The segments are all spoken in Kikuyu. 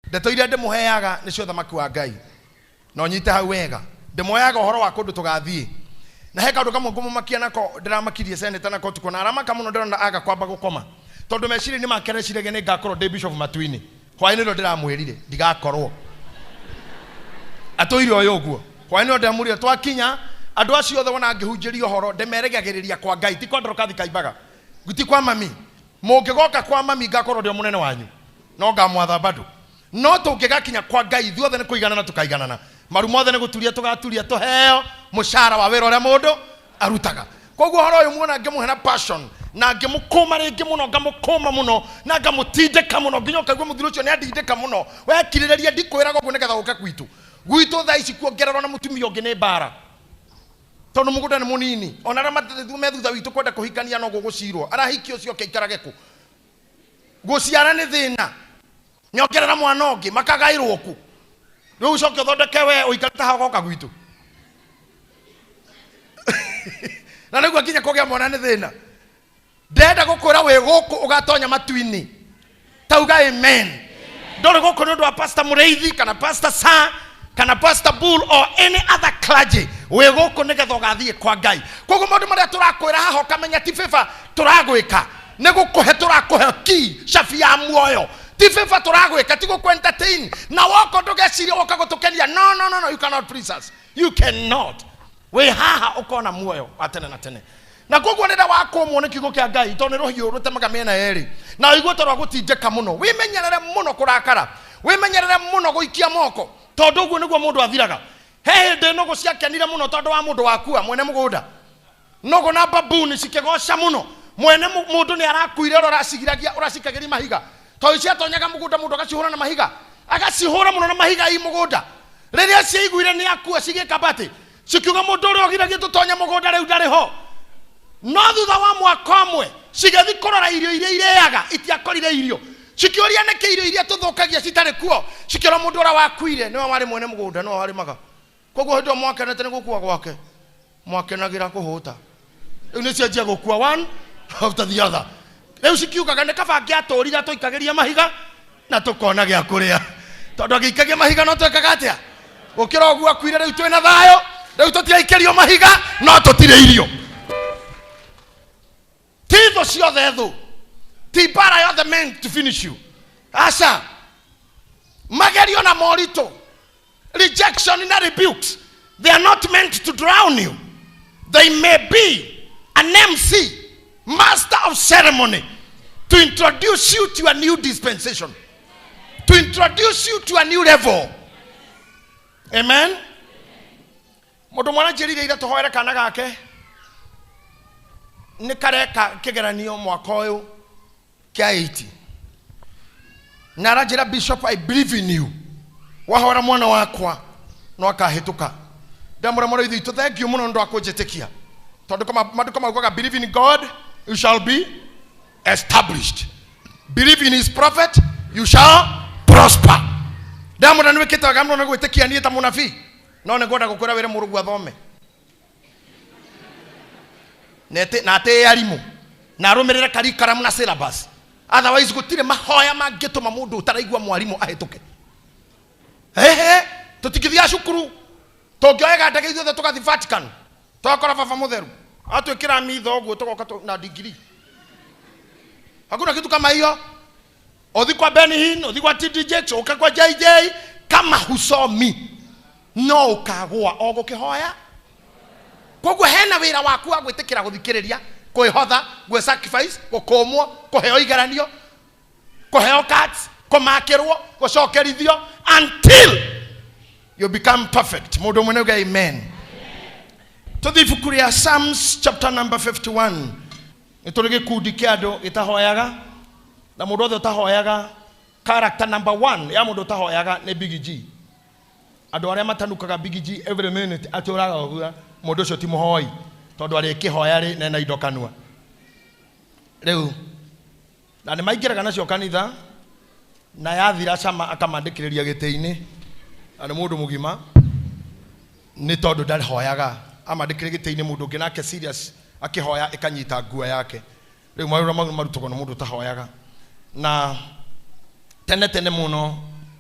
Ndeto iria ndĩmũheaga nĩcio ũthamaki wa Ngai. Na ũnyite hau wega. Ndĩmũheaga ũhoro wa kũndũ tũgathiĩ. Na he kaũndũ kamwe ngũmũmakia nako ndĩramakirie senator nako ũtukũ na aramaka mũno ndĩrona aga kwamba gũkoma. Tondũ meciria-inĩ make areciragia nĩ ngakorwo ndĩ bishop matu-inĩ. Hwaĩ-inĩ ũrĩa ndĩramwĩrire ndigakorwo. Atũire ũyũ ũguo. Hwaĩ-inĩ ũrĩa ndĩramwĩrire twakinya andũ acio othe wona ngĩhunjĩria ũhoro ndĩmerĩgagĩrĩria kwa Ngai ti kwa Dorcas Kaimbaga. Ti kwa mami. Mũngĩgoka kwa mami ngakorwo ndĩ o mũnene wanyu. No ngamwatha bado. No tũngĩgakinya kwa Ngai ithuothe nĩ kũiganana tũkaiganana. Maru mothe nĩ gũturia tũgaturia tũheo mũcara wa wĩra ũrĩa mũndũ arutaga. Koguo ũhoro ũyũ muona ngĩmũhe na passion na ngĩmũkũma rĩngĩ mũno ngamũkũma mũno na ngamũtindĩka mũno nginya ũkaigua mũthuri ũcio nĩ andindĩka mũno. We kirĩrĩria ndikwĩraga ũguo nĩgetha ũke gwitũ. Gwitũ thaa ici kuongererwo na mũtumia ũngĩ nĩ mbara. Tondũ mũgũnda nĩ mũnini. Ona arĩa me thutha witũ kwenda kũhikania no gũgũcirwo. Arahikio ũcio oke aikarage kũ? Gũciara nĩ thĩna. Nyongerera mwana ũngĩ makagaĩrwo kũ? Rĩu ũcoke ũthondeke we ũikarĩte haha ũgoka gwitũ. Na nĩguo nginya kũgĩa mwana nĩ thĩna. Ndĩrenda gũkwĩra wĩ gũkũ ũgatonya matu-inĩ. Tauga amen. Ndũrĩ gũkũ nĩ ũndũ wa Pastor Mũrĩithi kana Pastor Sa kana Pastor Bull or any other clergy. Wĩ gũkũ nĩgetha ũgathiĩ kwa Ngai. Koguo maũndũ marĩa tũrakwĩra haha ũkamenya ti favor tũragwĩka. Nĩ gũkũhe tũrakũhe key cabi ya muoyo. Ti favor tũragwĩka, ti gũkũ entertain. Na woka ndũgecirie woka gũtũkenia. No, no, no, no, you cannot please us. You cannot. Wĩ haha ũkona muoyo wa tene na tene. Na koguo rĩrĩa wakũmwo nĩ kiugo kĩa Ngai, tondũ nĩ rũhiũ rũtemaga mĩena yerĩ, na ũigue ta rwagũtindĩka mũno, wĩmenyerere mũno kũrakara, wĩmenyerere mũno gũikia moko, tondũ ũguo nĩguo mũndũ athiraga. He hĩndĩ nũgũ ciakenire mũno tondũ wa mũndũ wakua, mwene mũgũnda. Nũgũ na babuni cikĩgoca mũno, mwene mũndũ nĩ arakuire ũrĩa ũracigiragia, ũracikagĩria mahiga. Tondũ ciatonyaga mũgũnda mũndũ agacihũra na mahiga, agacihũra mũno na mahiga i mũgũnda. Rĩrĩa ciaiguire nĩ akua cigĩka batĩ, cikiuga mũndũ ũrĩa ũgiragia tũtonye mũgũnda rĩu ndarĩ ho. No thutha wa mwaka ũmwe cigĩthiĩ kũrora irio iria irĩaga, itiakorire irio. Cikĩũria nĩkĩ irio iria tũthũkagia citarĩ kuo. Cikĩrwo mũndũ ũrĩa wakuire nĩwe warĩ mwene mũgũnda, nĩwe warĩmaga. Koguo hĩndĩ ĩyo mwakenete nĩ gũkua gwake, mwakenagĩra kũhũta. Rĩu nĩ cianjia gũkua one after the other. Rĩu cikiugaga nĩ kaba angĩatũrire atũikagĩria mahiga na tũkona gĩa kũrĩa. Tondũ angĩikagia mahiga no twekaga atĩa? Gũkĩra ũguo akuire rĩu twĩna thayũ, rĩu tũtiraikĩrio mahiga no tũtirĩ irio. Ti thũ ciothe thũ, ti mbara yothe meant to finish you. Aca, magerio na moritũ, rejection na rebukes, they are not meant to drown you. They may be an MC, master of ceremony, to introduce you to a new dispensation, to introduce you to a new level. Amen. Mũndũ mwana njĩrire ira tũhoere kana gake nĩ kareka kĩgeranio mwaka ũyũ kĩa 80 na aranjĩra bishop I believe in you wahora mwana wakwa no akahĩtũka ndamũra mũrĩithi witũ thank you mũno nĩ ũndũ wa kũnjĩtĩkia tondũ maandĩko maugaga believe in God you shall be established, believe in his prophet you shall prosper. Ndamũra nĩ wĩkĩte wega mũno nĩ gwĩtĩkia niĩ ta mũnabii, no nĩ ngwenda gũkwĩra wĩre mũrũguo athome na atĩe arimũ na arũmĩrĩre curriculum na syllabus, otherwise gũtirĩ mahoya mangĩtũma mũndũ ũtaraigua mwarimũ ahĩtũke. Ehe, tũtingĩthiaga cukuru tũngĩoyaga ndege ithuothe tũgathiĩ Vatican twakora baba mũtheru atwĩkĩra mitho ũguo tũgoka na degree. Hakuna kitu kama hiyo. Uthi kwa Benny Hinn, uthi kwa TD Jakes, uke kwa JJ, kama husomi no ukagwa o gũkĩhoya. Koguo hena wĩra waku wa gwĩtĩkĩra gũthikĩrĩria, kwĩhotha, gwĩ sacrifice, gũkũmwo, kũheo igeranio, kũheo cards, kũmakĩrwo, gũcokerithio until you become perfect. Mũndũ ũmwe nĩuge amen. Tũthiĩ ibuku rĩa Psalms chapter number 51. Nĩ tũrĩ gĩkundi kĩa andũ gĩtahoyaga, na mũndũ wothe ũtahoyaga, character number 1 ya mũndũ ũtahoyaga nĩ Big G. Andũ arĩa matanukaga Big G every minute atũraga ũguo, mũndũ ũcio ti mũhoi, tondũ arĩkĩhoya rĩ nena indo kanua. Rĩu na nĩ maingĩraga nacio kanitha, na yathira cama akamandĩkĩrĩria gĩtĩ-inĩ, na nĩ mũndũ mũgima, nĩ tondũ ndahoyaga, amandĩkĩrĩria gĩtĩ-inĩ, mũndũ ũngĩ nake serious akĩhoya ĩkanyita nguo yake. Rĩu mawĩra mau marutagwo nĩ mũndũ ũtahoyaga. Na tene tene mũno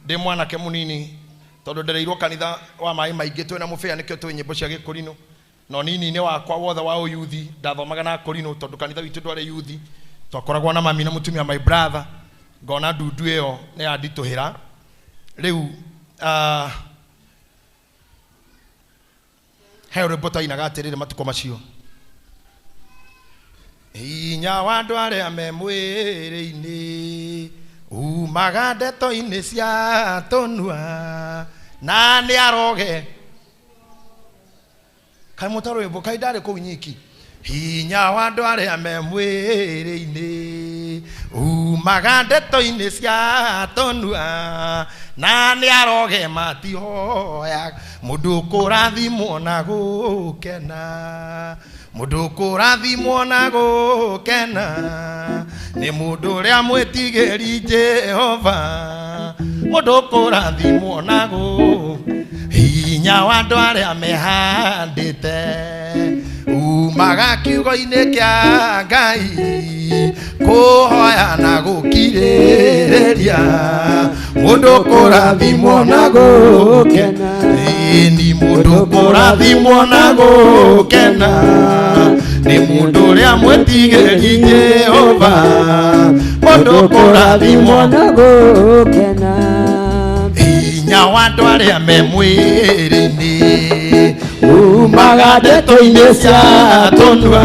Ndĩ mwanake mũnini tondũ ndereirwo kanitha wa maĩ maingĩ twĩna mũbĩa nĩkĩo twĩ nyĩmbo cia gĩkũrinũ na ũnini-inĩ wakwa wothe wa ũyuthi ndathomaga na akũrinũ tondũ kanitha witũ ndwarĩ yuthi twakoragwo na mami na mũtumia my brother ngona ndundu ĩyo nĩ yanditũhĩra rĩu he rwĩmbo twainaga atĩrĩrĩ matukũ macio hinya wa andũ arĩa me mwĩrĩ-inĩ umaga ndeto-inĩ cia tũnua na nĩ aroge kaĩ mũta rwĩmbo kaĩ ndarĩ kũu nyiki hinya wa andũ arĩa me mwĩrĩ-inĩ umaga ndeto-inĩ cia tũnua na nĩ aroge matihoya mũndũ kũrathimwo na gũkena mũndũ kũrathimwo na gũkena nĩ mũndũ ũrĩa mwĩtigĩri Jehova mũndũ kũrathimwo na gũ hinya wa andũ arĩa mehandĩte umaga kiugo-inĩ kĩa Ngai kũhoya na gũkirĩrĩria mũndũ kũrathimwo na gũkena ni mũndũ kũrathimwo na gũkena nĩ mũndũ ũrĩa mwĩtigĩri Jehova mũndũ kũrathimwo na gũkena hinya wa andũ arĩa me mwĩrĩ-inĩ umaga ndeto-inĩ cia tũnua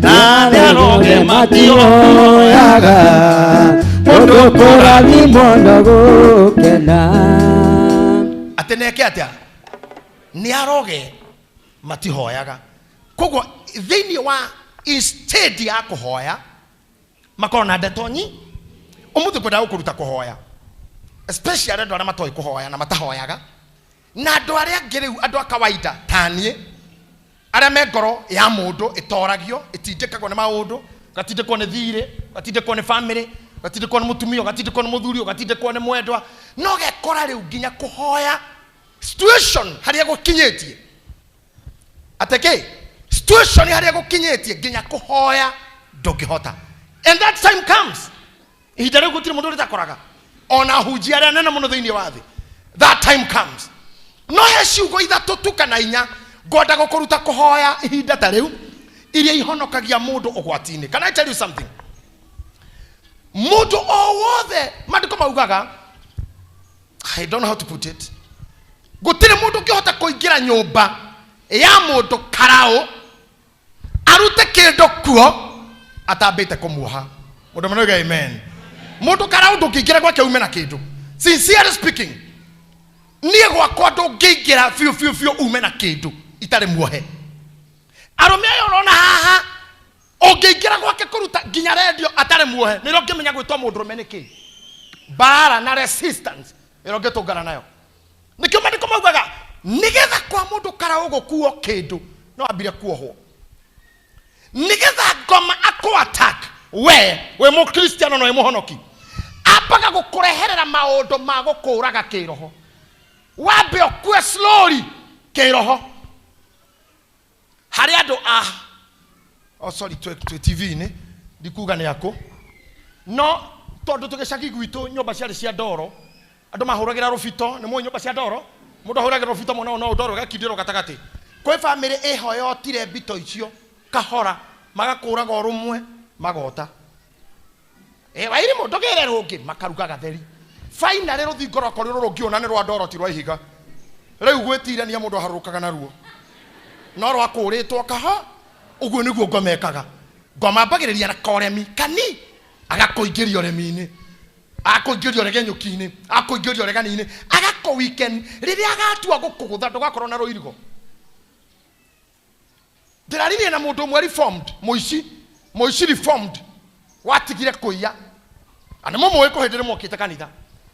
na nĩ aroge matioyaga mũndũ kũrathimwo na gũkena atĩ neke atĩa nĩ aroge matihoyaga koguo thĩinĩ wa instead ya kũhoya makorwo na ndeto nyi ũmũthĩ kwenda gũkũruta kũhoya especially andũ arĩa matoĩ kũhoya na matahoyaga na andũ arĩa angĩ rĩu andũ a kawaida ta niĩ arĩa me ngoro ya mũndũ ĩtoragio ĩtindĩkagwo nĩ maũndũ ũgatindĩkwo nĩ thirĩ ũgatindĩkwo nĩ family ũgatindĩkwo nĩ mũtumia ũgatindĩkwo nĩ mũthuri ũgatindĩkwo nĩ mwendwa no gekora rĩu nginya kũhoya situation harĩa gũkinyĩtie atĩ kĩ situation harĩa gũkinyĩtie nginya kũhoya ndũngĩhota and that time comes ihinda rĩu gũtirĩ mũndũ rĩtakoraga ona hunjia arĩa nene mũno thĩinĩ wa thĩ that time comes no he ciugo ithatũ tu kana inya ngwenda gũkũruta kũhoya ihinda ta rĩu iria ihonokagia mũndũ ũgwati-inĩ. Can I tell you something? Mũndũ o wothe maandĩko maugaga I don't know how to put it gũtirĩ mũndũ ũngĩhota kũingĩra nyũmba ya mũndũ karaũ arute kĩndũ kuo atambĩte kũmuoha mũndũ manoiga amen mũndũ karaũ ndũngĩingĩra gwake ume na kĩndũ sincerely speaking niĩ gwakwa ndũngĩingĩra biũ biũ biũ ume na kĩndũ itarĩ muohe arũme aya ũrona haha ũngĩingĩra gwake kũruta nginya rendio atarĩ muohe nĩrĩo ũngĩmenya gwĩtwo mũndũrũme nĩ kĩ mbara na resistance ĩrĩa ũngĩtũngana nayo nĩkĩo maandĩko maugaga nĩgetha kwa mũndũ karaũ gũkuo kĩndũ no ambire kuohwo nĩgetha ngoma akũ attack we wĩ mũkristiano na wĩ mũhonoki ambaga gũkũreherera maũndũ ma gũkũraga kĩroho wambe ũkue slowly kĩroho harĩ andũ a oh sorry twĩ TV-inĩ ndikuga nĩ akũ no tondũ tũgĩcagi gwitũ nyũmba ciarĩ cia ndoro andũ mahũragĩra rũbito nĩ mũĩ nyũmba cia ndoro mũndũ ahũragĩra rũbito mwena ũyũ no ndoro ĩgakindĩrwo gatagatĩ kwĩ bamĩrĩ ĩhoyotire mbito icio kahora magakũraga o rũmwe magota wairimũ ndũgĩre rũngĩ makaruga gatheri finally rũthingo rwakorirwo rũngĩũna nĩ rwa ndoro ti rwa ihiga rĩu gwĩtirania mũndũ aharũrũkaga naruo no rwakũrĩtwo kaha ũguo nĩguo ngoma ĩkaga ngoma ambagĩrĩria na koremi kani agakũingĩria ũremi-inĩ akũingĩria ũregenyũki-inĩ akũingĩria ũregani-inĩ agakũ weekend rĩrĩa agatua gũkũgũtha ndũgakorwo na rũirigo ndĩraririe na mũndũ ũmwe reformed mũici mũici reformed watigire kũiya na nĩ mũmũĩ kũ hĩndĩ ĩrĩa mokĩte kanitha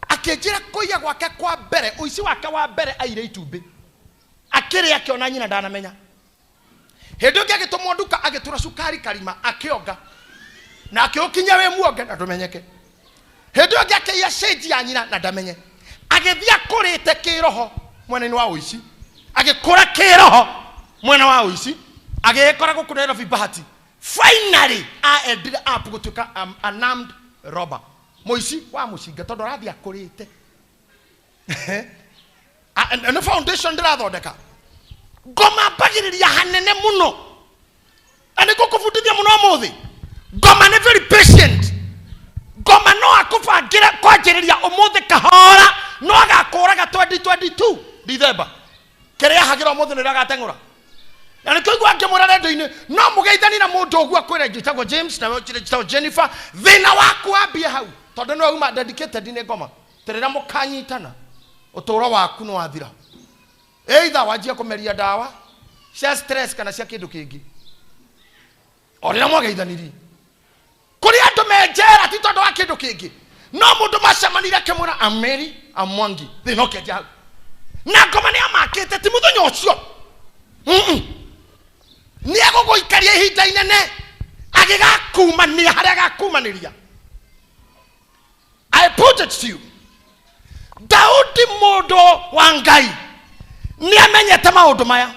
akĩnjĩra kũiya gwake kwa mbere ũici wake wa mbere aire itumbĩ akĩrĩa akĩona nyina ndanamenya hĩndĩ ĩngĩ agĩtũmwo nduka agĩtũra cukari karima akĩonga na akĩũkinya wĩ muonge na ndũmenyeke hĩndĩ ĩyo ĩngĩ akĩiya cĩnji ya nyina na ndamenye agĩthiĩ akũrĩte kĩroho mwena-inĩ wa ũici agĩkũra kĩroho mwena wa ũici agĩkora gũkũ Nairobi Bahati finally a ended up gũtuĩka an armed robber mũici wa mũcinga tondũ arathiĩ akũrĩte. Nĩ foundation ndĩrathondeka. Ngoma mbagĩrĩria hanene mũno. Na nĩ ngũkũbundithia mũno ũmũthĩ. Ngoma nĩ very patient. Ngoma no akũbangĩre kwanjĩrĩria ũmũthĩ kahora, no agakũraga 2022 December. Kĩrĩa ahagĩra ũmũthĩ nĩrĩo agateng'ũra. Na nĩkĩo igua ngĩmwĩra rendio-inĩ, no mũgeithanie na mũndũ ũguo akwĩre njĩtagwo James na wewe njĩtagwo Jennifer, thĩna waku wambie hau, tondũ nĩwe uma dedicated nĩ ngoma. Rĩrĩa mũkanyitana, ũtũũro waku nĩ wathira. Either wanjie kũmeria ndawa cia stress kana cia kĩndũ kĩngĩ. O rĩrĩa mwageithanirie. Kũrĩ andũ me njera ti tondũ wa kĩndũ kĩngĩ. No mũndũ macemanire akĩmwĩra I'm Mary, I'm Mwangi. Thĩna ũkĩanjia hau. Na ngoma nĩ amakĩte ti mũthenya ũcio. Nĩ egũgũikaria ihinda inene agĩgakumania harĩa agakumanĩria. I put it to you. Daudi mũndũ wa Ngai nĩ amenyete maũndũ maya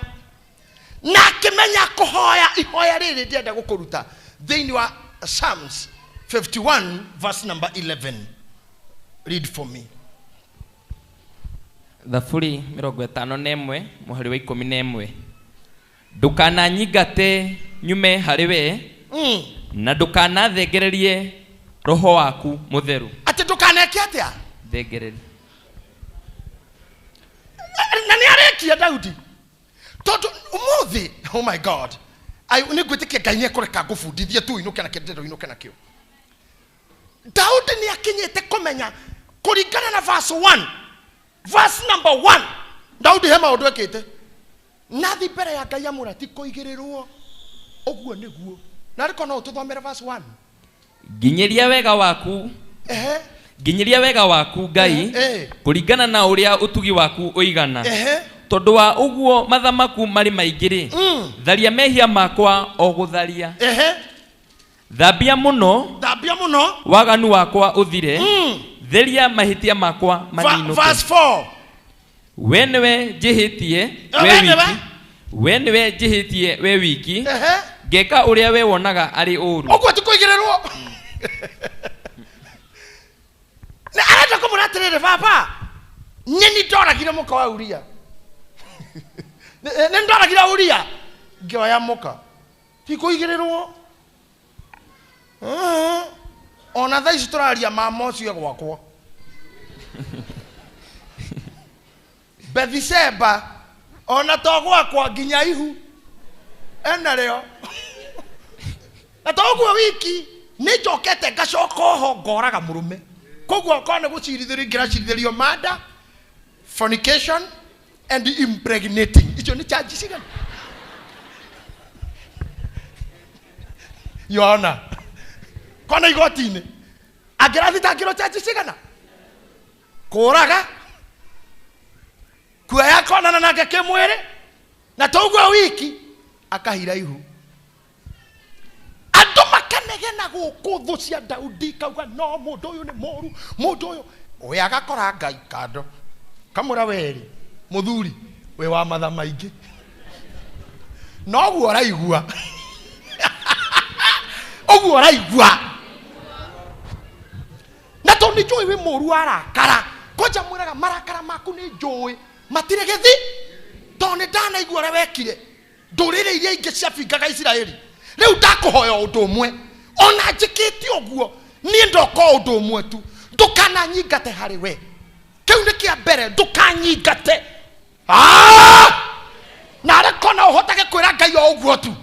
na akĩmenya kũhoya ihoya rĩrĩ ndĩrenda gũkũruta thĩinĩ wa Psalms 51 verse number 11. Read for me. Thaburi mĩrongo ĩtano na ĩmwe mũhari wa ikũmi na ĩmwe. Ndũkananyingate nyume harĩ we, na ndũkanathengererie roho waku mũtheru. Atĩ ndũkaneke atĩa? Thengererie. Na nĩ arĩkia Daudi. Tondũ ũmũthĩ, oh my God, nĩ ngwĩtĩkia Ngai nĩ ekũreka ngũbundithie tu ũinũke nakĩo, ndĩrenda ũinũke nakĩo. Daudi nĩ akinyĩte kũmenya kũringana na verse 1, verse number 1, Daudi he maũndũ ekĩte. Nathi mbere ya Ngai amwĩra ti kũigĩrĩrwo. Ũguo nĩguo. Na arĩkorwo no ũtũthomere verse 1. Nginyĩria wega waku. Ehe. Nginyĩria wega waku Ngai, Ehe. kũringana na ũrĩa ũtugi waku ũigana. Ehe. Tondũ wa ũguo matha maku marĩ maingĩ rĩ, tharia mehia makwa o gũtharia. Ehe. Thambia mũno. Thambia mũno. Waganu wakwa ũthire. Theria mahĩtia makwa maninũke. Verse 4. We nĩwe njĩhĩtie, We we nĩwe? wiki. We nĩwe njĩhĩtie, we wiki. Ehe. Ngeka ũrĩa we wonaga arĩ ũũru. Ũguo ti kũigĩrĩrwo. Nĩ arenda kũmwĩra atĩrĩrĩ, baba, nyeni ndoragire mũka wa Uria. Nĩ ndoragire Uria, ngĩoya mũka. Ti kũigĩrĩrwo. Ona thaa ici tũraria mama ũcio gwakwa. Bethsheba, ona to gwakwa nginya ihu ena rĩo. Na to ũguo wiki nĩ njokete ngacoka oho ngoraga mũrũme. Koguo okorwo nĩ gũcirithĩrio ingĩracirithĩrio murder, fornication and impregnating. Icio nĩ charge cigana? Your Honor. Kona igoti-inĩ. Angĩrathitangĩrwo charge cigana? Kũraga, kuoya konana nake kĩmwĩrĩ, na toguo wiki akahira ihu. Andũ makanegena gũkũ thũ cia Daudi kauga no mũndũ ũyũ nĩ mũru, mũndũ ũyũ. We agakora Ngai kando. Kamũra werĩ, mũthuri, we wa matha maingĩ. Noguo ũraigua. Ũguo ũraigua. Na tondũ nĩ njũĩ wĩ mũru warakara, kwanja mwĩraga marakara maku nĩ njũĩ, matirĩ gĩthi, tondũ nĩ ndanaigua ũrĩa wekire. Ndũrĩrĩ iria ingĩ ciabingaga Isiraeli. Rĩu ndakũhoya ũndũ ũmwe, ona njĩkĩte ũguo, niĩ ndoka ũndũ ũmwe tu, ndũkananyingate harĩ we. Kĩu nĩ kĩa mbere, ndũkanyingate. Na arĩ kona ũhotage kwĩra Ngai o ũguo tu.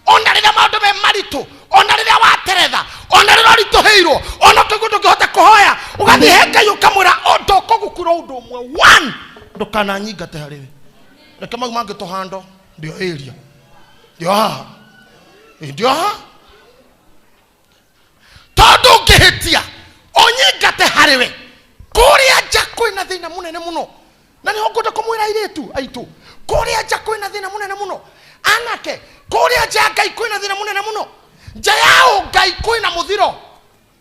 Ona rĩrĩa maũndũ me maritũ, ona rĩrĩa wateretha, ona rĩrĩa ũritũhĩirwo, ona ũkaigua ndũngĩhota kũhoya, ũgathiĩ he Ngai ũkamwĩra, o ndũkũgukura ũndũ ũmwe. One, ndũkananyingate harĩ we. Reke mau mangĩ tũhando, ndio area. Ndio haha. Ndio haha. Tondũ ũngĩhĩtia, ũnyingate harĩ we. Kũrĩa nja kwĩna thĩna mũnene mũno. Na nĩho ngwenda kũmwĩra airĩtu aitũ, kũrĩa nja kwĩna thĩna mũnene mũno. Anake, kũrĩa nja ya Ngai kwĩna thĩna mũnene mũno. Nja ya ũngai kwĩna mũthiro.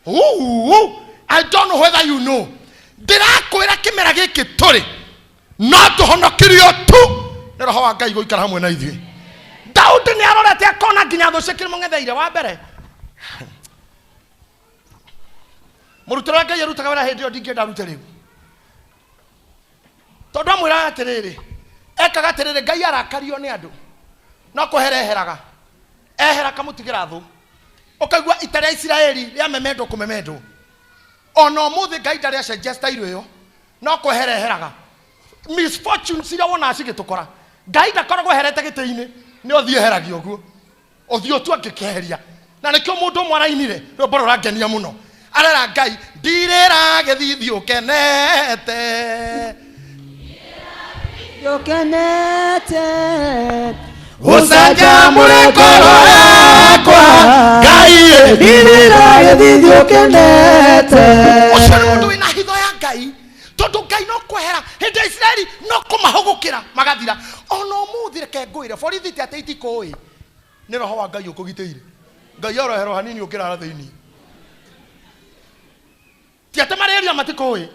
Ooh, I don't know whether you know. Ndĩrakwĩra kĩmera gĩkĩ tũrĩ, no tũhonokirio tu nĩ roho wa Ngai gũikara hamwe na ithuĩ. Daudi nĩ arorete akona nginya thũ ciake nĩmũng'etheire. Wa mbere, mũrutĩre wa Ngai arutaga wĩra hĩndĩ ĩyo ndingĩenda arute rĩu. Tondũ amwĩraga atĩrĩrĩ, ekaga atĩrĩrĩ, Ngai arakario nĩ andũ no kũhereheraga ehera akamũtigĩra thũ. Ũkaigua ita rĩa Isiraeli rĩamemendwo kũmemendwo. Ona ũmũthĩ Ngai ndarĩ acenjia style ĩyo, no kwehereheraga misfortunes iria wonaga cigĩtũkora. Ngai ndakoragwo eherete gĩtĩ-inĩ, nĩ ũthiũ eheragia ũguo, ũthiũ tu angĩkeheria. Na nĩkĩo mũndũ ũmwe arainire rwĩmbo rũrangenia mũno, arera Ngai ndirĩra gĩthithi ũkenete, Ũkenete. Ũcanjamũre ngoro yakwa Ngai. Ndirĩra gĩthithi ũkenete. Ũcio nĩ mũndũ wĩna hitho ya Ngai, tondũ Ngai no kwehera hĩndĩ ya Isiraeli no kũmahũgũkĩra magathira. Ona ũmũthĩ reke ngwĩre, borithi ti atĩ itikũĩ, nĩ roho wa Ngai ũkũgitĩire. Ngai oroherwo hanini ũngĩrara thĩinĩ, ti atĩ marĩria matikũĩ,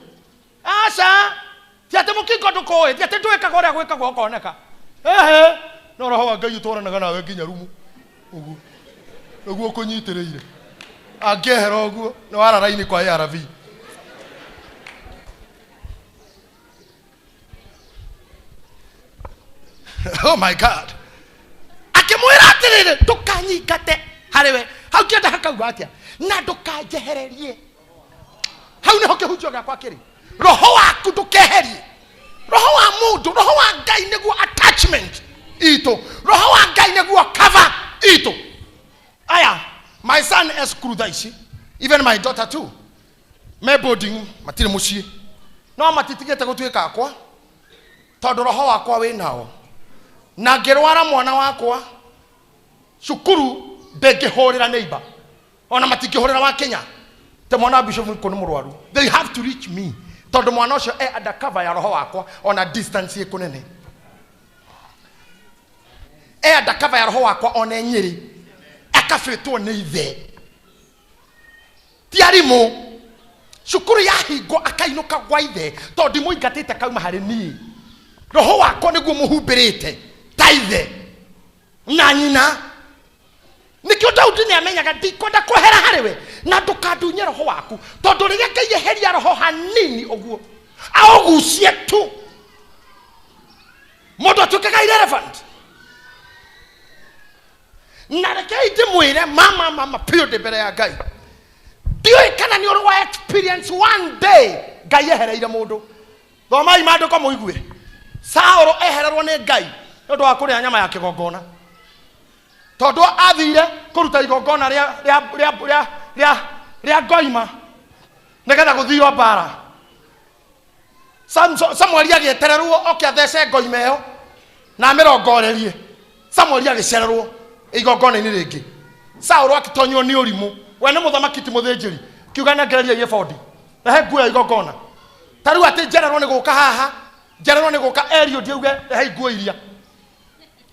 aca, ti atĩ mũkingo ndũkũĩ, ti atĩ ndwĩkaga ũrĩa gwĩkagwo ũkoneka, ehe, no roho wa Ngai ũtwaranaga nawe nginya rumu ũguo nĩguo ũkũnyitĩrĩire. Angĩehera ũguo nĩ wara raini kwa ARV. Oh my God. Akĩmwĩra atĩrĩrĩ, ndũkanyingate harĩ we. Hau kĩenda hakauga atĩa? Na ndũkanjehererie. Hau nĩho kĩhunjio gĩakwa kĩrĩ. Roho waku ndũkeherie. Roho wa mũndũ, roho wa Ngai nĩguo attachment itũ. Roho wa Ngai nĩguo cover itũ. Aya, my son e cukuru thaa ici, even my daughter too. Me boarding, matirĩ mũciĩ. No matitigĩte gũtuĩka akwa, tondũ roho wakwa wĩ nao. Na ngĩrwara mwana wakwa, cukuru ndĩngĩhũrĩra neighbor. Ona matingĩhũrĩra wa Kenya. Te mwana wa bishop kũ nĩ mũrwaru. They have to reach me. Tondũ mwana ũcio e under cover ya roho wakwa, ona distance ĩ kũnene. E under cover ya roho wakwa ona e Nyĩrĩ. Akabĩtwo nĩ ithe. Ti arimũ. Cukuru yahingwo akainũka gwa ithe, tondũ ndimũingatĩte kauma harĩ niĩ. Roho wakwa nĩguo mũhumbĩrĩte ta ithe na nyina. Nĩkĩo Daudi nĩ amenyaga ndikwenda kwehera harĩ we, na ndũkandunye roho waku, tondũ rĩrĩa Ngai eheria roho hanini ũguo aũgucie tu, mũndũ atuĩkaga irrelevant. Na rekei ndĩmwĩre, mama, mama, biũ ndĩ mbere ya Ngai, ndiũĩ kana nĩ ũrĩ wa experience one day Ngai ehereire mũndũ. Thomai maandĩko mũigue. Saũlũ ehererwo nĩ Ngai nĩ ũndũ wa kũrĩa nyama ya kĩgongona, tondũ athire kũruta igongona rĩa ngoima nĩgetha gũthio mbara. Samueli agĩetererwo oke athece ngoima ĩyo na amĩrongorerie. Samueli agĩcererwo igongona-inĩ rĩngĩ. Saũlũ akĩtonywo nĩ ũrimũ, we nĩ mũthamaki ti mũthĩnjĩri, kiuga nengereria ebodi, rehe nguo ya igongona. Ta rĩu atĩ njererwo nĩ gũka haha, njererwo nĩ gũka Eliud auge rehe nguo iria,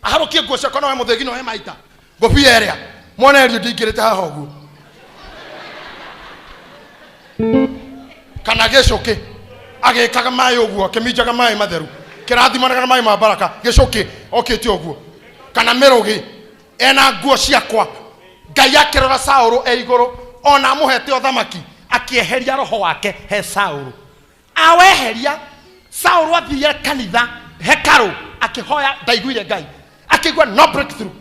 aharũkie nguo ciakwa, nowe mũthĩgi nowe maita ngũbia ĩrĩa mwana Eliud ingĩrĩte haha ũguo, kana gĩcũkĩ agĩkaga maĩ ũguo, akĩminjaga maĩ matheru, kĩrathimanaga na maĩ ma baraka, gĩcũkĩ okĩte ũguo, kana mĩrũgĩ ena nguo ciakwa. Ngai akĩrora Saũlũ e igũrũ, ona amũhete ũthamaki, akĩeheria roho wake he Saũlũ. Aweheria, Saũlũ athire kanitha hekarũ akĩhoya, ndaiguire Ngai, akĩigua no breakthrough.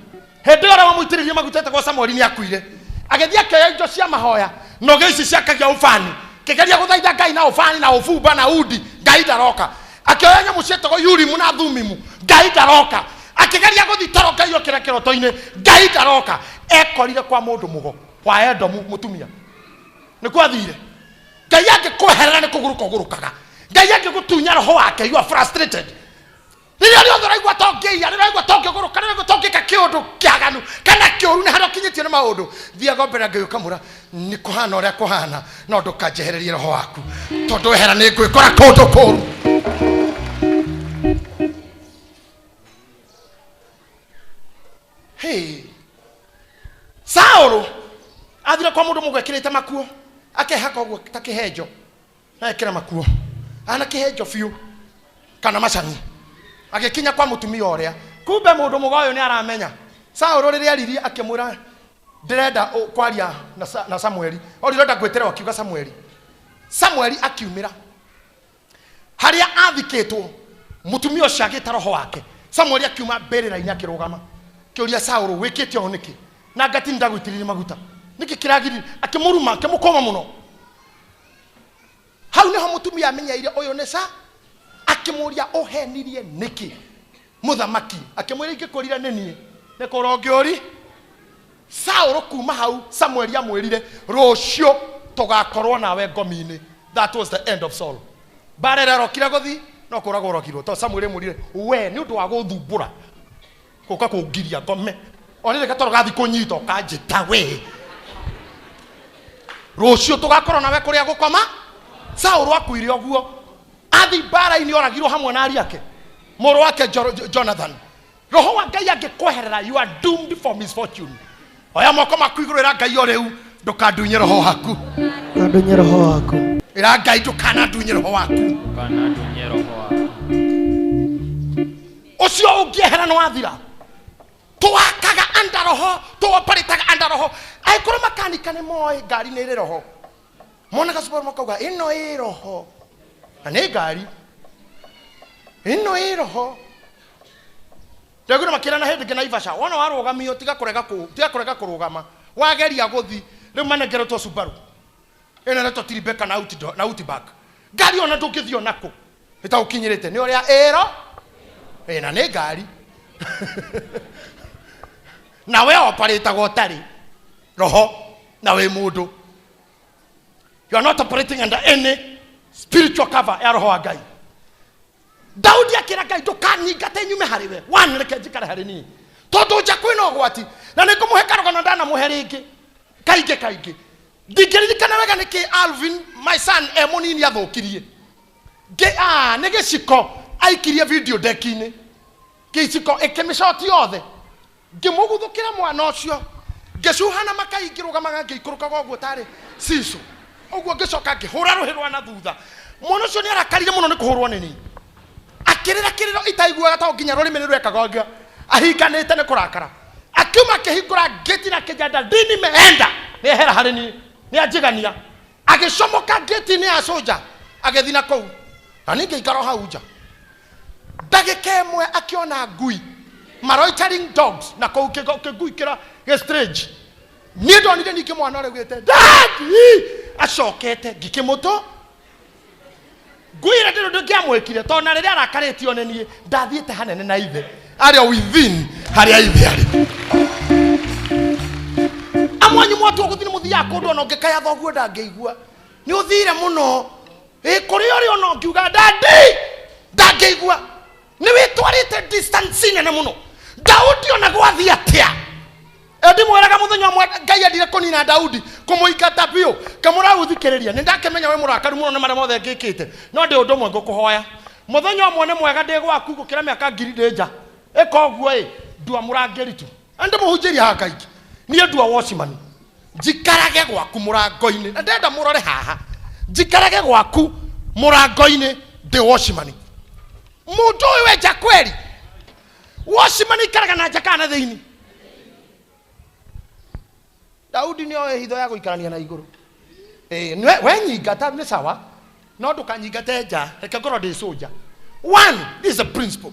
Hĩndĩ ĩyo ũrĩa wamũitĩrĩirie maguta etagwo Samueli nĩ akuire. Agĩthiĩ akĩoya indo cia mahoya, noge ici ciakagia ũbani, kĩgeria gũthaitha Ngai na ũbani na ũbumba na undi, Ngai ndaroka. Akĩoya nyamũ cietagwo Urimu na Thumimu, Ngai ndaroka. Akĩgeria gũthiĩ toro Ngai okĩra kĩroto-inĩ, Ngai ndaroka. Ekorire kwa mũndũ mũgo wa Edomu, mũtumia nĩkuo athire. Ngai angĩkweherera nĩ kũgũrũka ũgũrũkaga. Ngai angĩgũtunya roho wake, you are frustrated. Rĩrĩa rĩothe ũraigua ta ũngĩiya, rĩrĩa ũraigua ta ũngĩgũrũka, rĩrĩa ũraigua ta ũngĩka kĩũndũ kĩaganu kana kĩũru, nĩ harĩa ũkinyĩtio nĩ maũndũ, thiaga mbere ya Ngai ũkamwĩra nĩ kũhana ũrĩa kũhana, no ndũkanjehererie roho waku, tondũ wehera nĩ ngwĩkora kũndũ kũũru. Hey. Saũlũ athire kwa mũndũ mũgũ ekĩrĩte makuo, akehaka ũguo ta kĩhenjo, na ekĩra makuo ana kĩhenjo biũ kana macani, agĩkinya kwa mũtumia ũrĩa. Kumbe mũndũ mũgo ũyũ nĩ aramenya Saũlũ. Rĩrĩa aririe akĩmwĩra ndĩrenda kwaria na Samueli, ori ũrenda ngwĩtĩre, akiuga Samueli. Samueli akiumĩra harĩa athikĩtwo. Mũtumia ũcio agĩta roho wake. Samueli akiuma mbĩrĩra-inĩ akĩrũgama. Akĩũria Saũlũ, wĩkĩte ũũ nĩkĩ? Na ngati ndagũitĩrĩirie maguta. Nĩkĩ kĩragirire? Akĩmũruma, akĩmũkũma mũno. Hau nĩho mũtumia amenyeire ũyũ nĩ sa akĩmũria ũhenirie nĩkĩ? Mũthamaki akĩmwĩra ingĩkũrire nĩ niĩ nĩ kũra ũngĩũri. Saũlũ kuma hau Samueli amwĩrire rũciũ tũgakorwo nawe ngomi-inĩ. That was the end of Saul. Mbara ĩrĩa arokire gũthi no kũragwo oragirwo tondũ Samueli amwĩrire we nĩ ũndũ wa gũthumbũra gũka kũngiria ngome o rĩrĩ gatoro gathi kũnyita ũkanjĩta we rũciũ tũgakorwo nawe kũrĩa gũkoma. Saũlũ akuire ũguo athi mbara-inĩ oragirwo hamwe na ariũ ake mũrũ wake Jonathan. Roho wa Ngai angĩkweherera you are doomed for misfortune. Oya moko maku igũrũ ĩra Ngai o rĩu ndũkandunye roho waku. Ndũkandunye roho waku. Ĩra Ngai ndũkanandunye roho waku. Ndũkanandunye roho waku. Ũcio ũngĩehera nĩ wathira. Twakaga anda roho, tũoparĩtaga anda roho. Angĩkorwo makanika nĩ moĩ ngari nĩ ĩrĩ roho. Monaga Subaru makauga ĩno ĩ roho. Na nĩ ngari. Ĩno ĩ roho. Ndagwĩra makĩra na hĩndĩ ĩngĩ Naivasha, wona warũgamio tiga kũrega kũ, tiga kũrega kũrũgama. Wageria gũthi, rĩu manengeretwo Subaru. Ĩno ĩretwo Tribeca na Outdoor, na Outback. Ngari ona ndũngĩthiĩ ona kũ. Ĩtagũkinyĩrĩte nĩ ũrĩa ĩro. Ĩ na nĩ ngari. Na we oparĩtagwo ũtarĩ roho na wĩ mũndũ. You are not operating under any spiritual cover ya roho wa Ngai. Daudi akĩra Ngai ndũkanyingate nyume harĩ we. One, reke njikare harĩ niĩ. Tondũ nja kwĩna ũgwati. Na nĩ ngũmũhe karũgano ndanamũhe rĩngĩ. Kaingĩ kaingĩ. Ndingĩririkana wega nĩkĩ Alvin, my son, e mũnini athũkirie. Nĩ gĩciko aikirie video deck-inĩ. Gĩciko ĩkĩmĩcoti yothe. Ngĩmũguthũkĩra mwana ũcio. Ngĩcuha na makai ngĩrũgamaga ngĩikũrũkaga ũguo tarĩ cicũ. Ũguo ngĩcoka ngĩhũra rũhĩ rwa na thutha. Mwana ũcio nĩ arakarire mũno nĩ kũhũrwo nĩ niĩ. Akĩrĩra kĩrĩro itaiguaga tondũ nginya rũrĩmĩ nĩ rwekaga ũguo. Ahinganĩte nĩ kũrakara. Akiuma akĩhingũra ngĩti na akĩnjanda ndini meenda. Nĩ ehera harĩ niĩ. Nĩ anjigania. Agĩcomoka ngĩti-inĩ ya soja. Agĩthiĩ na kũu. Na niĩ ngĩikara o hau nja. Ndagĩka ĩmwe akĩona ngui. Maroitering dogs. Na kũu kĩngui kĩra gĩ strange. Niĩ ndonire ningĩ mwana ũrĩa augĩte, Daddy! Acokete ngĩkĩmũtũ. Ngui ĩrĩa ndĩrĩ ũndũ ingĩamwĩkire, tondũ na rĩrĩa arakarĩtio nĩ niĩ, ndathiĩte hanene na ithe. Arĩ o within harĩa ithe arĩ. Amwe anyu mwatua gũthiĩ nĩ mũthiaga kũndũ ona ũngĩkaya thoguo ndangĩigua. Nĩ ũthire mũno. Ĩ kũrĩa ũrĩ ona ũngiuga Daddy! Ndangĩigua. Nĩ wĩtwarĩte distance nene mũno. Daudi ona gwathiĩ atĩa? Ndimwĩraga mũthenya ũmwe Ngai endire kũnina Daudi, kũmũingata biũ. Ngĩmwĩra rĩu thikĩrĩria, nĩ ndakĩmenya wĩ mũrakaru mũno nĩ marĩa mothe ngĩkĩte, no ndĩ ũndũ ũmwe ngũkũhoya. Mũthenya ũmwe nĩ mwega ndĩ gwaku gũkĩra mĩaka ngiri ndĩ nja. Ĩka ũguo ĩ, ndua mũrangĩri tu. Na ndĩmũhunjĩria haha kaingĩ. Niĩ ndua watchman. Njikarage gwaku mũrango-inĩ. Na ndĩrenda mũrore haha. Njikarage gwaku mũrango-inĩ ndĩ watchman. Mũndũ ũyũ wenja kweri. Watchman ikaraga na nja kana na thĩinĩ. Daudi nĩ oĩ hitho ya gũikarania na igũrũ. We nyingata nĩ sawa, no ndũkanyingate nja, reke ngorwo ndĩ soldier. One, this is a principle.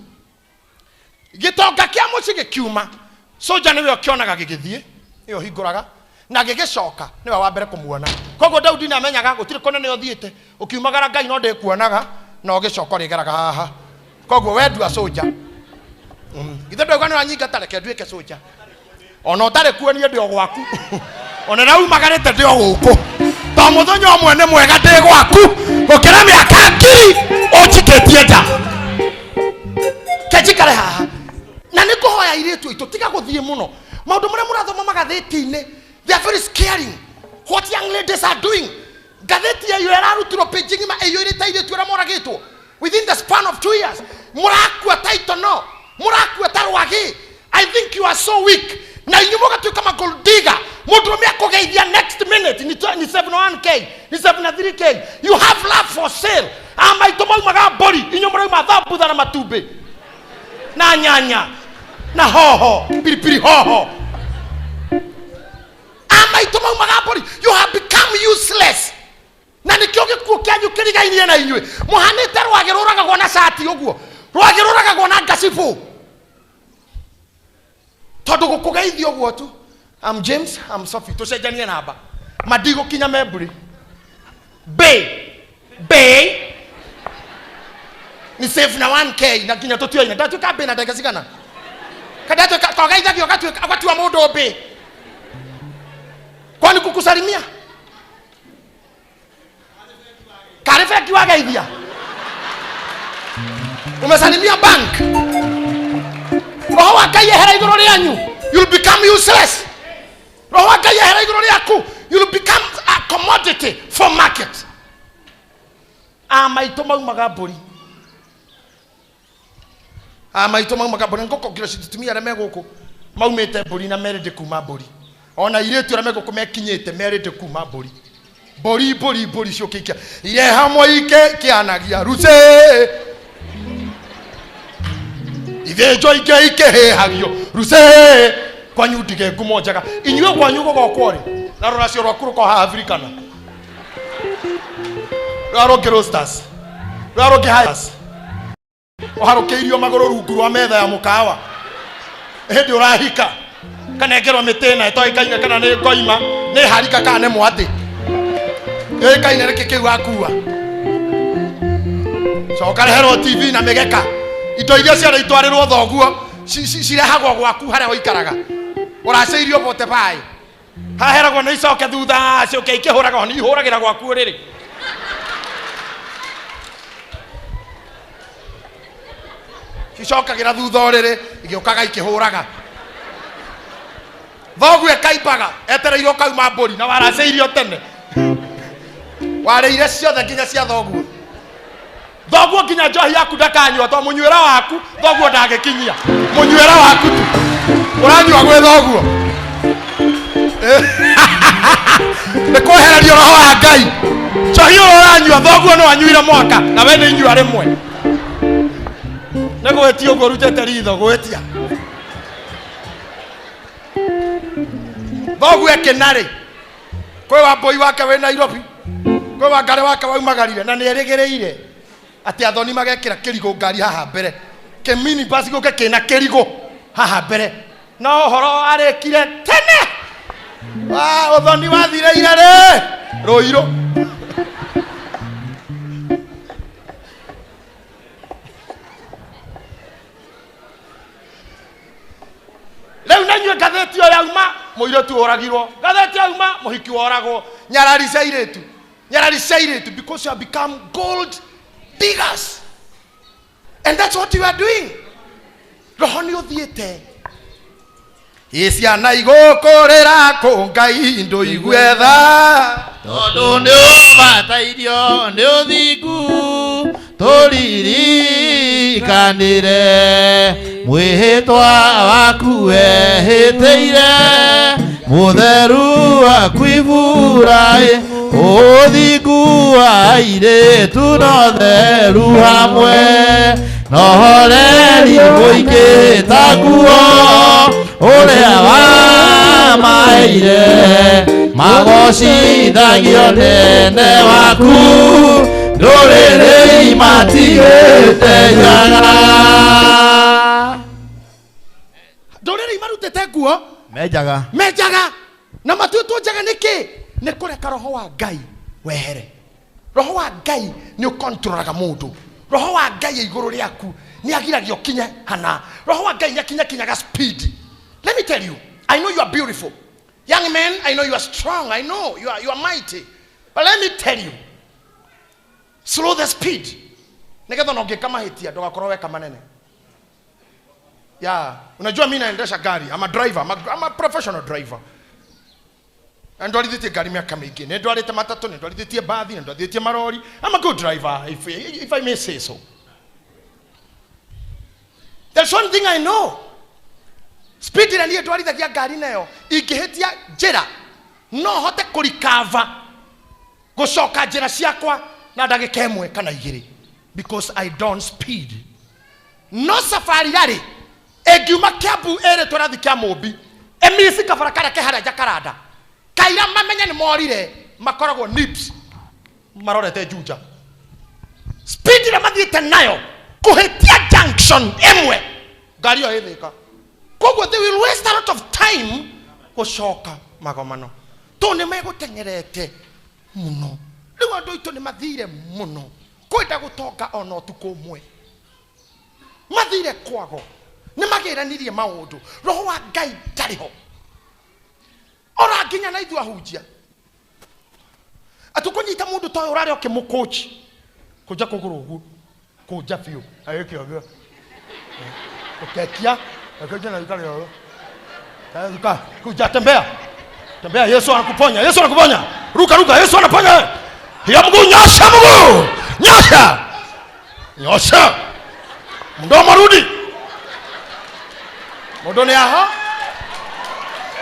Gĩtonga kĩa mũciĩ gĩkiuma, soldier nĩwe ũkĩonaga gĩgĩthiĩ, nĩwe ũhingũraga, na gĩgĩcoka nĩwe wa mbere kũmuona. Koguo Daudi nĩ amenyaga gũtirĩ kũnene ũthiĩte, ũkiumagara Ngai no ndĩkuonaga, na ũgĩcoka ũrĩgeraga haha. Koguo we ndua soldier. Githĩ ndauga nĩ wanyingata, reke nduĩke soldier. Ona ũtarĩ kuo niĩ ndĩ o gwaku. Ona rĩu umagarĩte ndĩ o gũkũ. To mũthenya ũmwe nĩ mwega ndĩ gwaku gũkĩra mĩaka ngiri ũnjikĩtie nja. Kenjikare haha. Na nĩ ngũhoya airĩtu aitũ tiga gũthiĩ mũno. Maũndũ marĩa mũrathoma magathĩti-inĩ, they are very scaring. What young ladies are doing. Ngathĩti ĩyo ĩrarutirwo page ng'ima ĩiyũrĩte airĩtu arĩa moragĩtwo within the span of 2 years. Mũrakua ta itono, mũrakua ta rwagĩ. I think you are so weak. Na inyuĩ mũgatuĩka ma gold digger. Mũndũrũme akũgeithia next minute ni 71k, ni 73k. You have love for sale. A maitũ maumaga mbũri, inyuĩ mũrauma thambutha na matumbĩ na nyanya na hoho, pilipili hoho. A maitũ maumaga mbũri. You have become useless. Na nĩkĩo gĩkuũ kĩanyu kĩrigainie na inyuĩ. Mũhanĩte rwagĩ rũragagwo na cati ũguo. Rwagĩ rũragagwo na ngacibũ. Tondũ gũkũgeithia ũguo tu. I'm James, I'm Sophie. Tũcenjanie namba. Madigũkinya memburi. B. B. Ni safe na 1K na nginya tũtioine. Ndatuĩka B na ndagĩka cigana? Kandatuĩka kogeithagio ũgatuĩka ũgatua mũndũ B. Kwani kukusalimia? Karĩ bengi wageithia? Umesalimia bank? Roho wa Ngai ehera igũrũ rĩanyu, you'll become useless. Roho wa Ngai ehera igũrũ rĩaku, you'll become a commodity for market. A maitũ maumaga mbũri. A maitũ maumaga mbũri. Ngũkongera citumia arĩa me gũkũ maumĩte mbũri na merĩndĩ kuma mbũri. Ona airĩtu arĩa me gũkũ mekinyĩte merĩndĩ kuma mbũri. Mbũri, mbũri, mbũri ciũkĩikia. Ire hamwe ike kĩanagia rucĩ. Ithĩnjwo ingĩ ikĩhĩhagio rucĩ. Kwanyu ndige ngumo njega. Inyuĩ kwanyu gũgokwo rĩ? Na rũracio rwaku rũkorwo haha Afrikana. Rũrĩa rũngĩ Roasters. Rũrĩa rũngĩ Highlands. Ũharũkĩirio magũrũ rungu rwa metha ya mũkawa. Hĩndĩ ũrahika. Kanengerwo mĩtĩ ĩna ĩtoĩkaine kana nĩ ngoima, nĩ harika kana nĩ mwatĩ. Yũĩkaine nĩkĩ kĩu wakua. Coka reherwo TV na mĩgeka. Indo iria ciarĩ itwarĩrwo thoguo cirehagwo gwaku harĩa ũikaraga. Ũracĩirio bote baĩ. Haheragwo nĩ icoke thutha ciũke ikĩhũraga nĩ ihũragĩra gwaku ũrĩrĩ. Cicokagĩra thutha ũrĩrĩ igĩũkaga ikĩhũraga. Thoguo ekaimbaga etereire ũkauma mbũri na waracĩirio tene. Warĩire ciothe nginya cia thoguo. Thoguo nginya njohi yaku ndakanyua to mũnyuĩra waku thoguo ndangĩkinyia. Mũnyuĩra waku tu. Ũranyua gwĩ thoguo. Nĩ kwehererio roho wa Ngai. Njohi ũyũ ũranyua thoguo no anyuire mwaka na we nĩ inyua rĩmwe. Nĩ gwĩtia ũguo ũrutĩte ritho gwĩtia. Thoguo ekĩnarĩ. Kwĩ wa mbũi wake wĩ Nairobi. Kwĩ wa ngarĩ wake waumagarire na nĩ erĩgĩrĩire atĩ athoni magekĩra kĩrigũ ngari haha mbere. Kĩmini basi gũke kĩna kĩrigũ haha mbere. No ũhoro arĩkire tene. Wa ũthoni wathireire rĩ Rũirũ. Rĩu na inyuĩ ngathĩti ĩyo yauma mũirĩtu ũragirwo, ngathĩti yauma mũhiki woragwo. Nyarari cia airĩtu, nyarari cia airĩtu, because you have become gold diggers and that's what you are doing. Roho nĩ ũthiĩte. Ĩ ciana igũkũrĩra kũ Ngai ndũigue tha. Tondũ nĩ ũbatairio nĩ ũthingu tũririkanĩre mwĩhĩtwa waku wehĩtĩire mũtheru waku Iburaĩ ũthingu wa airĩtu no theru hamwe no horeri mũingĩ ta nguo ũrĩa wamaheire magocithagio nene waku ndũrĩrĩ matigĩte njaga. Ndũrĩrĩ imarutĩte nguo menjaga menjaga na matuĩtwo njaga nĩkĩ? Nĩ kũreka roho wa Ngai wehere. Roho wa Ngai nĩ ũkontroraga mũndũ. Roho wa Ngai igũrũ rĩaku nĩ agiragia ũkinye hana. Roho wa Ngai nĩ akinyakinyaga speed. Let me tell you, I know you are beautiful. Young men, I know you are strong. I know you are mighty. But let me tell you, slow the speed. Nĩgetha ona ũngĩka mahĩtia ndũgakorwo weka manene. Yeah, unajua mimi naendesha gari. I'm a driver. I'm a professional driver. Na ndwarithĩtie ngari mĩaka mĩingĩ. Nĩ ndwarĩte matatũ, nĩ ndwarithĩtie mbathi, nĩ ndwarithĩtie marori. I'm a good driver, if I may say so. There's one thing I know. Speed ĩrĩa niĩ ndwarithagia ngari nayo, ingĩhĩtia njĩra, no hote kũrikava, gũcoka njĩra ciakwa na ndagĩka ĩmwe kana igĩrĩ. Because I don't speed. No safari rarĩ, ĩngiuma Kiambu ĩrĩtwo ĩrathiĩ Kĩamũmbi, ĩmici kabara karĩa ke harĩa Jakaranda. Kaira mamenye nĩ morire, makoragwo nips, marorete Juja. Speed ĩrĩa mathiĩte nayo, kũhĩtia junction. Junction ĩmwe ngari ĩyo ĩthĩka. Koguo they will waste a lot of time gũcoka magomano tondũ nĩ megũteng'erete mũno. Rĩu andũ aitũ nĩ mathire mũno kwenda gũtonga ona ũtukũ ũmwe, mathire kwago, nĩ magĩranirie maũndũ. Roho wa Ngai ndarĩ ho ora nginya na ithuĩ ahunjia atũkũnyita mũndũ ta ũyũ ũrarĩa ũkĩmũkũnji kũnja kũgũrũ ũguo kũnja biũ agĩke ũguo ũkekia akĩnja na ikare ũguo ruka kuja tembea tembea, Yesu anakuponya, Yesu anakuponya, ruka ruka, Yesu anaponya. Hiyo mguu nyosha, mguu nyosha, nyosha mdomo rudi mundu ni aho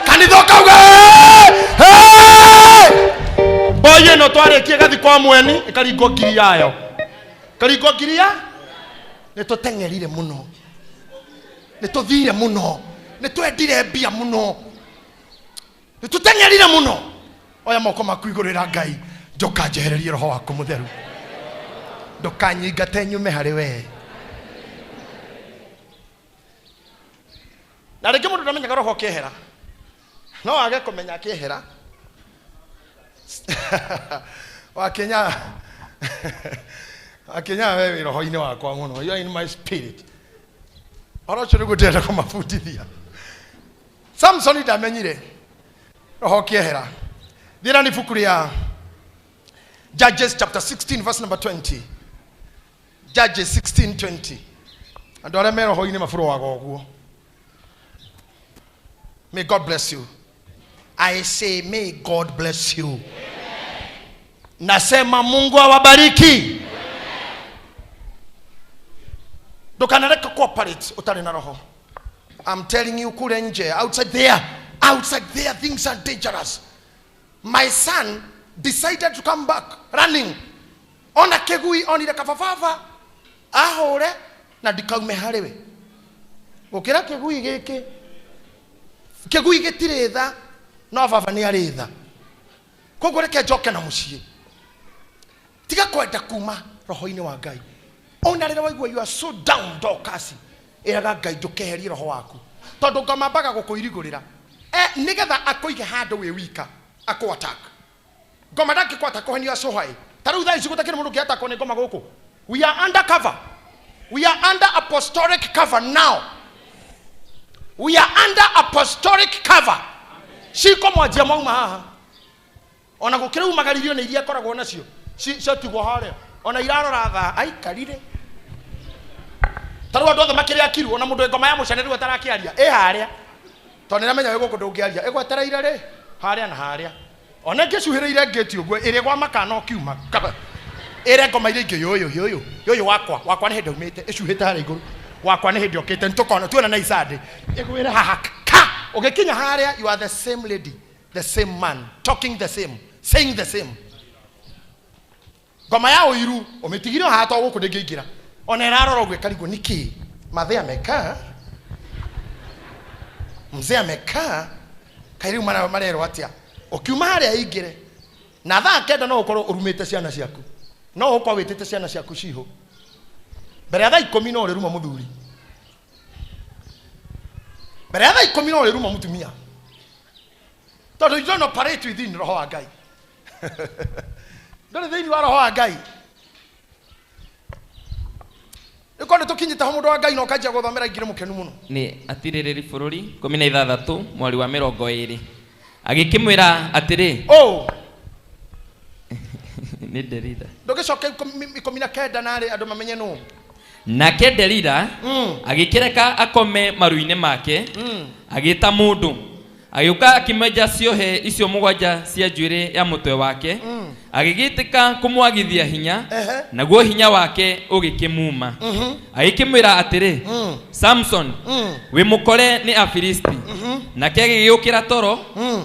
kanitha ukauga boy ĩno twarĩkie gathi kwa mweni ĩkaringwo ngiri yayo, ĩkaringwo ngiri ya nĩ tũteng'erire mũno, nĩ tũthire mũno, nĩ twendire mbia mũno, nĩ tũteng'erire mũno. Oya moko maku igũrũ ĩra Ngai, ndũkanjehererie roho waku mũtheru, ndũkanyingate nyume harĩ wee. Na rĩngĩ mũndũ ndamenyaga roho ũkĩehera, no age kũmenya akĩehera. Wakinya wakinya wewe roho-inĩ wakwa mũno, you are in my spirit. Ũhoro ũcio nĩguo ndĩrenda kũmabundithia. Samson ndamenyire roho ũkĩehera. Thiĩra nĩ ibuku rĩa Judges chapter 16 verse number 20. Judges 16:20. Andũ arĩa me roho-inĩ maburũaga ũguo. May God bless you. I say may God bless you. Nasema Mungu awabariki. Ndukanareke cooperate utari na roho. I'm telling you kule nje, outside there things are dangerous. My son decided to come back running. Ona kegui onire kabababa ahore na ndikaume hariwe. Gukira kegui giki. Kegui gitire tha no baba ni ari tha. Koguo reke njoke na mucii. Tiga kwenda kuma roho-inĩ wa Ngai. Ona rĩrĩa waigua you are so down Dorcas, ĩraga Ngai ndũkeherie roho waku. Tondũ ngomambaga gũkũirigũrĩra. Nĩgetha akũige handũ wĩ wika, akũ attack. Ngoma ndangĩkũ attack when you are so high. Ta rĩu thaa ici gũtakĩrĩ mũndũ ũngĩatakwo nĩ ngoma gũkũ. We are under cover. We are under apostolic cover now. We are under apostolic cover. Ciko mwanjia mauma haha. Ona gũkĩrĩ umagaririo nĩ iria akoragwo nacio. Ciatigwo harĩa. Ona irarora thaa aikarire. Ta rĩu andũ othe makĩrĩ akiru, ona mũndũ wĩ ngoma ya mũcene rĩu atarakĩaria. Ĩ harĩa. Tondũ nĩramenya wĩ gũkũ ndũngĩaria. Ĩgwetereire rĩ harĩa na harĩa. Ona ĩngĩcuhĩrĩire ngĩti ũguo ĩrĩ gwa makana ũkiuma. Ĩre ngoma iria ingĩ yũyũ yũyũ yũyũ wakwa wakwa nĩ hĩndĩ aumĩte ĩcuhĩte harĩa igũrũ wakwa nĩ hĩndĩ okĩte nĩtũkona tuona na icandĩ ĩgwĩre haha ka ũgĩkinya harĩa you are the same lady, the same man, talking the same, saying the same. Ngoma ya ũiru ũmĩtigire o haha to gũkũ ndĩngĩingĩra. Ona ĩrarora ũguo ĩkarigwo nĩkĩ mathe amekaa, mzee amekaa, kaĩ rĩu marerwo atĩa? Ũkiuma harĩa ĩingĩre na thaa kenda no ũkorwo ũrumĩte ciana ciaku, no ũkorwo wĩtĩte ciana ciaku ciho mbere ya thaa ikũmi no ũrĩruma mũthuri, mbere ya thaa ikũmi no ũrĩruma mũtumia, tondũ you don't operate within roho wa Ngai. Ndũrĩ thĩinĩ wa roho wa Ngai. Rĩu nĩ tũkinyĩte ho mũndũ wa Ngai na ũkanjia gũthomera ingĩ nĩ mũkenu mũno. Nĩ atirĩrĩri bũrũri 16 mweri wa 20 agĩkĩmwĩra atĩrĩ, oh nĩ Delila. Ndũgĩcoke 19 narĩ andũ mamenye nũ. Nake Delila agĩkĩreka akome maru-inĩ make, agĩta mũndũ agĩũka akĩmenja ciohe icio mũgwanja cia njuĩrĩ ya mũtwe wake, agĩgĩtĩka kũmwagithia hinya, naguo hinya wake ũgĩkĩmuma. Agĩkĩmwĩra atĩrĩ, Samson, wĩ mũkore nĩ Afilisti. Nake agĩgĩũkĩra toro,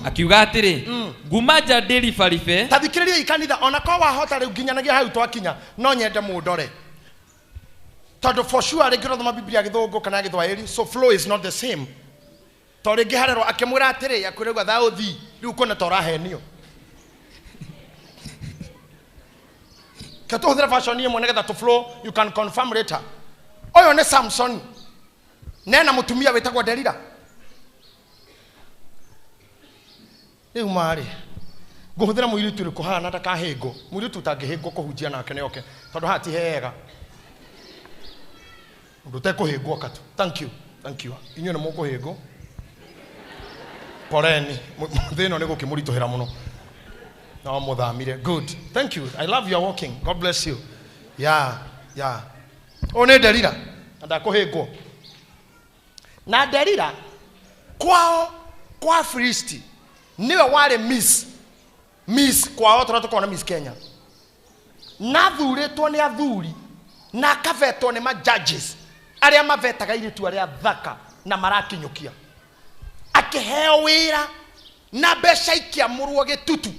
akiuga atĩrĩ, nguma nja ndĩribaribe. Ta thikĩrĩriai kanitha, ona ko wahota rĩu nginyanagia hau twakinya, no nyende mũndore. Tondũ for sure rĩngĩ ũrathoma Biblia gĩthũngũ kana gĩthwaĩri, so flow is not the same. To rĩngĩ harerwo akĩmwĩra atĩrĩ, akwĩrĩgwa thaa ũthi, rĩu kuona ta ũrahenio. Ke tũhũthĩre version ĩmwe nĩgetha to flow, you can confirm later. Ũyũ nĩ Samson nena mũtumia wĩtagwo Delila. Rĩu marĩ ngũhũthĩra mũirĩtu ũrĩkũ haha na ndakahĩngwo? Mũirĩtu ũtangĩhĩngwo kũhunjia nake nĩ oke, tondũ haha ti hega ũndũ ũtekũhĩngwo katu. Thank you, thank you. Inyuĩ nĩ mũkũhĩngwo, poleni. Thĩ ĩno nĩ gũkĩmũritũhĩra mũno no mũthamire. Good, thank you. I love your walking. God bless you. Yeah, yeah. Ũyũ nĩ Delila na ndakũhĩngwo. Na Delila kwao kwa Filisti nĩwe warĩ miss kwao, tũrĩa tũkoragwo na Miss Kenya, na athurĩtwo nĩ athuri na akavetwo nĩ ma judges arĩa mavetaga airĩtu arĩa thaka na marakinyũkia. Akĩheo wĩra na mbeca ikĩamũrwo gĩtutu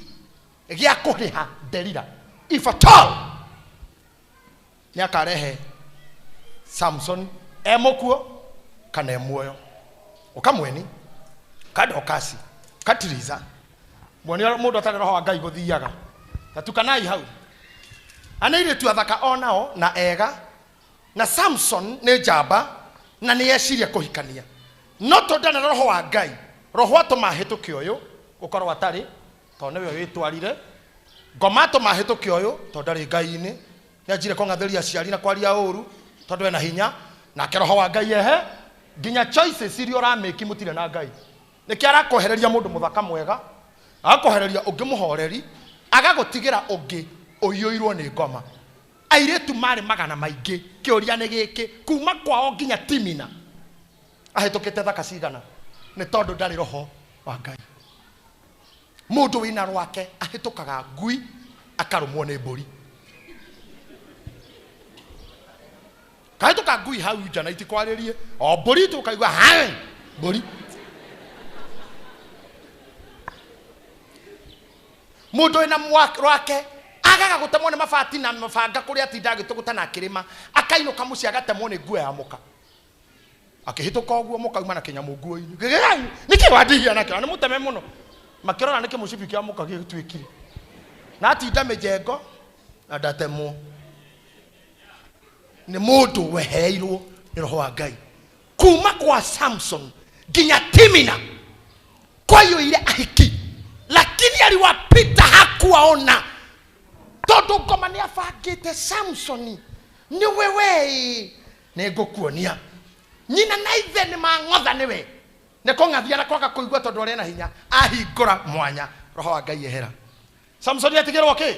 gĩa kũrĩha Delila if at all nĩ akarehe Samson e mũkuo kana e muoyo. Ũkamweni kadokasi katiriza mwoni mũndũ atarĩ roho wa Ngai gũthiaga tatukanai hau. Ana airĩtu athaka onao na ega, na Samson nĩ njamba na nĩ eciria kũhikania, no tondũ ndarĩ roho wa Ngai, roho atũma ahĩtũke ũyũ gũkorwo atarĩ, tondũ nĩwe wĩtwarire ngoma, atũma ahĩtũke ũyũ tondũ ndarĩ Ngai-inĩ, nĩanjire kũng'athĩria aciari na kwaria ũru tondũ ena hinya, nake roho wa Ngai ehe nginya choices iria ũramĩki mũtirĩ na Ngai. Nĩkĩo arakwehereria mũndũ mũthaka mwega, agakwehereria ũngĩ mũhoreri, agagũtigĩra ũngĩ ũiyũirwo nĩ ngoma. Airĩtu marĩ magana maingĩ. Kĩũria nĩ gĩkĩ, kuma kwao nginya Timina ahĩtũkĩte thaka cigana? Nĩ tondũ ndarĩ roho wa Ngai. Mũndũ wĩna rwake ahĩtũkaga ngui akarũmwo nĩ mbũri. Kahĩtũka ngui hau nja na itikwarĩrie, o mbũri tu ũkaigua hai mbũri. Mũndũ wĩna rwake agaga gũtemwo nĩ mabati na mabanga kũrĩa atinda agĩtũgũta na akĩrĩma, akainũka mũciĩ agatemwo nĩ nguo ya mũka akĩhĩtũka ũguo, mũkauma na kĩnyamũ nguo-inĩ. Gĩgĩgai nĩkĩ wandihia nakĩo? Na nĩ mũteme mũno, makĩrora nĩ kĩmũcibi kĩa mũka gĩtuĩkire na atinda mĩjengo na ndatemwo. Nĩ mũndũ wehereirwo nĩ roho wa Ngai. Kuma kwa Samson nginya Timina kwaiyũire ahiki, lakini aliwapita hakuwaona, tondũ ngoma nĩ abangĩte Samsoni nĩwe wee nĩ ngũkuonia. Nyina na ithe nĩ mang'otha nĩwe nĩ kũng'athia na kwaga kũigua, tondũ arĩ na hinya ahingũra mwanya roho wa Ngai ehera. Samsoni atigĩrwo kĩ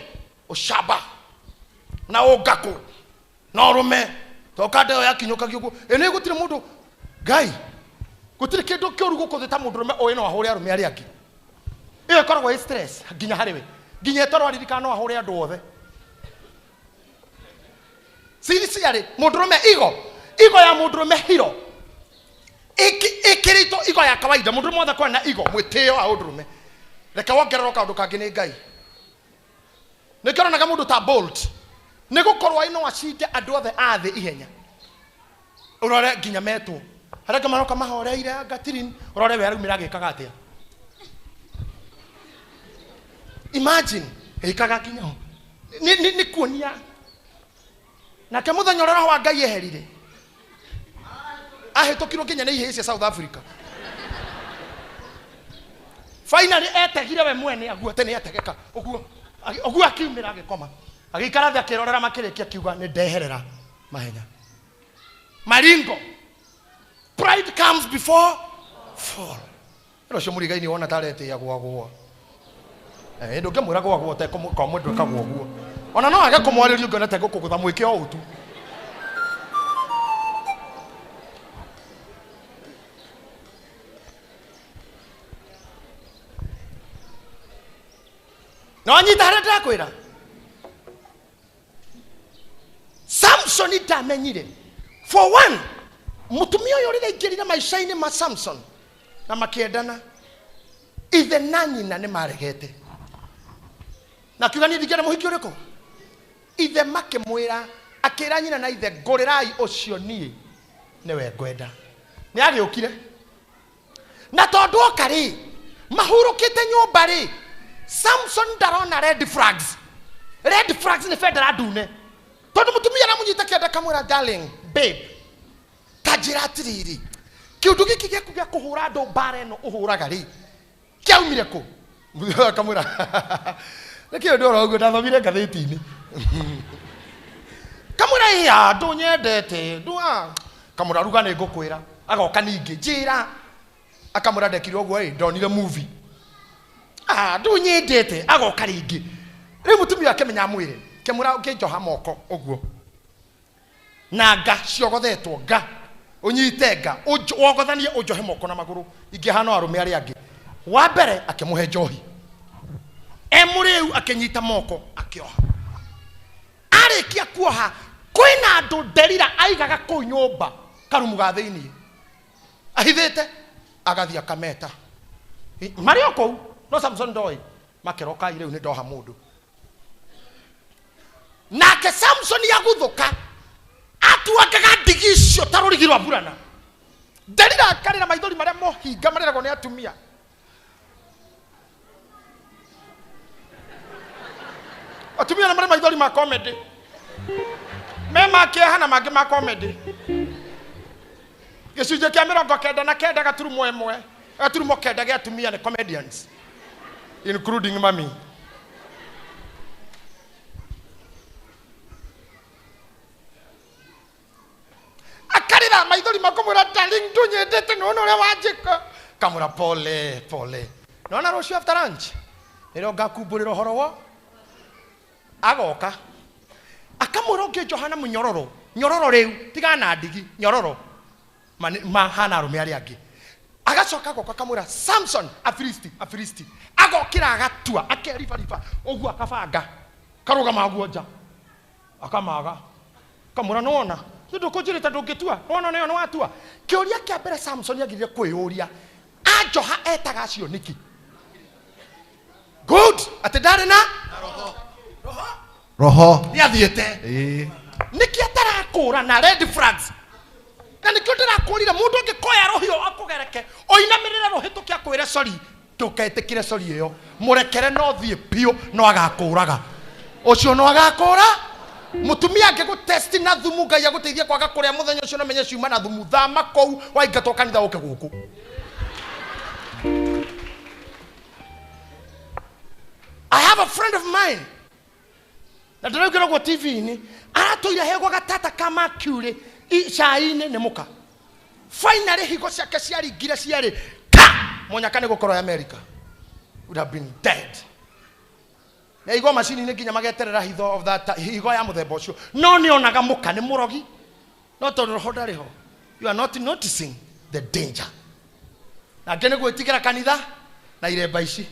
ũcamba na ũngakũ na ũrũme, toka ndeo yakinyũkagio ũguo. Ĩ nĩ gũtirĩ mũndũ Ngai, gũtirĩ kĩndũ kĩũru gũkũ thĩ ta mũndũrũme ũĩ no ahũre arũme arĩa angĩ. Ĩyo ĩkoragwo ĩ stress nginya harĩ we, nginya ĩtorwo aririkana no ahũre andũ othe. Siri ciarĩ mũndũrũme igo igo ya mũndũrũme hiro ĩkĩrĩtwo igo ya kawaida. Mũndũrũme wothe akoragwo na igo, mwĩtĩo wa ũndũrũme. Reke wongererwo kaũndũ kangĩ nĩ Ngai. Nĩkĩo ũronaga mũndũ ta Bolt nĩ gũkorwo no acinde andũ othe a thĩ ihenya. Ũrore nginya metwo arĩa angĩ maroka mahoreire angatirin, ũrore we araumĩra agĩkaga atĩa. Imagine ĩkaga nginya ho nĩ kuonia nake mũthenya ũrĩa roho wa Ngai eherire ahĩtũkirwo nginya nĩ ihĩĩ cia South Africa. Finally etegire we mwene aguo atĩ nĩ ategeka ũguo. Ũguo akiumĩra agĩkoma, agĩikara thĩ akĩrorera makĩrĩkia, akiuga nĩ ndeherera mahenya. Maringo, pride comes before fall. Ĩno ũcio mũrigaini wona taretĩĩa gwagwo, ndũngĩmwĩra gwagwo ũtekũmwĩka mũndũ ĩkagwo ũguo, ona no age kũmwarĩria ũngĩona tegũkũgũtha mwĩke o ũtu. Na wanyita harĩa ndĩrakwĩra, Samson ndamenyire. For one, mũtumia ũyũ rĩrĩa aingĩrire maica-inĩ ma Samson na makĩendana, ithe na nyina nĩ maregete na akiuga niĩ ndingĩenda mũhiki ũrĩkũ. Ithe makĩmwĩra, akĩra nyina na ithe, ngũrĩrai ũcio niĩ nĩwe ngwenda. Nĩ agĩũkire na tondũ oka rĩ, mahurũkĩte nyũmba rĩ, Samson ndarona red flags. Red flags nĩ bendera ndune, tondũ mũtumia aramũnyita kĩanda, kamwĩra, "Darling, babe." Njĩra atĩrĩrĩ, kĩũndũ gĩkĩ gĩaku gĩa kũhũra andũ mbara ĩno ũhũraga rĩ, kĩaumire kũ? Mũthuri ũyũ akamwĩra, nĩkĩ ũndũ oro ũguo ndathomire ngathĩti-inĩ. Kamwĩra, ĩa ndũnyendete ndua. Kamwĩra, ruga nĩ ngũkwĩra. Agoka ningĩ, njĩra. Akamwĩra, ndekire ũguo ĩ, ndonire movie. Ah, ndũnyendete. Agoka rĩngĩ. Rĩu mũtumia akĩmenya amwĩre, kĩmwĩra ũkĩnjoha moko ũguo na nga ciogothetwo nga ũnyite nga wogothanie ũnjohe moko na magũrũ ingĩhana arũme arĩa angĩ. Wa mbere akĩmũhe njohi e mũrĩu, akĩnyita moko akĩoha. Arĩkia kuoha, kwĩna andũ Nderira aigaga kũu nyũmba karumu ga thĩiniĩ ahithĩte, agathiĩ akameta marĩ o kũu, no Samson ndoĩ. Makeroka rĩu nĩ ndoha mũndũ. Nake Samson aguthũka atuangaga ndigi icio ta rũrigi rwa burana. Nderira akarĩra maithori marĩa mohinga marĩragwo nĩ atumia. Atumia nĩ marĩ maithori ma comedy, me ma kĩeha na mangĩ ma comedy. Gĩcunjĩ kĩa 99.1 9 gĩa atumia nĩ comedians, including mami. Akarĩra maithori makamwĩra, darling, ndũnyendete, nĩwona ũrĩa wanjĩka. Kamwĩra, pole pole, nona rũciũ after lunch nĩrĩo ngakumbũrĩra ũhoro wo. Agoka akamwĩra, ũngĩnjoha na mũnyororo, nyororo rĩu tigana na ndigi, nyororo mahana arũme arĩa angĩ. Agacoka agoka akamwĩra, Samson, Afilisti, Afilisti. Agokĩra agatua akeribariba ũguo, akabanga karũgama guo nja, akamaga, kamwĩra, nĩwona nĩ ndũkũnjĩrĩte ndũngĩtua, nĩwona nĩyo nĩwatua. Kĩũria kĩa mbere Samson agĩrĩire kwĩyũria, anjoha etaga acio nĩkĩ? Good, atĩ ndarĩ na roho. Nĩ athiĩte. Ĩĩ. Nĩkĩ atarakũra na red flags? Na nĩkĩo ndĩrakũrire, mũndũ angĩkoya rũhiũ akũgereke, ũinamĩrĩre rũhĩtũke akwĩre sorry, ndũketĩkĩre sorry ĩyo, mũrekere no thiĩ biũ, no agakũraga ũcio, no agakũra. Mũtumia angĩgũtesti na thumu, Ngai agũteithie kwaga kũrĩa mũthenya ũcio, no menye ciuma na thumu. Thama kũu, waingatwo kanitha ũke gũkũ. I have a friend of mine na ndĩraugĩra ũguo TV-inĩ, aratũire hegwo gatata ka mercury cai-inĩ nĩ mũka. Finally higo ciake ciaringire cierĩ ka mũnyaka nĩ gũkorwo America would have been dead. Na igwo macini-inĩ nginya mageterera hitho of that higo ya mũthemba ũcio, no nĩ onaga mũka nĩ mũrogi, no tondũ roho ndarĩ ho, you are not noticing the danger. Nangĩ nĩ gwĩtigĩra kanitha na iremba ici,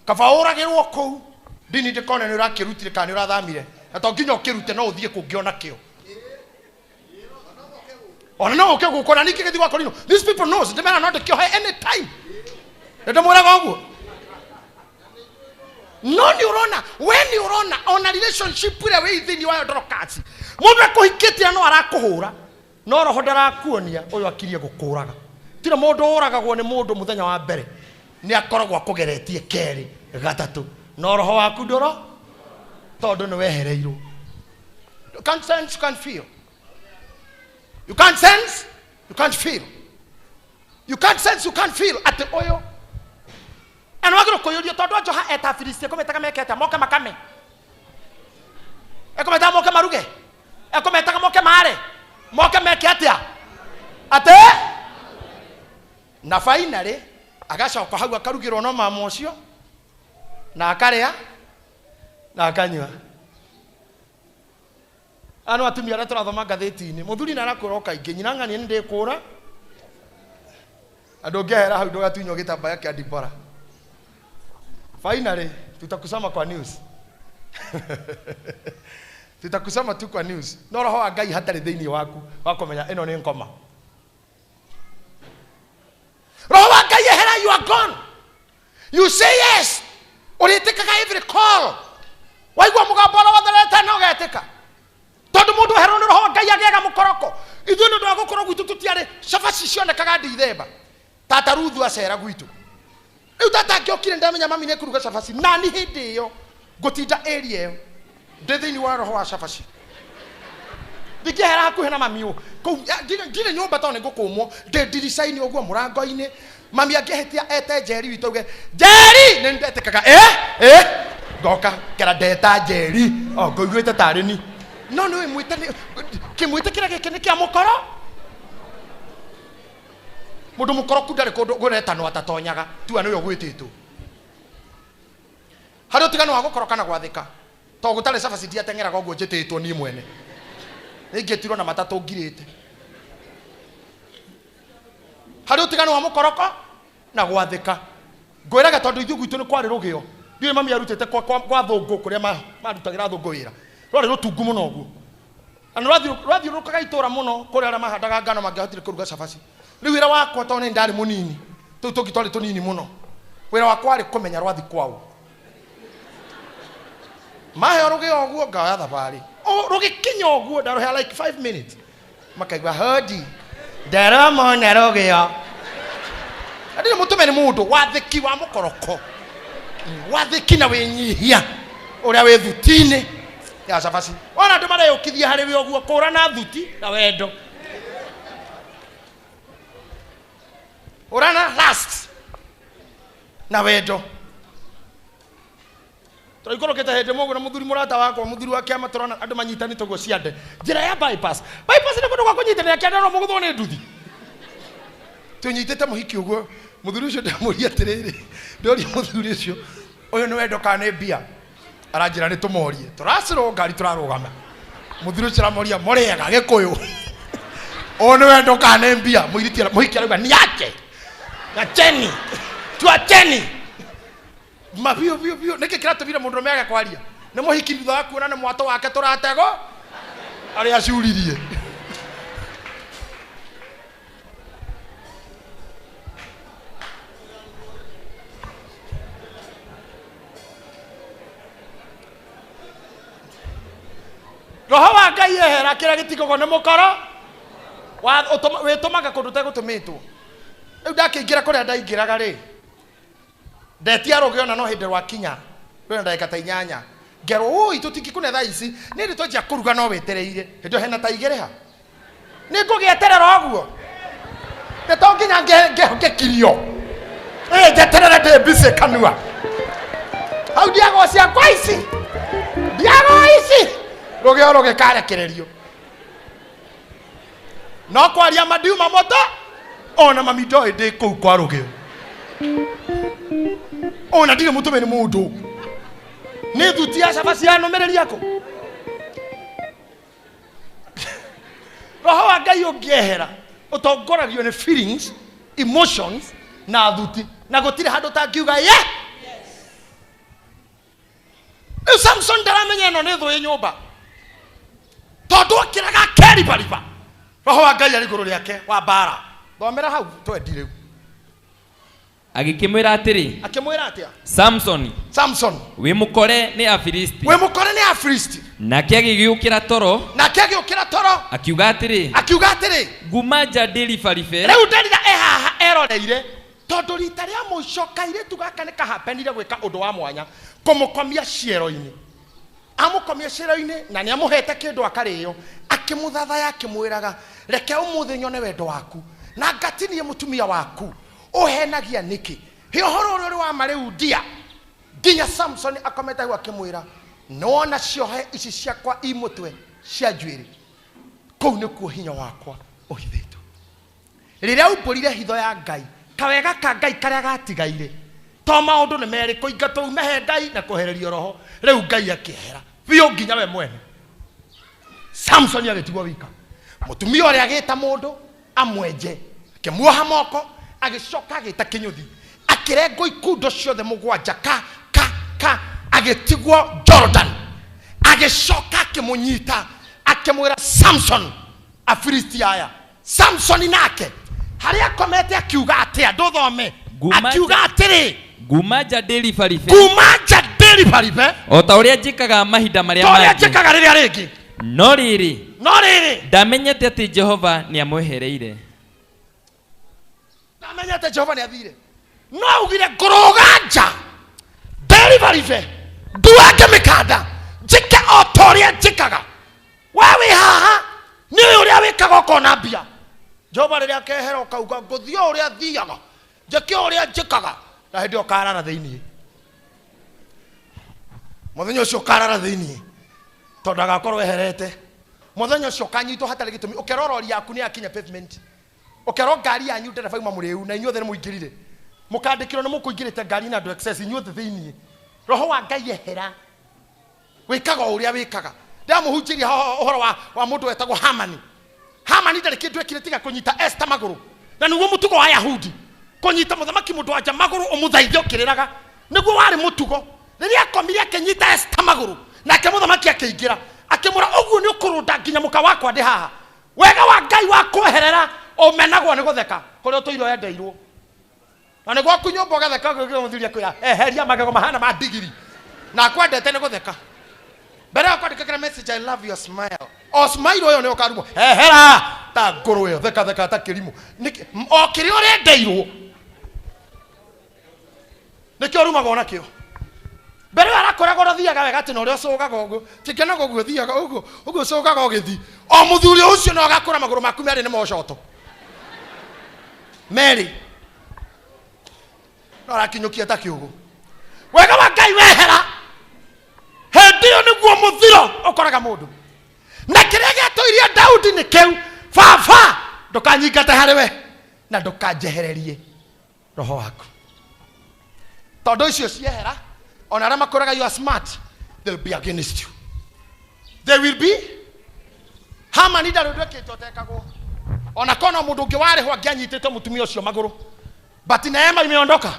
kaba ũragĩrwo kũu ndini ndĩkone nĩ ũrakĩrutire kana nĩ ũrathamire, na to nginya ũkĩrute, no ũthiĩ kũngĩ ona kĩo, ona no ũke gũkũ. Na ningĩ gĩthiĩ gwa Korino, these people knows ndĩmera no ndĩkĩohe anytime, nĩ ndĩmwĩraga ũguo. No nĩ ũrona, we nĩ ũrona ona relationship ĩrĩa wĩ thĩinĩ wayo, Dorokasi, mũndũ akũhikĩtie no arakũhũra, no roho ndarakuonia ũyũ akirie gũkũraga. Tira mũndũ ũragagwo nĩ mũndũ mũthenya wa mbere, nĩ akoragwo akũgeretie kerĩ gatatũ, no roho waku ndũro tondũ nĩ wehereirwo. You can't sense, you can't feel. You can't sense, you can't feel. You can't sense, you can't feel atĩ ũyũ na nĩ wagĩrĩirwo kwĩyũria, tondũ anjoha eta Afilisti, ekũmetaga mekete moke makame, ekũmetaga moke maruge, ekũmetaga moke mare, moke meke atĩa atĩ. Na finally agacoka hau akarugĩrwo no mama ũcio, na akarĩa na akanyua. Aya no atumia arĩa tũrathoma ngathĩti-inĩ. Mũthuri nĩ arakũra o kaingĩ, nyina ng'ania nĩ ndĩkũra na ndũngĩehera hau ndũgatunywo gĩtambaya kĩa Dibora. Finally tutakusoma kwa news, tutakusoma tu kwa news. No roho wa Ngai hatarĩ thĩinĩ waku wa kũmenya ĩno nĩ ngoma, roho wa Ngai ehera, you are gone. You say yes, ũrĩtĩkaga every call, waigua mũgambo ũrĩa wothe wetana ũgetĩka, tondũ mũndũ oherwo nĩ roho wa Ngai agĩaga mũkoroko. Ithuĩ nĩ ũndũ wa gũkorwo gwitũ tũtiarĩ cabaci cionekaga ndithemba, tata Ruthu acera gwitũ rĩu, tata angĩokire ndamenya mami nĩ kũruga cabaci, nani hĩndĩ ĩyo ngũtinda area ĩyo ndĩ thĩinĩ wa roho wa cabaci. Ndingĩehera hakuhĩ na mami ũ kũu ndirĩ nyũmba tondũ nĩ ngũkũmwo ndĩ ndirica-inĩ ũguo mũrango-inĩ. Mami angĩhĩtia ete Njeri witũ auge Njeri, nĩ ndetĩkaga ngoka ngera ndeta Njeri o ngũiguĩte tarĩ ni no nĩ mwĩte kĩmwĩte kĩrĩa gĩkĩ nĩ kĩa mũkoro. Mũndũ mũkoroku ndarĩ kũndũ kũretanwo atatonyaga tua nĩwe ũgwĩtĩtwo. Harĩ ũtiganu wa gũkoroka na gwathĩka to gũtarĩ cabaci ndiateng'eraga ũguo njĩtĩtwo niĩ mwene nĩingĩtirwo na matatũ ngirĩte. Harĩ ũtiganu wa mũkoroko na gwathĩka. Ngwĩraga tondũ ithuĩ gwitũ nĩ kwarĩ rũgĩo, ndiũĩ mami arutĩte kwa thũngũ kũrĩa marutagĩra thũngũ wĩra, rwarĩ rũtungu mũno ũguo na rwathiũrũrũkaga itũra mũno kũrĩa arĩa mahandaga ngano mangĩahotire kũruga cabaci. Rĩu wĩra wakwa tondũ nĩ ndarĩ mũnini, tũu tũngĩ twarĩ tũnini mũno, wĩra wakwa warĩ kũmenya rwathi kwao. Maheo rũgĩo ũguo ngaoya thabarĩ rũgĩkinya ũguo ndarũhea like 5 minutes makaigua hodi ndaromona rũgĩo. Ndirĩ mũtũme nĩ mũndũ wathĩki wa mũkoroko, wathĩki na wĩnyihia ũrĩa wĩ thuti-inĩ ya cabaci. Ona andũ mareyũkithia harĩ we ũguo kũrana thuti na wendo, ũrana last na wendo. Tũraikũrũkĩte hĩndĩ mũguo na mũthuri mũrata wakwa mũthuri wa kĩama tũrona andũ manyitanĩte ũguo ciande njĩra ya bypass. Bypass nĩ kũndũ gwa kũnyitanĩra kĩande no mũgũthwo nĩ nduthi. Tũnyitĩte mũhiki ũguo mũthuri ũcio ndamũria atĩrĩrĩ, ndoria mũthuri ũcio ũyũ nĩ wendo kana nĩ mbia, aranjĩra nĩ tũmorie. Tũracirwo ngari tũrarũgama, mũthuri ũcio aramoria mũrĩega Gĩkũyũ, ũyũ nĩ wendo kana nĩ mbia? Mũhiki arauga niache, acheni, tuacheni mabiũ biũ biũ. Nĩkĩ kĩratũmire mũndũrũme age kwaria? Nĩ mũhiki thutha wa kuona nĩ mwatũ wake tũratego arĩa acuririe. Roho wa Ngai ehera kĩrĩa gĩtigagwo nĩ mũkoro wĩtũmaga kũndũ ũtegũtũmĩtwo. Rĩu ndakĩingĩra kũrĩa ndaingĩraga rĩ, ndetia rũgĩo na no hĩndĩ rwakinya rwĩna ndagĩka ta 8 ngerwo ũi tũtingĩkũne thaa ici nĩ hĩndĩ twanjia kũruga no wetereire hĩndĩ ĩyo hena ta 2 ha nĩ ngũgĩeterera ũguo nĩ to nginya ngĩkirio njeterere ndĩ busy kanua hau ndiagwo ciakwa ici ndiagwo ici rũgĩo rũgĩkarekererio no kwaria mandiuma moto ona mami ndoĩ ndĩ kũu kwa rũgĩo ona ndirĩ mũtũme nĩ mũndũ nĩ thuti ya cabaci yanũmĩrĩria kũ. Roho wa Ngai ũngĩehera ũtongoragio nĩ feelings, emotions na thuti na gũtirĩ handũ ũtangiuga ye. Rĩu Samson ndaramenya ĩno nĩ thũ ĩ nyũmba tondũ akĩraga akeribariba. Roho wa Ngai arĩ igũrũ rĩake wa mbara. Thomera hau twendi rĩu. Agĩkĩmwĩra atĩrĩ, Akĩmwĩra atĩa? Samson, Samson, wĩ mũkore nĩ Afilisti. Wĩ mũkore nĩ Afilisti. Nake agĩgĩũkĩra toro. Nake agĩũkĩra toro. Akiuga atĩrĩ, Akiuga atĩrĩ, nguma nja ndĩribaribe. Rĩu Delila e haha eroreire tondũ rita rĩa mũico kairĩtu gaka nĩ kahapenire gwĩka ũndũ wa mwanya kũmũkomia ciero-inĩ. Amũkomia ciero-inĩ na nĩ amũhete kĩndũ akarĩo, akĩmũthathaya akĩmwĩraga reke ũmũthĩ nyone wendo waku na ngatinie mũtumia waku ũhenagia nĩkĩ? Hĩ ũhoro ũrĩa ũrĩ wa ma rĩu ndia. Nginya Samson akomete hau akĩmwĩra nĩwona ciohe ici ciakwa i mũtwe cia njuĩrĩ, kũu nĩkuo hinya wakwa ũhithĩtwo. Rĩrĩa aumbũrire hitho ya Ngai, kawega ka Ngai karĩa gatigaire to maũndũ nĩ merĩ, kũingatwo ume he Ngai na kwehererio roho. Rĩu Ngai akĩehera biũ nginya we mwene. Samson agĩtigwo wika. Mũtumia ũrĩa agĩta mũndũ amwenje, akĩmuoha moko, agĩcoka agĩta kĩnyũthi, akĩrengwo ikundo ciothe 7 ka ka ka, agĩtigwo Jordan. Agĩcoka akĩmũnyita akĩmwĩra Samson, Afilisti aya. Samson nake harĩa akomete akiuga atĩa? Ndũthome. Akiuga atĩrĩ, nguma nja ndĩribaribe. Nguma nja ndĩribaribe. O ta ũrĩa njĩkaga mahinda marĩa Ta ũrĩa mangĩ. njĩkaga rĩrĩa rĩngĩ. No rĩrĩ, No rĩrĩ, ndamenyete atĩ Jehova nĩamwehereire. Ndamenyete Jehova nĩathire. No augire ngũrũga nja ndĩribaribe, nduange mĩkanda, njĩke o ta ũrĩa njĩkaga. We wĩ haha Nĩ ũrĩa wĩkaga ũkona mbia. Jehova rĩrĩa akehera ũkauga ngũthiĩ o ũrĩa thiaga, njĩke o ũrĩa njĩkaga, na hĩndĩ ĩyo ũkarara thĩiniĩ. Mũthenya ũcio ũkarara thĩiniĩ tondũ agakorwo eherete. Mũthenya ũcio ũkanyitwo hatarĩ gĩtũmi, ũkerwo rori yaku nĩ yakinya pavement, ũkerwo ngari yanyu ndereba uma mũrĩu na inyuothe nĩ mũingĩrire, mũkandĩkĩrwo nĩ mũkũingĩrĩte ngari na andũ excess inyuothe thĩiniĩ. Roho wa Ngai ehera, wĩkaga o ũrĩa wĩkaga. Ndamũhunjĩria ũhoro wa mũndũ wetagwo Hamani. Hamani ndarĩ kĩndũ ekire tiga kũnyita Esther magũrũ, na nĩguo mũtugo wa Ayahudi, kũnyita mũthamaki mũndũ wa nja magũrũ ũmũthaithe ũkĩrĩraga, nĩguo warĩ mũtugo. Rĩrĩa akomire akĩnyita Esther magũrũ, nake mũthamaki akĩingĩra akĩmũra, ũguo nĩ ũkũrũnda nginya mũka wakwa ndĩ haha. Wega wa Ngai wa kweherera ũmenagwo nĩ gũtheka kũrĩa ũtũire wendeirwo. Na nĩ gwaku nyũmba ũgatheka ũgĩũkĩra mũthuri akwĩra eheria magego mahana ma ndigiri, na akwendete nĩ gũtheka. Mbere ya kwandĩkagĩra message, I love your smile, o smile ũyũ nĩ ũkarumwo, ehera ta ngũrwe ĩyo, theka theka ta kĩrimũ. Nĩkĩ? O kĩrĩa ũrendeirwo nĩkĩo ũrumagwo nakĩo. Mbere ĩyo arakwĩraga ũrĩa ũthiaga wega, atĩ na ũrĩa ũcũgaga ũguo, tikenaga ũguo ũthiaga ũguo, ũguo ũcũgaga ũgĩthiĩ. O mũthuri ũcio no agakũra magũrũ maku merĩ nĩ mocoto merĩ, no arakinyũkia ta kĩũgũ. Wega wa Ngai wehera, hĩndĩ ĩyo nĩguo mũthiro ũkoraga mũndũ. Na kĩrĩa gĩatũirie Daudi nĩ kĩu, baba ndũkanyingate harĩ we na ndũkanjehererie roho waku. Tondũ icio ciehera, ona arĩa makwĩraga you are smart, they will be against you. They will be. Hamani ndarĩ ũndũ ekĩte ũtekagwo. Ona kona mũndũ ũngĩ warĩho angĩanyitĩte mũtumia ũcio magũrũ, but neema imeondoka.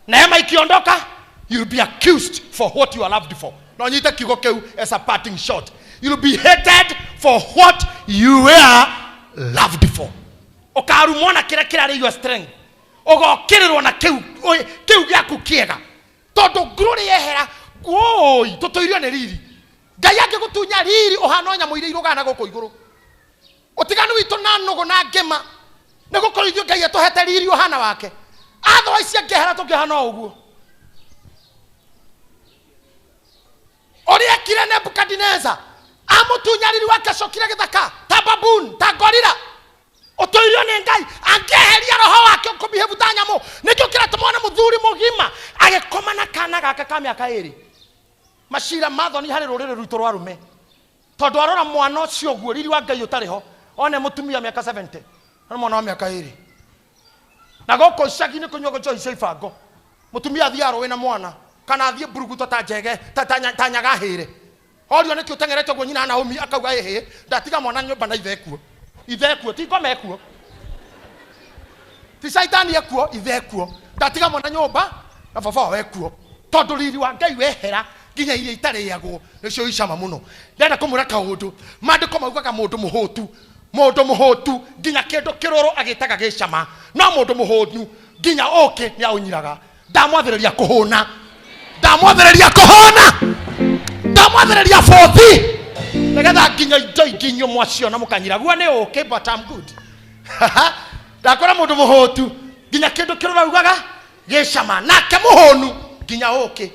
Neema ikiondoka, you'll be accused for what you are loved for. No nyite kiugo kĩu as a parting shot. You'll be hated for what you were loved for. Ũkarumwo na kĩrĩa kĩrarĩ your strength, ũgokĩrĩrwo na kĩu kĩu gĩaku kĩega, tondũ glory yehera, woi tũtũirio nĩ riri. Ngai angĩgũtunya riri ũhana o nyamũ iria irũgaga na gũkũ igũrũ. Ũtiganu witũ na nũgũ na ngĩma nĩ gũkorwo ithuĩ Ngai atũhete riri ũhana wake. Otherwise angĩehera tũngĩhana o ũguo. Ũrĩa ekire Nebukadineza, amũtunya riri wake acokire gĩthaka ta baboon, ta gorilla. Ũtũirio nĩ Ngai angĩeheria roho wake ũkũmihĩbu ta nyamũ. Nĩkĩo kĩratũma one mũthuri mũgima agĩkoma na kana gake ka mĩaka ĩrĩ. Macira ma thoni harĩ rũrĩrĩ rwitũ rwa arũme, tondũ arora mwana ũcio ũguo riri wa Ngai ũtarĩ ho, one mũtumia mĩaka 70 na mwana wa mĩaka ĩrĩ. Na gũkũ icagi-inĩ kũnyuagwo njohi cia ibango, mũtumia athiĩ arũĩ na mwana kana athiĩ mburuguto ta njege, ta nyaga hĩre. Orio nĩkĩ ũteng'erete ũguo nyina Naomi akauga ĩhĩ, ndatiga mwana nyũmba na ithe ekuo. Ithe ekuo, ti ngoma ekuo, ti caitani ekuo, ithe ekuo. Ndatiga mwana nyũmba na baba wao ekuo. Tondũ riri wa Ngai wehera nginya iria itarĩagwo nĩcio icama mũno. Ndĩrenda kũmwĩra kaũndũ, maandĩko maugaga mũndũ mũhũtu, mũndũ mũhũtu nginya kĩndũ kĩrũrũ agĩtaga gĩcama, no mũndũ mũhũnu nginya ũkĩ nĩ aũnyiraga. Ndamwathĩrĩria kũhũna, ndamwathĩrĩria kũhũna, ndamwathĩrĩria bũthi, nĩgetha nginya indo ingĩ inyuĩ mwaciona mũkanyira guo nĩ ũkĩ, but I'm good. Ndakora mũndũ mũhũtu nginya kĩndũ kĩrũrũ augaga gĩcama, nake mũhũnu nginya ũkĩ.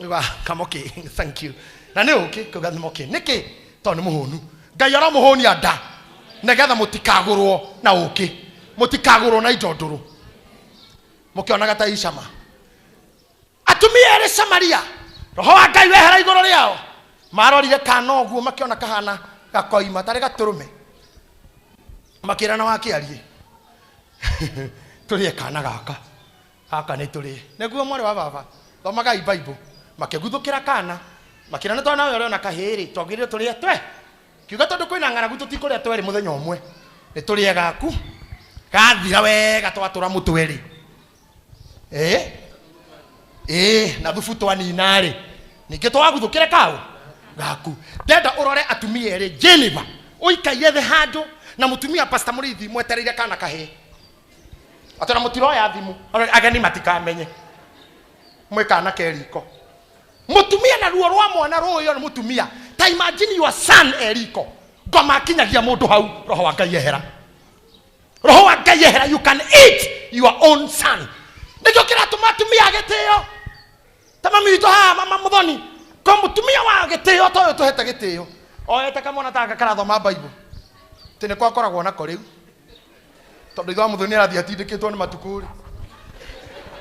Wa, kamoki, thank you. Na nĩ ũkĩ, kuga nĩ moki. Nĩkĩ? Tondũ nĩ mũhũnu. Ngai aramũhũnia nda nĩgetha mũtikagũrwo na ũkĩ, mũtikagũrwo na indo ndũrũ, mũkĩonaga ta icama. Atumia erĩ Samaria, roho wa Ngai wehera igũrũ rĩao, marorire kana ũguo makĩona kahana gakoima tarĩ gatũrũme, makĩrana wakĩarie tũrĩe kana gaka, gaka nĩ tũrĩe. Nĩguo mwarĩ wa baba, thomagai Bible. Makĩguthũkĩra kana, makĩrana twana ũyũ ũrĩona kahĩĩ-rĩ, twagĩrĩirwo tũrĩe twe. Kiuga tondũ kwĩna ng'aragu tũtikũrĩa twerĩ mũthenya ũmwe, nĩ tũrĩe gaku gathira wega twatũra mũtwe-rĩ. Na thubu twanina-rĩ, ningĩ twaguthũkĩre kaũ gaku. Ndenda ũrore atumia erĩ Geneva, ũikaire thĩ handũ na mũtumia Pastor Mũrĩithi mwetereire kana kahĩĩ. Atĩ ona mũtiroya thimũ, ageni matikamenye mwĩ kana ke riko. Mũtumia na ruo rwa mwana rũĩ nĩ mũtumia. Ta imagine your son e riko, ngoma akinyagia mũndũ hau, roho wa Ngai ehera. Roho wa Ngai ehera, you can eat your own son. Nĩkĩo kĩratũma atumia agĩtĩo. Ta mami witũ haha, mama Mũthoni, ko mũtumia wa gĩtĩo ta ũyũ tũhete gĩtĩo, oete kamwana ta gaka karathoma Bible. Atĩ nĩ kwakoragwo nako rĩu tondũ ithe wa mũthoni nĩ arathiĩ atindĩkĩtwo nĩ matukũ rĩ,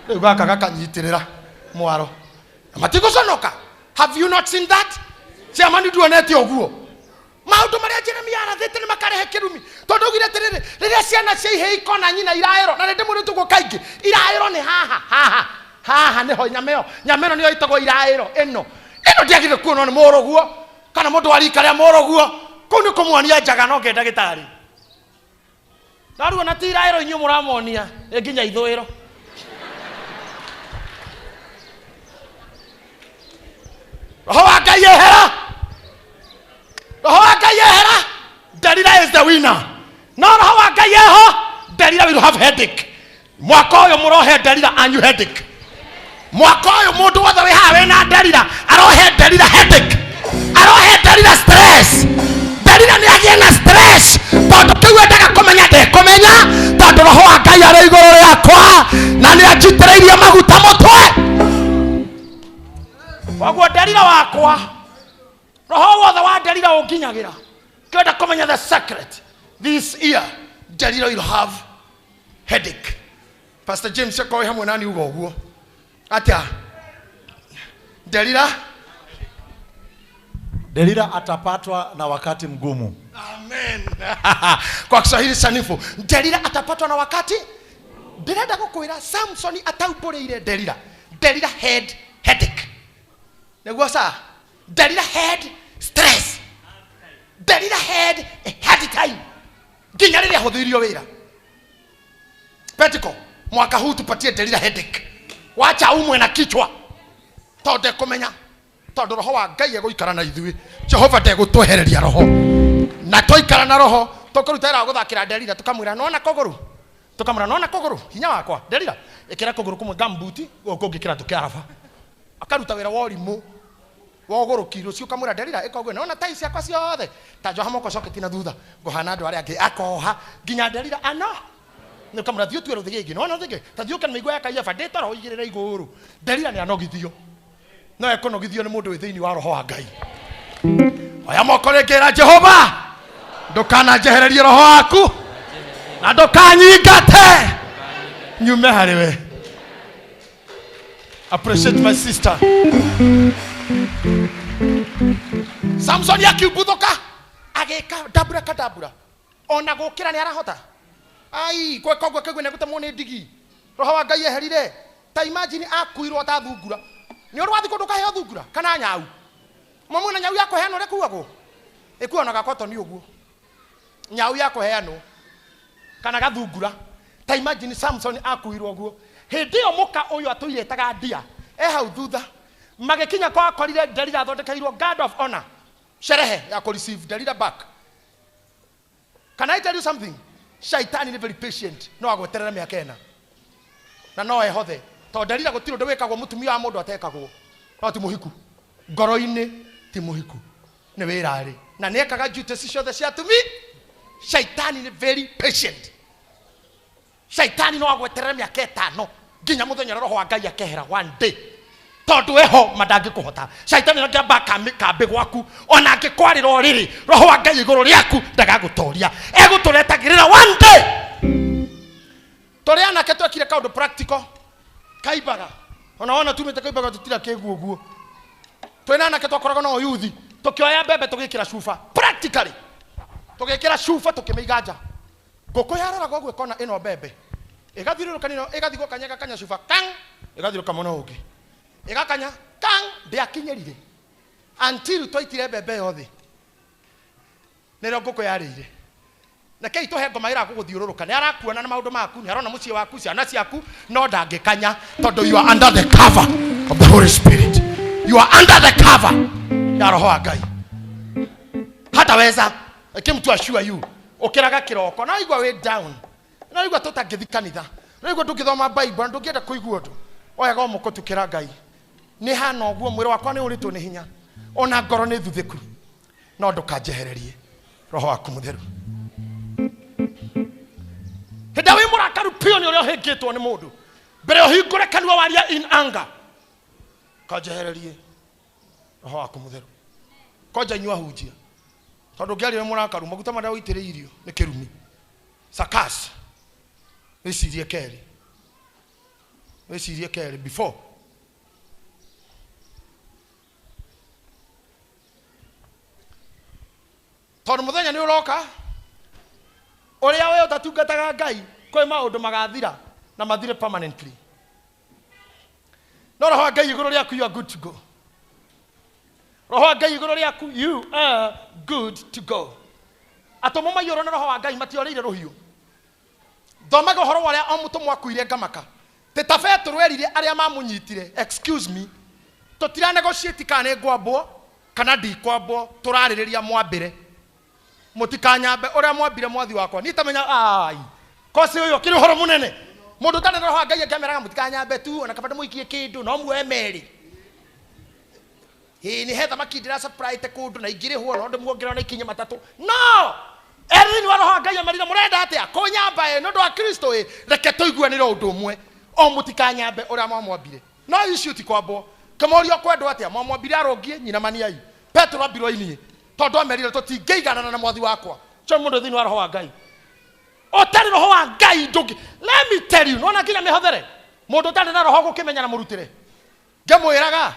rĩu gaka gakanyitĩrĩra mwaro na matigũconoka. Have you not seen that? Chairman, nduonete ũguo maũndũ marĩa Jeremia arathĩte nĩ makarehe kĩrumi, tondũ augire atĩrĩrĩ, rĩrĩa ciana cia ihĩĩ ikona nyina iraĩro, na rĩndĩ mũrĩtũ ũguo kaingĩ iraĩro nĩ haha haha haha nĩho nyama ĩyo, nyama ĩno nĩyo ĩtagwo iraĩro. Ĩno ĩno ndĩagĩrĩire kuonwo nĩ mũrũguo kana mũndũ wa rika rĩa mũrũguo, kũu nĩ kũmuonia njaga no ngenda gĩtarĩ na rĩu ona ti iraĩro inyuĩ mũramonia, nĩ nginya ithũĩro. Roho wa Ngai ehera, roho wa Ngai ehera. Delila is the winner. No roho wa Ngai eho, Delila will have headache. Mwaka ũyũ mũrohe Delila anyu headache. Mwaka ũyũ mũndũ wothe wĩ haha wĩna Delila arohe Delila headache, arohe Delila stress. Delila nĩ agĩe na stress tondũ kĩu endaga kũmenya ndekũmenya, tondũ roho wa Ngai arĩ igũrũ rĩakwa na nĩ anjitĩrĩirie maguta mũtwe. Koguo Delila wakwa, roho wothe wa Delila ũnginyagĩra. Kĩenda kũmenya the secret, this year Delila will have headache. Pastor James akorwo hamwe nani uga ũguo atĩa? Delila, Delila atapatwa na wakati mgumu. Amen. Kwa Kiswahili sanifu, Delila atapatwa na wakati. Ndĩrenda gũkwĩra Samson ataumbũrĩire Delila. Delila had headache. Nĩguo sa? Delila had stress. Delila had a hard time. Nginya rĩrĩa ahũthĩirio wĩra. Petiko, mwaka huu tupatie Delila headache. Wacha umwe na kichwa. Tondũ ndekũmenya, tondũ roho wa Ngai egũikara na ithuĩ. Jehova ndegũtwehereria roho. Na twaikara na roho, tũkũruta wĩra wa gũthakĩra Delila, tũkamwĩra nona kũgũrũ. Tũkamwĩra nona kũgũrũ, hinya wakwa. Delila, ĩkĩra kũgũrũ kũmwe gumboot, gũkũ kũngĩ kĩratũ kĩa raba. Akaruta wĩra wa ũrimũ, wa ũgũrũki. Rũciũ ũkamwĩra Delila, ĩka ũguo, nona tai ciakwa ciothe. Ta njoha moko coketi na thutha, ngũhana andũ arĩa angĩ. Akoha nginya Delila ano. Nĩ ũkamwĩra thiĩ ũtue rũthĩgĩ ĩngĩ, nona rũthĩgĩ, ta thiĩ ũke na mĩigua ya Kaiafa, ndĩ toro ũigĩrĩre igũrũ. Delila nĩ anogithio. No ekũnogithio nĩ mũndũ wĩ thĩinĩ wa roho wa Ngai. Oya moko rĩngĩ ĩra Jehova, ndũkananjehererie roho waku na ndũkanyingate nyume harĩ we. Appreciate my sister. Samson akiumbuthuka agĩka ndambura kadambura, ona gũkĩra nĩ arahota. Ai, gwĩka ũguo akaigua nĩ egũtemwo nĩ ndigi. Roho wa Ngai eherire. Ta imagine akuirwo ta thungura. Nĩ ũrĩ wathiĩ kũndũ ũkaheo thungura kana nyau? Mamwe na nyau ya kũheanwo ũrĩa ĩkuagwo? Ĩkuagwo na gakotoni ũguo. Nyau ya kũheanwo kana gathungura. Ta imagine Samson akuirwo ũguo. Hĩndĩ ĩyo mũka ũyũ atũire etaga ndia e hau thutha. Magĩkinya kwa akorire Delila athondekeirwo guard of honor, sherehe ya kũ receive Delila back. Can I tell you something? Shaitani nĩ very patient, no agweterere mĩaka ĩna na no ehothe, tondũ Delila gũtirĩ ũndũ wĩkagwo mũtumia wa mũndũ atekagwo, no ti mũhiku ngoro-inĩ, ti mũhiku nĩ wĩra arĩ na nĩ ekaga duties ciothe cia atumi. Shaitani nĩ very patient. Shaitani no agweterere mĩaka ĩtano nginya mũthenya ũrĩa roho wa Ngai akehera one day, tondũ eho ma ndangĩkũhota. Shaitani angĩamba kambĩ gwaku, ona angĩkwarĩra ũrĩrĩ, roho wa Ngai igũrũ rĩaku ndagagũtoria, egũtũretagĩrĩra one day. Tũrĩ anake twekire kaũndũ practical kaimbaga, ona wona tumĩte kaimbaga tũtira kĩguo ũguo. Twĩna anake twakoragwo na ũyuthi, tũkĩoya mbembe tũgĩkĩra cuba, practically tũgĩkĩra cuba tũkĩmĩiga nja. Ngũkũ yaroraga ũguo ĩkona ĩno mbembe, ĩgathiũrũrũka nĩno, ĩgathiĩ gũkanya, ĩgakanya cuba kang, ĩgathiũrũrũka mwena ũngĩ, ĩgakanya kang, ndĩakinyĩrire until twaitire mbembe yothe, nĩrĩo ngũkũ yarĩire. Rekei tũhe ngoma ĩra gũgũthiũrũrũka, nĩ arakuona na maũndũ maku, nĩ arona mũciĩ waku, ciana ciaku, no ndangĩkanya tondũ you are under the cover of the Holy Spirit. You are under the cover ya roho wa Ngai. Hataweza. Reke mtu assure you, ũkĩraga kĩroko na waigua wĩ down, na waigua tũtangĩthi kanitha, na waigua ndũngĩthoma Bible, na ndũngĩenda kũigua ũndũ, oyaga o mũkũ tukĩra Ngai, nĩ hana ũguo, mwĩrĩ wakwa nĩ ũrĩtwo nĩ hinya, ona ngoro nĩ thuthĩku, no ndũkanjehererie roho waku mũtheru. Hĩndĩ ĩrĩa wĩ mũrakaru biũ nĩ ũrĩa ũhĩngĩtwo nĩ mũndũ, mbere ũhingũre kanua waria in anger, kanjehererie roho waku mũtheru. Konja inyuĩ ahunjia, Tondũ ũngĩaria wĩ mũrakaru maguta marĩa ũitĩrĩirio nĩ kĩrumi. Sakas. Wĩcirie kerĩ. Wĩcirie kerĩ before. Tondũ mũthenya nĩ ũroka ũrĩa we ũtatungataga Ngai kwĩ maũndũ magathira na mathire permanently. No roho wa Ngai igũrũ rĩaku, you are good to go. Roho wa Ngai igũrũ rĩaku, you are good to go. Atũmwo maiyũrwo nĩ roho wa Ngai matiorĩire rũhiũ. Thomaga ũhoro wa ũrĩa o mũtũmwo akuire ngamaka. Tĩ ta Petero erire arĩa mamũnyitire, excuse me, tũtira negotiate kana nĩ ngwambwo kana ndikwambwo, tũrarĩrĩria mwambĩre. Mũtikanyambe ũrĩa mwambire mwathi wakwa. Niĩ tamenya, ai, kosi ũyũ ũkĩrĩ ũhoro mũnene. Mũndũ ũtarĩ na roho wa Ngai angĩameraga mũtikanyambe tu, ona kaba ndĩmũikie kĩndũ, no muoe merĩ. Ĩĩ, nĩ he thamaki ndĩra supplyte kũndũ na ingĩrĩhwo no ndĩmuongerera na ikinye matatũ. No! Erĩ thĩinĩ wa roho wa Ngai amerire mũrenda atĩa? Kũnyamba ĩ, nĩ ũndũ wa Kristo ĩ, reke tũiguanĩre ũndũ ũmwe. O mũtikanyambe ũrĩa mwamwambire. No icio ti kwambwo. Kĩmorio kwendwo atĩa? Mwamwambire arũngie nyina maniai. Petero ambirwo ainie. Tondũ amerire tũtingĩiganana na mwathi wakwa. Ũcio nĩ mũndũ thĩinĩ wa roho wa Ngai. Ũtarĩ roho wa Ngai ndũngĩ. Let me tell you, nĩwona nginya mĩhothere. Mũndũ ũtarĩ na roho gũkĩmenya na mũrutĩre. Ngĩmwĩraga,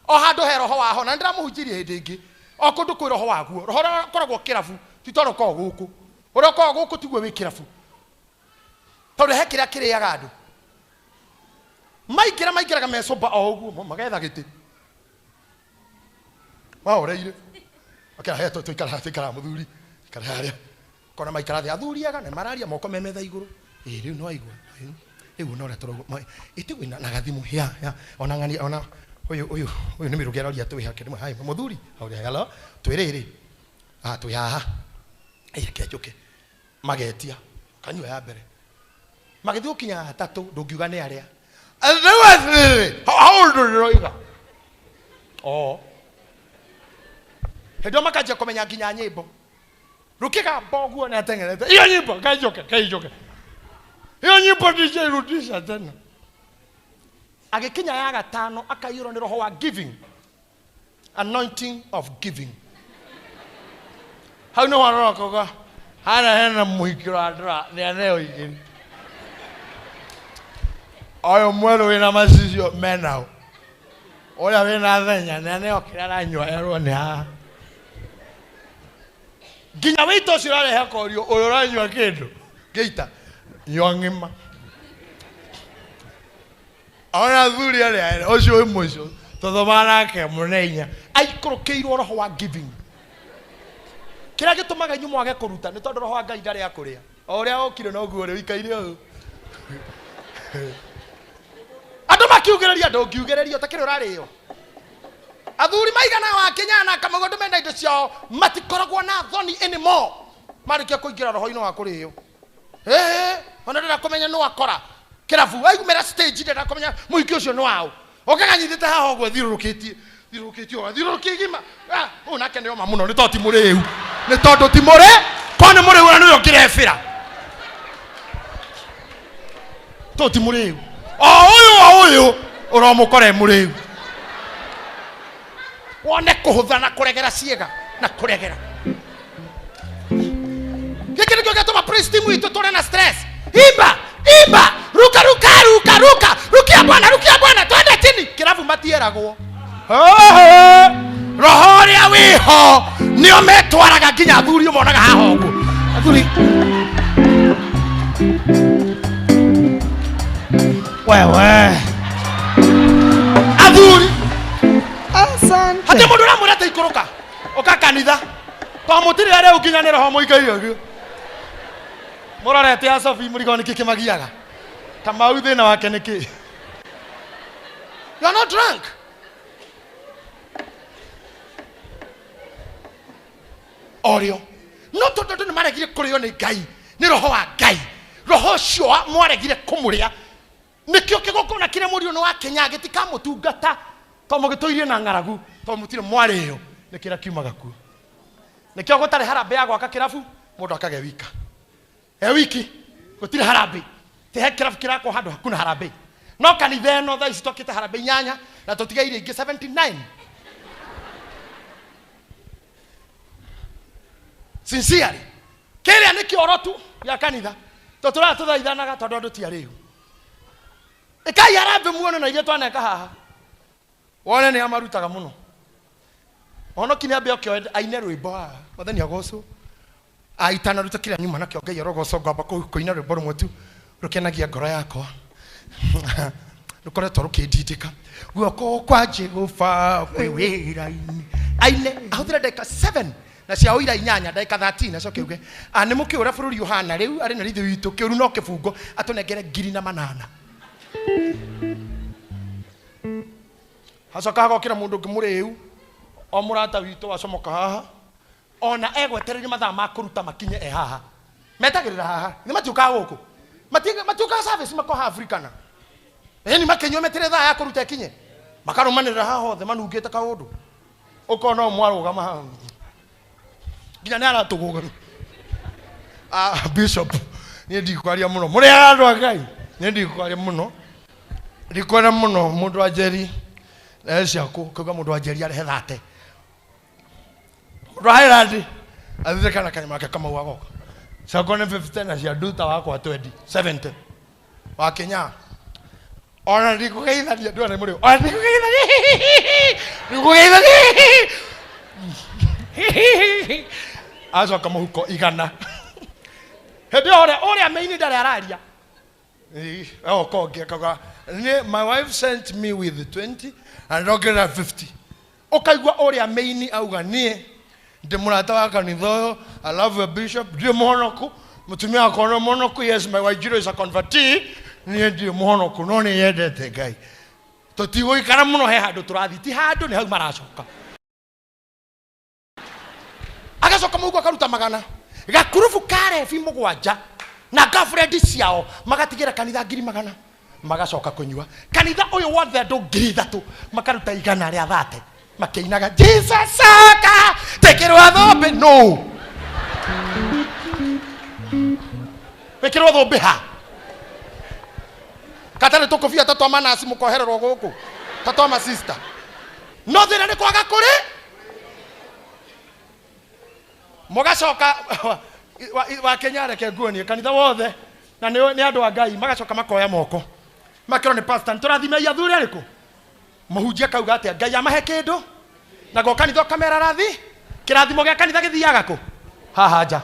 o handũ he roho waho, na nĩndĩramũhunjĩirie hĩndĩ ĩngĩ, o kũndũ kwĩ roho waguo. Roho ũrĩa ũkoragwo kĩrabu ti ta ũrĩa ũkoragwo gũkũ. Ũrĩa ũkoragwo gũkũ tiguo wĩ kĩrabu. Tondũ he kĩrĩa kĩrĩaga andũ. Maingĩra maingĩraga mecũmba o ũguo, magetha gĩtĩ. Mahoreire. Makĩra, he, tũikara haha, tũikara haha mũthuri. Ikara harĩa. Kona maikara thĩ, athuri ega, na mararia moko me metha igũrũ. Ĩĩ, rĩu nĩwaigua. Rĩu ona ũrĩa tũrauga, ĩtĩgwo na gathimũ, ya, ya, ona ng'ania, ona, ũyũ, ũyũ, ũyũ nĩ mĩrũgĩ aroria twĩ hake. Ndĩmwe, hai, mũthuri, hau, hello, twĩ rĩrĩ. Ah, twĩ haha. Ĩĩ, reke njũke. Magetia, kanyua ya mbere. Magĩthiĩ gũkinya gatatũ, ndũngiuga nĩ arĩa. Rĩu atĩrĩrĩ, hau ũndũ ndĩroiga. Oo. Hĩndĩ ĩyo makanjia kũmenya nginya nyĩmbo. Rũkĩgamba ũguo nĩ ateng'erete. Iyo nyimbo, kainjoke, kainjoke. Iyo nyimbo ndijairudisha tena. Agĩkinya ya gatano akaiyũrwo nĩ roho wa giving. Anointing of giving. Hau nĩho arora akauga, harĩa hena mũhiki ũrandora nĩ aneo igĩrĩ. Ũyũ mwerũ wĩna macicio menao. Ũrĩa wĩna thenya nĩ aneo kĩrĩa aranyua erwo nĩ haha. Nginya wĩita ũcio ũrarehe akorio ũyũ ũranyua kĩndũ ngĩita nyua ng'ima. Ona athuri arĩa erĩ ũcio wĩ mũico tũthomaga nake mũnenya aikũrũkĩirwo roho wa giving. Kĩrĩa gĩtũmaga inyuĩ mwage kũruta nĩ tondũ roho wa Ngai ndarĩ akũrĩa. O ũrĩa okire noguo ũrĩ ũikaire ũũ. Andũ makiugĩrĩria ndũngiugĩrĩrio ta kĩrĩa ũrarĩo. Athuri maigana wa Kenya na Kamau andũ mena indo ciao matikoragwo na thoni anymore. Marĩkia kũingĩra roho-inĩ wa kũrĩo. Ĩĩ, ona ndĩrenda kũmenya nũ akora kĩrabu aigumĩra stage ndĩrenda kũmenya mũingĩ ũcio nĩ waũ. Okaga nyitĩte haha ũguo thiũrũrũkĩtie thiũrũrũkĩtie ũguo thiũrũrũkie igima. Ah, ũyũ nake nĩ oma mũno nĩ tondũ ti mũrĩu. Nĩ tondũ ti mũrĩ ko nĩ mũrĩu ona nĩwe ũngĩrebĩra. Tondũ ti mũrĩu. O ũyũ o ũyũ ũramũkora e mũrĩu. Wone kũhũtha na kũregera ciĩga na kũregera. Gĩkĩ nĩkĩo gĩatũma praise team itũ tũrĩ na stress. Imba, imba, ruka, ruka, ruka, ruka, rukia Bwana, rukia Bwana, twende chini. Kĩrabu matieragwo. Hoho, roho ũrĩa wĩho nĩo metwaraga nginya athuri ũmonaga haha ũguo. Athuri. Wewe. Athuri. Asante. Hatirĩ mũndũ ũramwĩra atĩ ikũrũka. Ũka kanitha. Tondũ mũtirĩ arĩa ũkinya nĩ roho mũikaire ũguo. Mũrorete Asofi mũrigwo nĩkĩ kĩmagiaga. Kamau thĩna wake nĩ kĩ? You are not drunk. Orĩo. No tondũ andũ nĩ maregire kũrĩo nĩ Ngai, nĩ roho wa Ngai. Roho ũcio mwaregire kũmũrĩa. Nĩkĩo kĩgongona kĩrĩa mũriũ nĩ wa Kenya gĩtikamũtungata tondũ mũgĩtũirie na ng'aragu tondũ mũtirĩ mwarĩo nĩ kĩrĩa kiumaga kuo. Nĩkĩo gũtarĩ harambĩ ya gwaka kĩrabu mũndũ akage wika. E wiki gũtirĩ harambĩ. Ti he kĩrabu kĩrakwo handũ hakuna harambĩ. No kanitha ĩno thaa ici twakĩte harambĩ inyanya na tũtigaire ingĩ 79. Sincerely kĩrĩa nĩ kĩoro tu gĩa kanitha to tũraya tũthaithanaga tondũ andũ ti arĩu. Ĩkai harambĩ muone na iria twaneka haha wone nĩ amarutaga mũno. Honoki nĩ ambe oke aine rwĩmbo haha Mwathani agocwo aitanaruta kĩrĩa nyuma nakĩo Ngai arogocwo ngwamba kũina rwĩmbo rũmwe tu rũkenagia ngoro yakwa rũkoretwo rũkĩndindĩka guoko kwa Jehova kwĩ wĩra-inĩ aine ahũthĩre ndagĩka 7 na cia ũira inyanya ndagĩka 13 acoke uge nĩ mũkĩũĩ ũrĩa bũrũri ũhana rĩu arĩ na ritho witũ kĩũru no kĩbungo atũnengere 4,800. Hacoka hagokĩra mũndũ ũngĩ mũrĩu o mũrata witũ wacomoka haha ona egwetereire mathaa ma kũruta makinye e haha metagĩrĩra haha nĩ matiũkaga gũkũ matiũkaga service makoha Afrikana ĩni makĩnyua metere thaa ya kũruta ĩkinye makarũmanĩrĩra haha hothe manungĩte kaũndũ ũkona o mwarũgama haha nginya nĩ aratũgũga. Bishop niĩ ndikwaria mũno mũrĩ andũ a Ngai niĩ ndikwaria mũno ndikwenda mũno mũndũ wa Njeri ciaku kauga mũndũ wa Njeri arehe thate mũndũ wa Highland athire kana kanyama ke Kamau agoka ciakwa nĩ 50 na cia Nduta wakwa 20 70 wa Kenya ona ndikũgeithania ndua nĩ mũrĩo ona ndikũgeithania ndikũgeithania acoka mũhuko igana hĩndĩ ĩyo ũrĩa ũrĩa maini ndarĩ araria oka ũngĩ akauga my wife sent me with 20 and ndongerera 50 ũkaigua ũrĩa maini auga niĩ ndĩ mũrata wa kanitha ũyũ I love your bishop ndirĩ mũhonoku mũtumia wakwa nĩ mũhonoku yes my wife Jiro is a convertee niĩ ndirĩ mũhonoku no nĩ yendete Ngai tũtigũikara mũno he handũ tũrathiĩ ti handũ nĩ hau maracoka agacoka mũhuko akaruta magana gakurubu ka rebi mũgwanja na girlfriend ciao magatigĩra kanitha 100,000 magacoka kũnyua kanitha ũyũ wothe andũ 3,000 makaruta 100 rĩa thate makĩinaga Jesus aka tekĩrwo thũmbĩ no wĩkĩrwo thũmbĩ ha katarĩ tũkũbia ta twa manasi mũkohererwo gũkũ ta twa masista no thĩna nĩ kwaga kũrĩ mũgacoka wa Kenya reke nguonie kanitha wothe na nĩ andũ a Ngai magacoka makoya moko makerwo nĩ pastor nĩtũrathimei athuri arĩkũ mũhunjia akauga atĩa Ngai amahe kĩndũ naguo kanitha ũkamera rathi kĩrathimo gĩa kanitha gĩthiaga kũ haha nja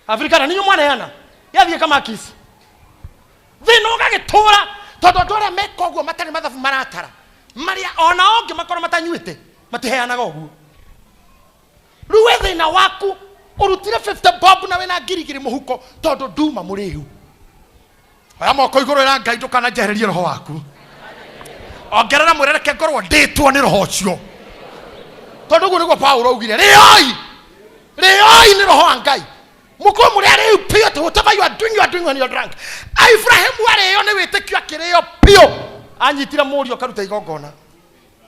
Afrikana ninyu mwaneana gĩathiĩ kamakisi thĩna ũgagĩtũra tondũ andũ arĩa meka ũguo matarĩ mathabu maratara marĩa ona ongĩ makorwo matanyuĩte matiheanaga ũguo rĩu we thĩna waku ũrutire 50 bob na wĩna 2,000 mũhuko tondũ nduma mũrĩu oya moko igũrũ ĩra Ngai ndũkananjehererie roho waku ongerera mwĩre reke ngorwo ndĩtwo nĩ roho ũcio tondũ ũguo nĩguo Paulo augire rĩoi rĩoi nĩ roho wa Ngai mũkorwo mũrĩ arĩu biũ atĩ whatever you are doing you are doing when you are drunk. Ibrahimu arĩo nĩ wĩtĩkio akĩrĩo biũ anyitire mũriũ akaruta igongona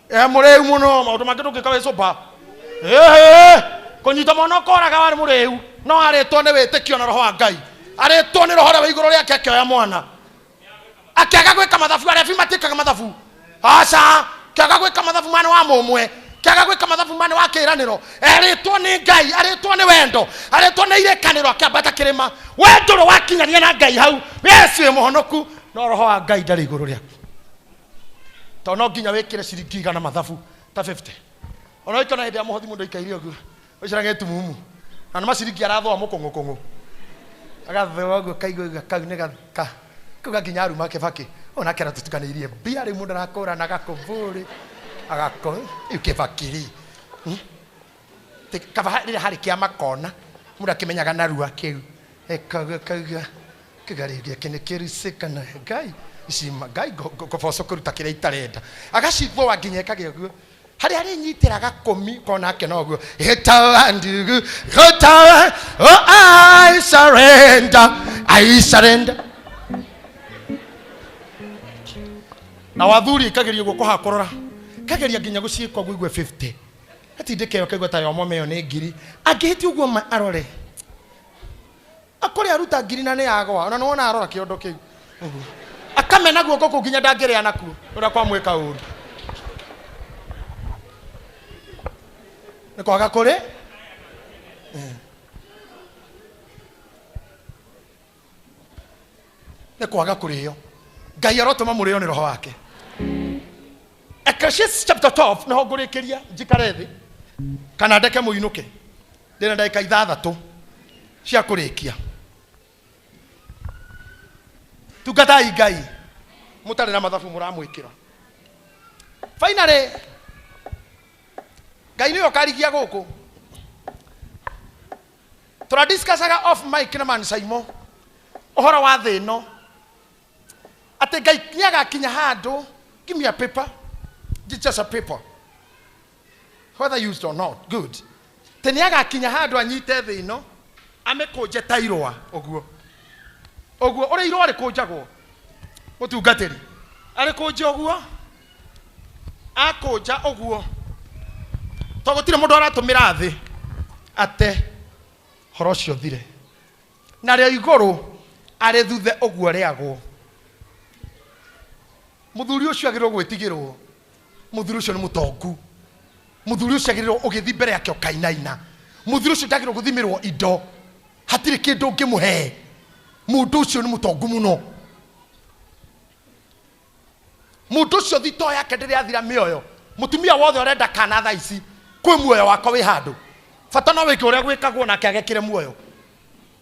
mũrĩu mũno maũndũ mangĩ ndũngĩka wĩ sober kũnyita mwana ũkoraga warĩ mũrĩu no arĩtwo nĩ wĩtĩkio na roho wa Ngai arĩtwo nĩ roho ũrĩa wĩ igũrũ rĩake akĩoya mwana akĩaga gwĩka mathabu arebi matiĩkaga mathabu aca kĩaga gwĩka mathabu mane wa mũmwe kĩaga gwĩka mathabu mane wa kĩĩranĩro erĩtwo nĩ Ngai arĩtwo nĩ wendo arĩtwo nĩ irĩkanĩro akĩambata kĩrĩma we ndũrĩ wakinyania na Ngai hau Yesu wĩ mũhonoku no roho wa Ngai ndarĩ igũrũ rĩaku tondũ no nginya wĩkĩre ciringi 100 mathabu ta 50 ona ũikona hĩndĩ ya mũhothi mũndũ aikaire ũguo ũcira gĩtumumu na nĩ maciringi arathoa mũkũng'ũkũng'ũ agathoa ũguo kaigua kau nĩ gaka kauga nginya aruma Kĩbakĩ ũyũ nake aratũtukanĩirie mbia rĩu mũndũ arakũra na gakũbũrĩ agako rĩu Kĩbakĩ rĩ kaba rĩrĩa harĩ kĩama kona mũndũ akĩmenyaga narua kĩu kauga kauga kauga rĩu gĩkĩ nĩ kĩrucĩ kana Ngai ici Ngai ngoboco kũruta kĩrĩa itarenda agacithoa nginya ĩkagĩa ũguo harĩa arĩnyitĩra gakũmi kona ake no ũguo ĩtawa ndugu gũtawa oh I surrender I surrender na wathuri ĩkageria ũguo kũhakorora kageria nginya gũciĩka ũguo igue 50 atindĩke ĩyo kaigua ta yomome ĩyo nĩ 1,000 angĩhĩtia ũguo ma arore akũrĩ aruta 1,000 na nĩ yagwa ona nĩwona arora kĩondo kĩu ũguo akamena guoko kũu nginya ndangĩrĩa nakuo ũrĩa kwamwĩka ũru nĩ kwaga kũrĩ Nĩ kwaga kũrĩo. Ngai arotũma mũrĩo nĩ roho wake. Ecclesiastes chapter 12 nĩho ngũrĩkĩria njikare thĩ kana ndeke mũinũke. Ndĩna ndagĩka ithathatũ cia kũrĩkia. Tungatai Ngai mũtarĩ na mathabu mũramwĩkĩra. Finally Ngai nĩwe ũkarigia gũkũ. Tũradiscussaga off mic na Man Saimo ũhoro wa thĩ ĩno atĩ Ngai nĩagakinya handũ. Give me a paper, just a paper, whether used or not, good. Atĩ nĩagakinya handũ anyite thĩ ĩno amĩkũnje ta irũa ũguo ũguo ũrĩa irũa rĩkũnjagwo, mũtungatĩri arĩkũnje ũguo, akũnja ũguo to gũtirĩ mũndũ aratũmĩra thĩ ate horo ũcio thire, narĩo igũrũ arĩthuthe ũguo rĩagwo. Mũthuri ũcio agĩrĩirwo gwĩtigĩrwo, mũthuri ũcio nĩ mũtongu, mũthuri ũcio agĩrĩirwo ũgĩthiĩ mbere yake ũkainaina, mũthuri ũcio ndagĩrĩirwo gũthimĩrwo indo, hatirĩ kĩndũ ũngĩmũhe, mũndũ ũcio nĩ mũtongu mũno. Mũndũ ũcio thito yake ndĩrĩ athira mĩoyo. Mũtumia wothe ũrenda kana thaa ici kwĩ muoyo wakwa wĩ handũ, bata no wĩke ũrĩa gwĩkagwo nake agekĩre muoyo.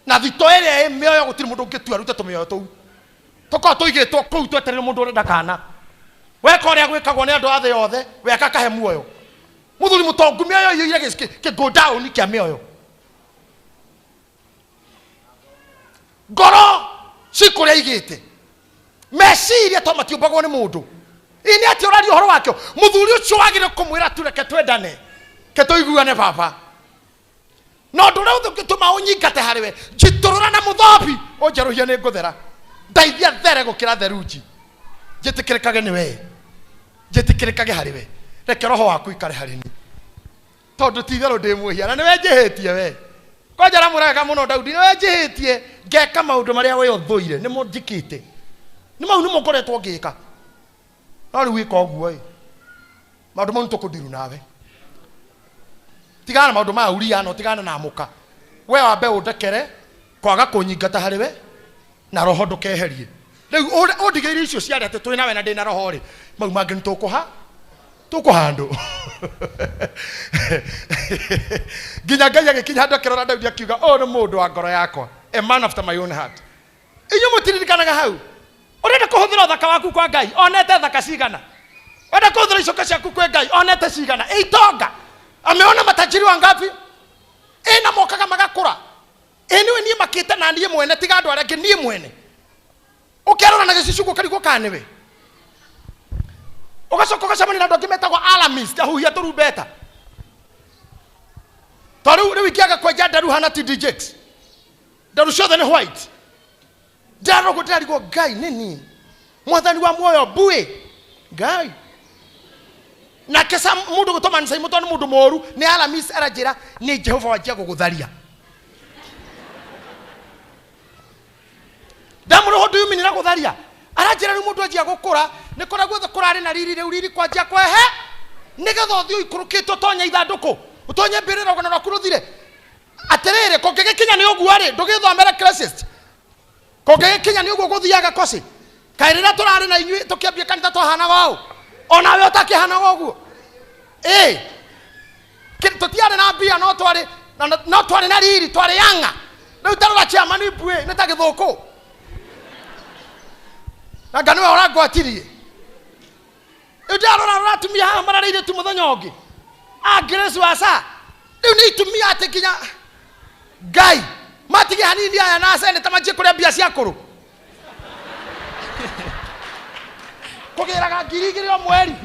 Na thito ĩrĩa ĩ mĩoyo gũtirĩ mũndũ ũngĩtua arute tũmĩoyo tũu tũkorwo tũigĩtwo kũu twetereire mũndũ ũrenda kana. Weka ũrĩa gwĩkagwo nĩ andũ a thĩ yothe, weka kahe muoyo. Mũthuri mũtongu mĩoyo iyũire kĩ down kĩa mĩoyo. Ngoro cikũrĩa igĩte meciria to matiũmbagwo nĩ mũndũ. Ĩ nĩ atĩ ũraria ũhoro wakĩo. Mũthuri ũcio wagĩrĩire kũmwĩra tu reke twendane, ke tũiguane baba. Na ũndũ ũrĩa ũngĩtũma ũnyingate harĩ we, njitũrũra na mũthobi ũnjerũhie nĩ ngũthera. Ndeithia there gũkĩra therunji, njĩtĩkĩrĩkage nĩ we, njĩtĩkĩrĩkage harĩ we. Reke roho waku ikare harĩ niĩ, tondũ ti itherũ ndĩ mwĩhia na nĩwe njĩhĩtie we. Kwanja aramwĩra mũno Daudi, nĩwe njĩhĩtie ngeka maũndũ marĩa we ũthũire, nĩmo njĩkĩte, nĩ mau nĩmo ngoretwo ngĩka. No rĩu wĩka ũguo ĩ, maũndũ mau nĩtũkũndiru nawe. Tigana na maũndũ ma uria na ũtigane na mũka. We wambe ũndekere kwaga kũnyingata harĩ we na roho ndũkeherie. Rĩu ũndigĩire icio ciarĩ atĩ twĩ nawe na ndĩ na roho rĩ, mau mangĩ nĩtũkũha tũkũhandũ. Nginya Ngai agĩkinya handũ akĩrora Daudi akiuga, ũyũ nĩ mũndũ wa ngoro yakwa, a man after my own heart. Inyuĩ mũtiririkanaga hau? Ũrenda kũhũthĩra ũthaka waku kwa Ngai, onete thaka cigana? Ũrenda kũhũthĩra icoka ciaku kwĩ Ngai, onete cigana? Ĩ itonga, ameona matajiri wangapi? Ĩ na mokaga magakũra. Ĩ nĩwe niĩ makĩte na niĩ mwene, tiga andũ arĩa angĩ, niĩ mwene. Ũkerora na gĩcicio ũguo ũkarigwo kana nĩwe. Ũgacoka ũgacemania na andũ angĩ metagwo alarmist, ahuhia tũrumbeta. To rĩu ingĩaga kwenja nderu hana TD Jakes. Nderu ciothe nĩ white. Ndarora ũguo ndĩrarigwo Ngai nĩ niĩ. Mwathani wa muoyo mbuĩ Ngai. Nake Sam mũndũ gũtũma nĩ Simon tondũ nĩ mũndũ mũru, nĩ alarmist aranjĩra nĩ Jehova wanjia gũgũtharia. Ndamũrĩho do you mean gũtharia? Aranjĩra rĩu mũndũ anjia gũkũra, nĩ kũrĩa guothe kũrarĩ na riri rĩu riri kwanjia kwehe, nĩgetha ũthiĩ ũikũrũkĩte ũtonye ithandũkũ, ũtonye mbĩrĩra rũgano rwaku rũthire. Atĩrĩrĩ, kũngĩgĩkinya nĩ ũguo rĩ, ndũgĩthomere Ecclesiastes. Kũngĩgĩkinya nĩ ũguo gũthiaga koci. Kaĩ rĩrĩa tũrarĩ na inyuĩ tũkĩambia kanitha twahanaga ũũ? Onawe ũtakĩhanaga ũguo? Ĩ, tũtiarĩ na mbia no twarĩ no twarĩ na riri, twarĩ yanga. Rĩu tarora chairman mbuĩ nĩ ta gĩthũkũ. Na nga nĩwe ũrangwatirie. Rĩu ndarora rora atumia haha mararĩire tu mũthenya ũngĩ. A Grace waca. Rĩu nĩ itumia atĩ nginya Ngai matige hanini aya na seneta manjie kũrĩa mbia cia kũrũ. Kũgĩraga 2,000 o mweri.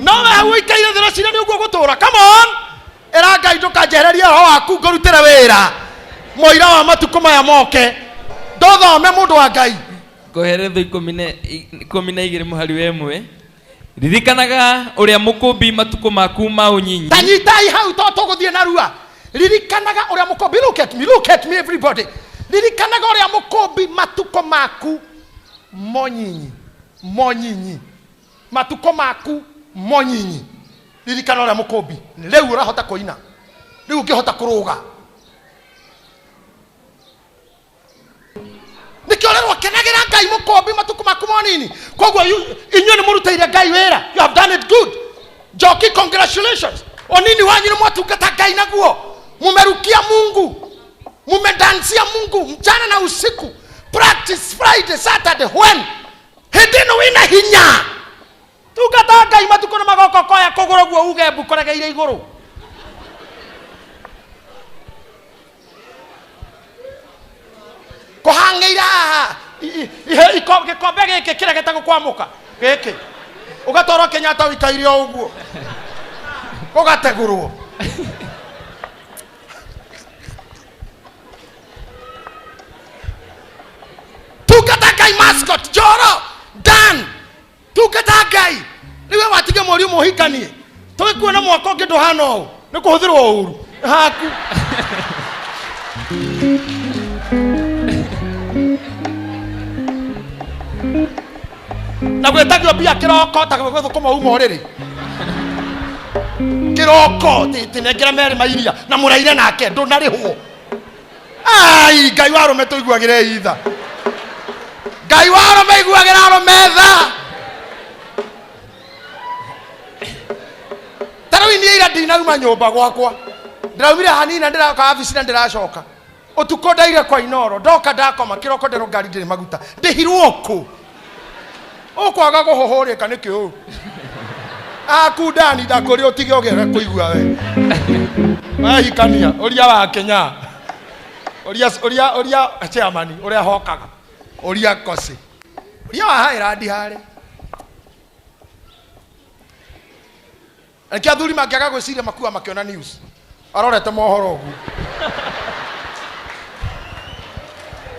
No we hau ũikaire thĩ ũreciria nĩ ũguo gũtũra. Come on, ĩra Ngai ndũkanjehererie roho waku ngũrutĩre wĩra mũira wa matukũ maya moke. Ndũthome mũndũ wa Ngai. Koheretho 12 mũhari wa 1. Ririkanaga ũrĩa mũkũmbi matukũ maku ma ũnyinyi. Ta nyitai hau to tũgũthiĩ narua. Ririkanaga ũrĩa mũkũmbi. Look at me, look at me everybody. Ririkanaga ũrĩa mũkũmbi matukũ maku monyinyi monyinyi matukũ maku monyinyi. Ririkana ũrĩa mũkũmbi. Rĩu ũrahota kũina, rĩu ũngĩhota kũrũga. Nĩkĩo rĩrwo kenagĩra Ngai mũkũmbi matukũ maku monini. Koguo inyuĩ nĩ mũrutĩire Ngai wĩra. You have done it good. Njoki, congratulations. Onini wanyu nĩ mwatungata Ngai naguo. Mumerukia Mungu, mumedansia Mungu mchana na usiku. Practice Friday, Saturday, when hĩndĩ ĩno wĩna hinya. Tungata Ngai matukũ nĩ magoka ũkoya kũgũrũ guo uge mbu kũregeire igũrũ. Kũhang'ĩire haha gĩkombe gĩkĩ kĩregete gũkwamũka gĩkĩ ũgatwarwo Kenyatta ũikaire o ũguo ũgategũrwo. Tungata Ngai mascot Njoro Dan, tungata Ngai. Rĩu we watige mũriũ mũhikanie tũgĩkuona mwaka ũngĩ ndũhana ũũ nĩ kũhũthĩrwo ũru haku. Na gwĩtagio mbia kĩroko ta gũthũkũma uma ũrĩrĩ kĩroko tinengera merĩ mairia na mũraire nake ndũnarĩhwo. Ai, Ngai wa arũme tũiguagĩre itha. Ngai wa arũme iguagĩra arũme tha. Ta rĩu niĩ ira ndinauma nyũmba gwakwa, ndĩraumire hanini na ndĩroka wabici na ndĩracoka ũtukũ ndaire kwa Inoro, ndoka ndakoma kĩroko nderwo ngari ndĩrĩ maguta, ndĩhirwo kũ? Ũkwaga kũhũhũrĩka nĩkĩ ũũ? Aku ndani ndakũria ũtige ũgere kũigua we. Wehikania ũria wa Kenya, ũria ũria ũria chairman ũrĩa hokaga, ũria Kosi, ũria wa Highland harĩa. Reke athuri mangĩaga gwĩciria makua makĩona news arorete mohoro ũguo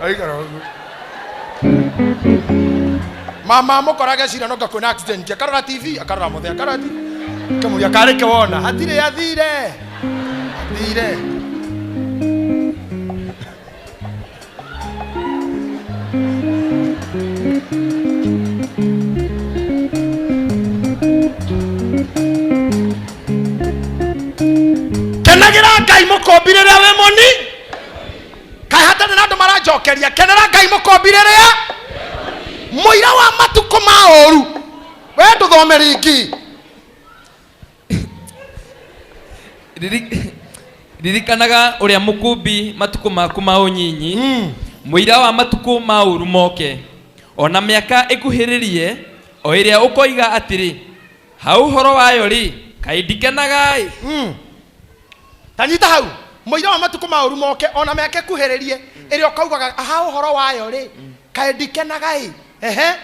aikara ũguo mama amũkoraga eciria no kwĩna accident, akarora TV, akarora mũthee, akarora TV, akamũria karĩ ke wona hatirĩ athire athire. Kenagĩra Ngai mũkũmbi rĩrĩa wĩ mũni. Kaĩ hatarĩ na andũ maranjokeria? Kenera Ngai mũkũmbi rĩrĩa mũira wa matukũ ma ũru. We ndũthome rĩngĩ. Ririkanaga ũrĩa mũkũmbi matukũ maku ma ũnyinyi, mũira wa matukũ ma ũru moke, ona mĩaka ĩkuhĩrĩrie, o ĩrĩa ũkoiga atĩrĩ, ha ũhoro wayo rĩ, kaĩ ndikenaga-ĩ. Ta nyita hau. Mũira wa matukũ ma ũru moke, ona mĩaka ĩkuhĩrĩrie, ĩrĩa ũkaugaga ha ũhoro wayo rĩ, kaĩ ndikenaga-ĩ. Ehe.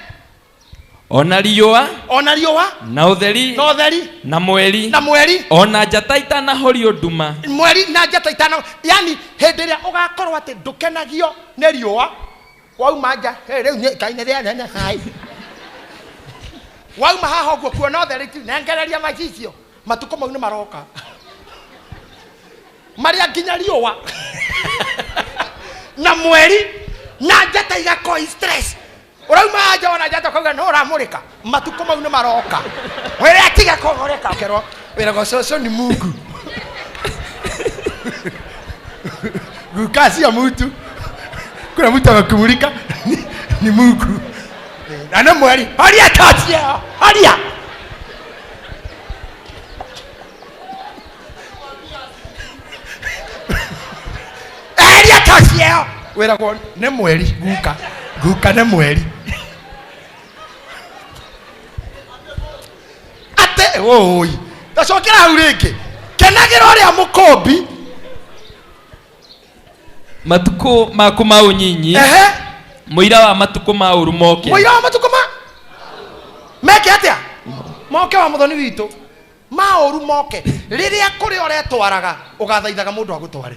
Ona riũa, ona riũa, na ũtheri, na ũtheri, na mweri, na mweri, ona njata itanahorio nduma, mweri na njata itana, yani hĩndĩ ĩrĩa ũgakorwo atĩ ndũkenagio nĩ riũa, wauma nja, hey, rĩu nĩ Ngai nĩ rĩanene hai. Wauma haha ũguo kuona ũtheri tu, nengereria macicio, matukũ mau nĩ maroka marĩa nginya riũa na mweri na njata igakoi stress. Ũrauma nja wona njata ũkauga no ũramũrĩka, matukũ mau nĩ maroka wĩre atiga kũmũrĩka, ũkerwo wĩragwo cũcũ ni Mungu. Guka sio mtu, kuna mtu amekumulika ni Mungu. Na nĩ mweri, horia tochi ĩyo, horia. Eheria tochi ĩyo. Wĩragwo nĩ mweri, guka, guka nĩ mweri. Ate oi, tacokera hau rĩngĩ. Kenagĩra ũrĩa mũkũmbi. Matukũ maku ma ũnyinyi, Ehe. mũira wa matukũ ma ũru moke. Mũira wa matukũ ma meke atĩa? Moke wa mũthoni witũ. Ma ũru moke. Rĩrĩa kũrĩa ũretwaraga, ũgathaithaga mũndũ agũtware.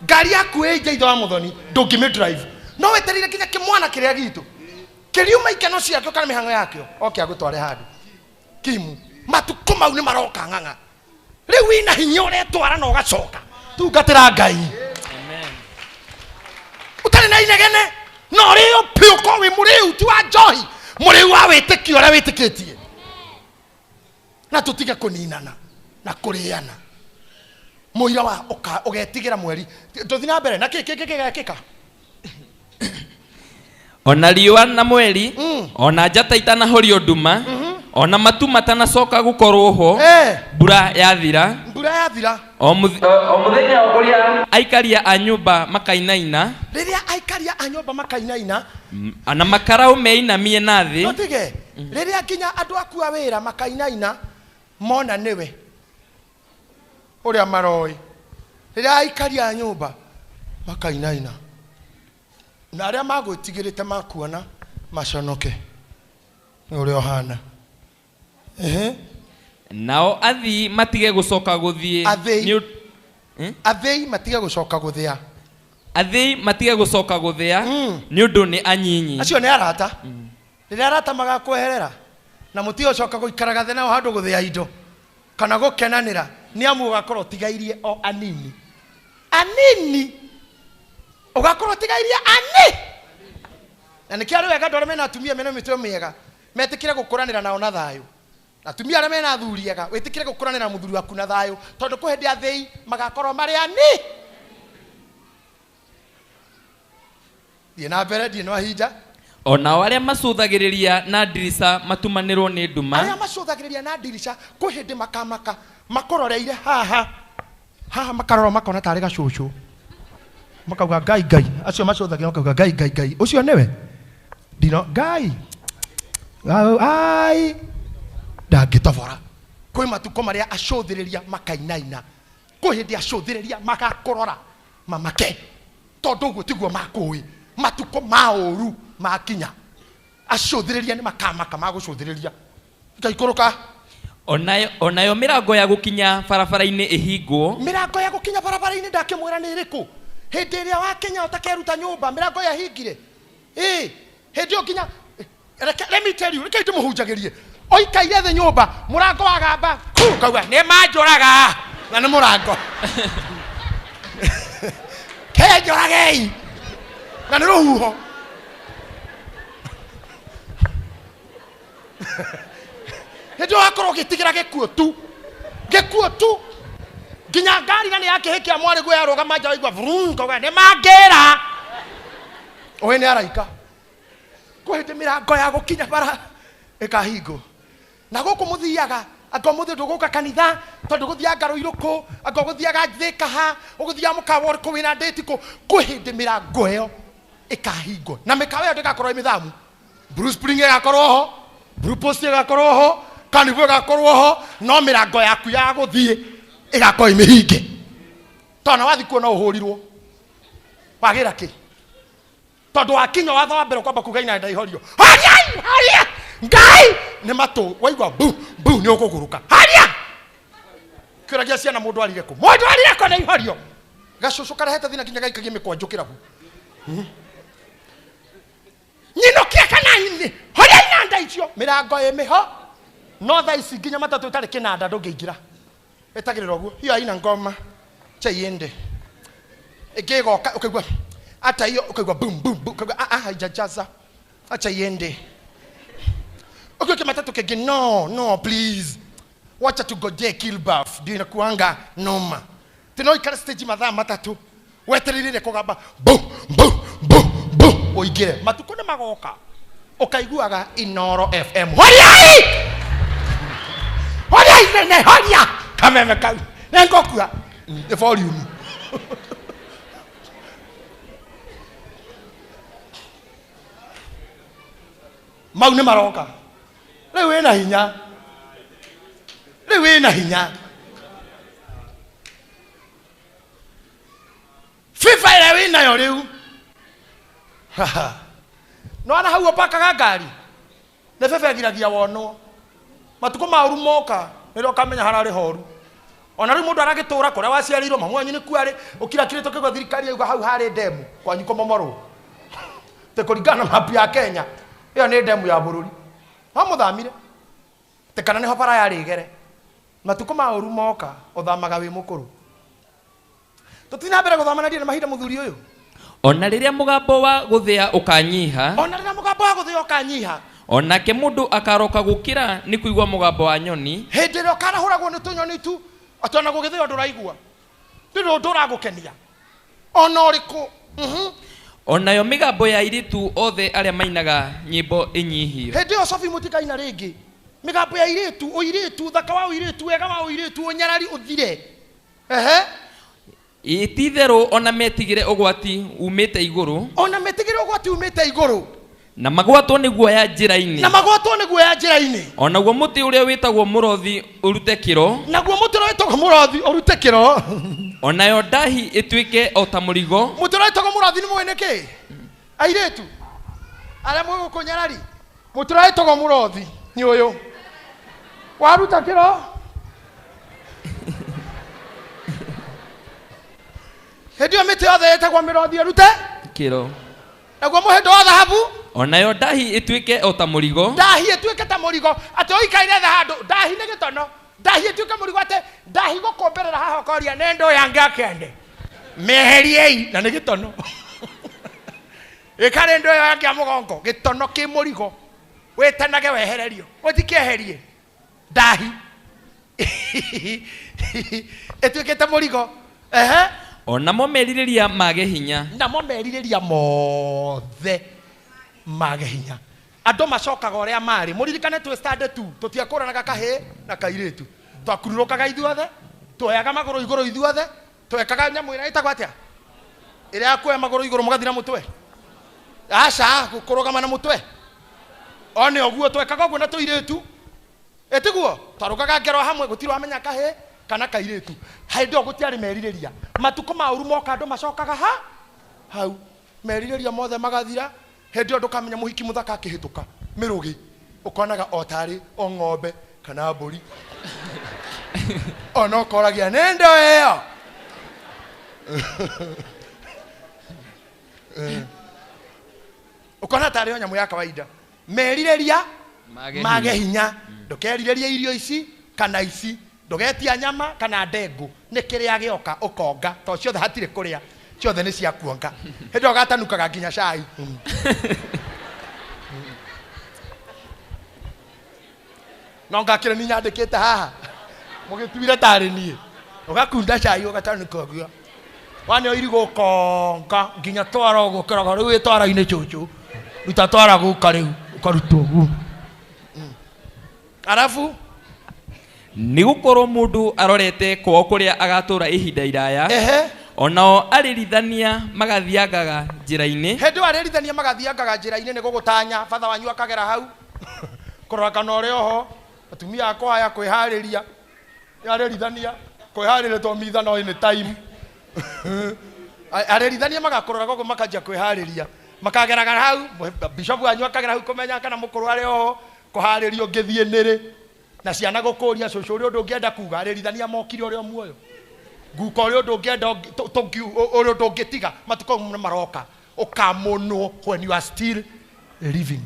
Ngari yaku ĩ nja ithe wa mũthoni, ndũngĩmĩ drive. No wetereire nginya kĩmwana kĩrĩa gitũ kĩriuma ikeno ciakĩo kana mĩhang'o yakĩo, oke agũtware handũ. Kimu, matukũ mau nĩ maroka ng'ang'a. Rĩu wĩna hinya ũretwara na ũgacoka. Tungatĩra Ngai. Amen. Inegene no ũrĩo piũ ũkorwo wĩ mũrĩu ti wa njohi, mũrĩu wa wĩtĩkio ũrĩa wĩtĩkĩtie. Na tũtige kũninana na kũrĩana. Mũira wa ũgetigĩra mweri. Tũthiĩ na mbere na kĩ kĩ kĩ gĩgekĩka. Ona riũa na mweri, ona njata itanahorio nduma, ona matu matanacoka gũkorwo ho, mbura yathira, mbura yathira, o mũthenya ũrĩa aikaria a nyũmba makainaina, rĩrĩa aikaria a nyũmba makainaina, na makarau meinamie na thĩ. Tũtige rĩrĩa nginya andũ aku a wĩra makainaina mona nĩwe ũrĩa maroĩ. Rĩrĩa aikaria a nyũmba makainaina na arĩa magwĩtigĩrĩte makuona maconoke nĩ ũrĩa ũhana. Nao athii matige gũcoka gũthiĩ. Athii matige gũcoka gũthĩa. Athii matige gũcoka gũthĩa nĩ ũndũ nĩ anyinyi. Acio nĩ arata. Rĩrĩa arata magakweherera na mũtige gũcoka gũikaraga thĩ nao handũ gũthĩa indo kana gũkenanĩra, nĩ amu ũgakorwo ũtigairie o anini. Anini. Ũgakorwo ũtigairie ani. Na nĩkĩo arĩ wega andũ arĩa mena atumia mena mĩtwe mĩega metĩkĩre gũkũranĩra nao na thayũ. Atumia arĩa mena athuri ega wĩtĩkĩre gũkũranĩra na mũthuri waku na thayũ, tondũ kwĩ hĩndĩ athĩi magakorwo marĩ ani. Thiĩ na mbere, ndiĩ na mahinda. Onao arĩa macũthagĩrĩria na ndirica matumanĩrwo nĩ nduma. Arĩa macũthagĩrĩria na ndirica kwĩ hĩndĩ makamaka makũroreire haha haha, makarora makona tarĩ gacũcũ, makauga ngai ngai. Acio macũthagĩrĩria makauga ngai ngai ngai, ũcio nĩwe ndino ngai ai ndangĩtobora. Kwĩ matukũ marĩa acũthĩrĩria makainaina, kwĩ hĩndĩ acũthĩrĩria magakũrora mamake, tondũ ũguo tiguo makũĩ. Matukũ ma ũru makinya, acũthĩrĩria nĩ makamaka magũcũthĩrĩria. Ikaikũrũka. Onayo mĩrango ya gũkinya barabara-inĩ ĩhingwo. Mĩrango ya gũkinya barabara-inĩ ndakĩmwĩra nĩ ĩrĩkũ. Hĩndĩ ĩrĩa wakinya ũtakeruta nyũmba, mĩrango yahingire. Hĩndĩ ĩyo nginya, let me tell you, reke ndĩmũhunjagĩrie. Ũikaire thĩ nyũmba, mũrango wagamba, ku, ũkauga, nĩ manjũraga. Na nĩ mũrango. Kenjũragei. Na nĩ rũhuho. Hĩndĩ ĩyo wakorwo ũgĩtigĩra gĩkuũ tu. Gĩkuũ tu. Nginya ngari na nĩ yakĩhĩkia mwarĩ guo yarũgama nja waigua vuruu, ũkauga, nĩ mangĩra. Ũĩ nĩ araika. Kwĩ hĩndĩ mĩrango ya gũkinya bara ĩkahingwo. Na gũkũ mũthiaga, anga ũmũthĩ ndũgũka kanitha, tondũ ũgũthiaga Rũirũkũ, anga ũgũthiaga Thĩka ha, ũgũthiaga mũkawa ũrĩkũ wĩna ndĩti kũ. Kwĩ hĩndĩ mĩrango ĩyo ĩkahingwo. Na mĩkawa ĩyo ndĩgakorwo ĩ mĩthamu. Blue Spring ĩgakorwo ho, Blue Post ĩgakorwo ho, Carnival ĩgakorwo ho, no mĩrango yaku ya gũthiĩ ĩgakorwo ĩ mĩhinge. Tondũ na wathiĩ kuo no ũhũrirwo. Wagĩra kĩ? Tondũ wakinya watho wa mbere ũkwamba kuga ina ndaihorio. Hariai, haria! Ngai! Nĩ matũ, waigua bu, bu, nĩ ũkũgũrũka. Haria! Kĩũragia ciana mũndũ arire kũ? Mũndũ arire kũ ndaihorio? Gacũcũ karehete thĩna nginya gaikagie mĩkwanjũ kĩrabu. Nyinũkia kana inĩ, horia inanda icio. Mĩrango ĩ mĩho, no thaa ici nginya matatũ ĩtarĩ kĩnanda ndũngĩingĩra. Ĩtagĩrĩra ũguo, hiyo haina ngoma, cha iende. Ĩngĩgoka, ũkaigua, hata hiyo ukaigua boom boom boom, ukaigua, ah, ah, haijajaza, acha iende. Ukiwa matatu kenge, no no please, wacha tugojee Kilbaf, ndio inakuanga noma. Tena ikara stage mathaa matatu wetereire kugamba boom boom boom boom, uingire. Matukũ nĩ magoka ũkaiguaga Inoro FM, horiai horiai nene, horia kameme kau nĩngũkua the volume. Mau nĩ maroka. Rĩu wĩna hinya, rĩu wĩna hinya. FIFA ĩrĩa wĩnayo rĩu. No ona hau ũpakaga ngari nĩ bebe ĩgiragia wonwo. Matukũ ma ũru moka nĩrĩo ũkamenya hararĩ horu. Ona rĩu mũndũ aragĩtũra kũrĩa waciarĩirwo, mamu wanyu nĩ kuo arĩ, ũkirakirĩte ũkĩigua thirikari yauga hau harĩ ndemu kwanyu kũmomorwo. Tĩ kũringana na mapu ya Kenya, ĩyo nĩ ndemu ya bũrũri. No mũthamire. Tĩ kana nĩho bara yarĩ ĩgere. Matukũ ma ũru moka, ũthamaga wĩ mũkũrũ. Tũthiĩ na mbere gũthoma na ndirĩ na mahinda mũthuri ũyũ. Ona rĩrĩa mũgambo wa gũthĩa ũkanyiha, Ona rĩrĩa mũgambo wa gũthĩa ũkanyiha, onake mũndũ akaroka gũkĩra nĩ kũigua mũgambo wa nyoni. Hĩndĩ ĩrĩa ũkarahũragwo nĩ tũnyoni tu, atĩ ona gũgĩthĩo ndũraigua, ndũrĩ ũndũ ũragũkenia ona ũrĩkũ. Onayo mĩgambo ya airĩtu othe arĩa mainaga nyĩmbo ĩnyihio. Hĩndĩ ĩyo Sophie mũtikaina rĩngĩ mĩgambo ya airĩtu, ũirĩtu, ũthaka wa ũirĩtu, wega wa ũirĩtu, ũnyarari ũthire. Ehe. Ĩ ti-itherũ ona metigĩre ũgwati umĩte igũrũ. Ona metigĩre ũgwati umĩte igũrũ. Na magwatwo nĩ guoya njĩra-inĩ. Na magwatwo nĩ guoya njĩra-inĩ. Onaguo mũtĩ ũrĩa wĩtagwo mũrothi ũrute kĩro. Naguo mũtĩ ũrĩa wĩtagwo mũrothi ũrute kĩro. Onayo ndahi ĩtuĩke o ta mũrigo. Mũtĩ ũrĩa wĩtagwo mũrothi nĩ mũĩ nĩkĩ? Airĩtu arĩa mwĩ gũkũ nyarari, mũtĩ ũrĩa wĩtagwo mũrothi nĩ ũyũ. Waruta kĩro. Hĩndĩ ĩyo mĩtĩ yothe ĩtagwo mĩrothi ĩrute kĩro. Naguo mũhĩndo wa thahabu. Onayo ndahi ĩtuĩke o ta mũrigo. Ndahi ĩtuĩke ta mũrigo, atĩ ũikaire thĩ handũ, ndahi nĩ gĩtono. Ndahi ĩtuĩke mũrigo, atĩ ndahi gũkũmbĩrĩra haha ũkoria nĩ ndũ ya ngakende. Meheriei na nĩ gĩtono. Ĩkarĩ ndũ ĩyo ya mũgongo, gĩtono kĩ mũrigo. Wĩtanage wehererio, ũtikĩeherie. Ndahi. Ĩtuĩkĩte mũrigo. Ehe. Onamo merirĩria mage hinya. Namo merirĩria mothe mage hinya. Andũ macokaga ũrĩa marĩ. Mũririkane twĩ standard 2, tũtiakũranaga kahĩĩ na kairĩtu. Twakururũkaga ithuothe, tuoyaga magũrũ igũrũ ithuothe, twekaga nyamũ ĩrĩa ĩtagwo atĩa? Ĩrĩa ya kuoya magũrũ igũrũ mũgathiĩ na mũtwe. Aca, kũrũgama na mũtwe. One ũguo twekaga ũguo na tũirĩtu. Ĩtiguo, twarũgaga ngero hamwe, gũtirĩ wamenya kahĩĩ kana kairĩtu. Hĩndĩ ĩyo gũtiarĩ merirĩria. Matukũ ma ũru moka andũ macokaga ha? Hau. Merirĩria mothe magathira. Hĩndĩ ĩyo ndũkamenya mũhiki mũthaka akĩhĩtũka mĩrũgĩ, ũkonaga o tarĩ o ng'ombe kana mbũri. Ona ũkoragia nĩ ndo ĩyo. Ũkona tarĩ o nyamũ ya kawaida. Merirĩria mage hinya. Ndũkerirĩrie irio ici kana ici, ndũgetia nyama kana ndengũ, nĩ kĩrĩa gĩoka ũkonga, to ciothe hatirĩ kũrĩa, ciothe nĩ cia kuonga. Hĩndĩ ĩyo gatanukaga nginya cai. No ngakĩrĩ ni nyandĩkĩte haha, mũgĩtuire tarĩ niĩ, ũgakunda cai ũgatanuka ũguo. Wane irigũ ũkonga nginya twara ũguo, ũkĩroga rĩu wĩ twara-inĩ cũcũ, ruta twara gũka rĩu, ũkaruta ũguo. Arabu nĩ gũkorwo mũndũ arorete kwao kũrĩa agatũra ihinda iraya. Ehe. Onao arĩrithania magathiangaga njĩra-inĩ. Hĩndĩ ĩyo arĩrithania magathiangaga njĩra-inĩ nĩ gũgũtanya, batha wanyu akagera hau. Kũrora kana ũrĩ oho, atumia akwa aya kwĩharĩria. Arĩrithania kwĩharĩria to mitha no any time. Arĩrithania magakũrora gũkũ makanjia kwĩharĩria. Makageraga hau, bishop wanyu akagera hau kũmenya kana mũkũrũ arĩ oho, kũharĩrio ngĩthiĩ nĩrĩ. Na ciana gũkũria cũcũ ũrĩa ũndũ ũngĩenda kuga, arĩrithania mokire ũrĩa muoyo. Nguka ũrĩa ũndũ ũngĩenda ũrĩa ũndũ ũngĩtiga, matukũ mau nĩ maroka. Ũkamonwo when you are still living.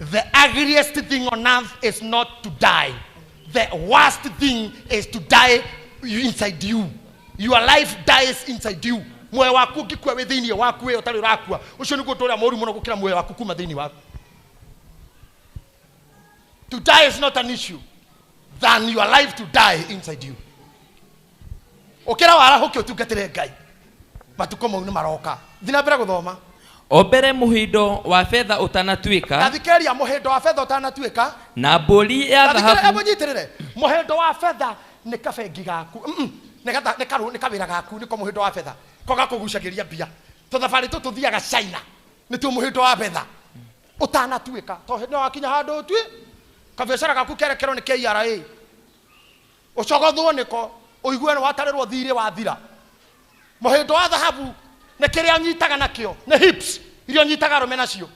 The ugliest thing on earth is not to die. The worst thing is to die inside you. Your life dies inside you. Muoyo waku ũngĩkua wĩ thĩinĩ waku wĩ ũtarĩ ũrakua, ũcio nĩguo ũndũ ũrĩa mũũru mũno gũkĩra muoyo waku kuma thĩinĩ waku. To die is not an issue than your life to die inside you. Ũkĩra warahũke ũtungatĩre Ngai. Matukũ mau nĩ maroka. Thiĩ na mbere gũthoma. O mbere mũhĩndo wa betha ũtanatuĩka. Tathikĩrĩria, mũhĩndo wa betha ũtanatuĩka. Na mbũri ya Tathikĩrĩria, thahabu. hebu nyitĩrĩre. Mũhĩndo wa betha nĩ kabengi gaku. Nĩ kawĩra gaku, nĩko mũhĩndo wa betha. Ko gakũgucagĩria mbia. Tũthabarĩ tũtũ tũthiaga China. Nĩtuo mũhĩndo wa betha. Ũtanatuĩka. To hĩndĩ wakinya handũ ũtue, kabiacara gaku kerekerwo nĩ KRA. Ũcogothwo nĩko, ũigue nĩ watarĩrwo thirĩ wathira. Mũhĩndo wa thahabu nĩ kĩrĩa ũnyitaga nakĩo, nĩ hips iria ũnyitaga arũme nacio.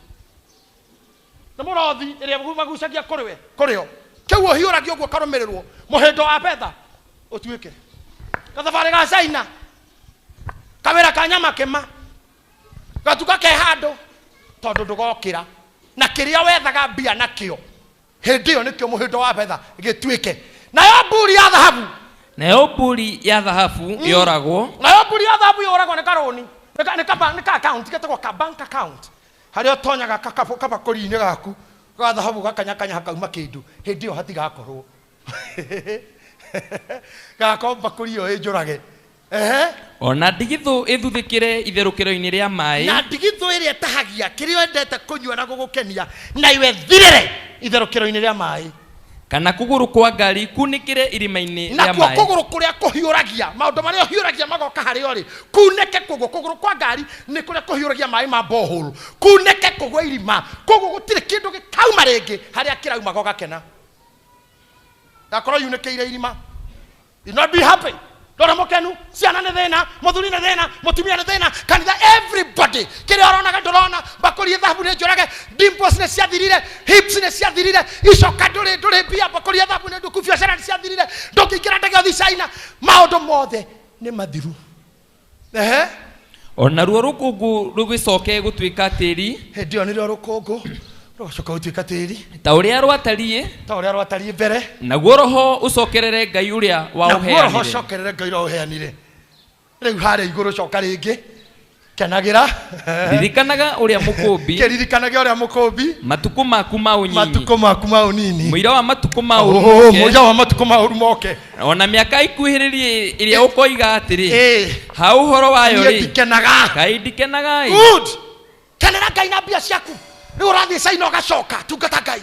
Nĩ mũrothi ĩrĩa magucagia kũrĩ we, kũrĩ o. Kĩu ũhiũragia ũguo ũkarũmĩrĩrwo. Mũhĩndo wa betha ũtuĩke. Gathabarĩ ga China, kawĩra ka nyama kĩma, gatuka ke handũ tondũ ndũgokĩra. Na kĩrĩa wethaga mbia nakĩo, hĩndĩ ĩyo nĩkĩo mũhĩndo wa betha gĩtuĩke. Nayo mburi ya thahabu. Nayo mburi ya thahabu yoragwo. Nayo mburi ya thahabu yoragwo nĩ karũni. Nĩ ka account getagwo ka bank account harĩa ũtonyaga kabakũri-inĩ gaku ga thahabu gakanyakanya hakauma kĩndũ hĩndĩ ĩyo hatigakorwo gakorwo mbakũri ĩyo ĩnjũrage. Ehe. Ona ndigithũ ĩthuthĩkĩre itherũkĩro-inĩ rĩa maĩ. Na ndigithũ ĩrĩa ĩtahagia kĩrĩa wendete kũnyua na gũgũkenia na iwe thirĩre itherũkĩro-inĩ rĩa maĩ. Kana kũgũrũ kwa ngari kunĩkĩre irima-inĩ rĩa nakuo maĩ. Kũgũrũ kũrĩa kũhiũragia maũndũ marĩa ũhiũragia magoka harĩ o rĩ kunĩke kũgũ kũgũrũ kwa ngari nĩ kũrĩa kũhiũragia maĩ ma borehole kunĩke kũgũ irima kũgũ gũtirĩ kĩndũ gĩkauma rĩngĩ harĩa kĩraumaga ũgakena gakorwo yunĩkĩire irima. You not be happy. Ndũrĩ mũkenu, ciana nĩ thĩna, mũthuri nĩ thĩna, mũtumia nĩ thĩna, kanitha everybody kĩrĩa ũronaga ndũrona, mbakũri ya thahabu nĩ njũrage, dimples nĩ ciathirire, hips nĩ ciathirire, icoka ndũrĩ mbia, mbakũri ya thahabu nĩ nduku, biacara nĩ ciathirire, ndũngĩingĩra ndege ũthiĩ China, maũndũ mothe nĩ mathiru. Ehe. Ona ruo rũkũngũ rũgĩcoke gũtuĩka tĩri. Hĩndĩ ĩyo nĩrĩo rũkũngũ rũgacoka gũtuĩka tĩri ta ũrĩa rwatariĩ, ta ũrĩa rwatariĩ mbere, naguo roho ũcokerere Ngai ũrĩa naguo roho waũheanire. ũcokerere Ngai ũrĩa waũheanire. Rĩu harĩa igũrũ coka rĩngĩ kenagĩra, ririkanaga ũrĩa mũkũmbi, kĩririkanage ũrĩa mũkũmbi matukũ maku ma ũnyinyi, matukũ maku ma ũnini, mũira wa matukũ ma ũru Oh, moke, mũira wa matukũ ma ũru moke, ona mĩaka ikuhĩrĩrie ĩrĩa ũkoiga atĩrĩ, ĩĩ ha ũhoro wayo niĩ rĩ, ndikenaga. kaĩ ndikenaga ĩ. Good. Kenera Ngai na mbia ciaku. Rĩu ũrathiĩ China ũgacoka tungata Ngai.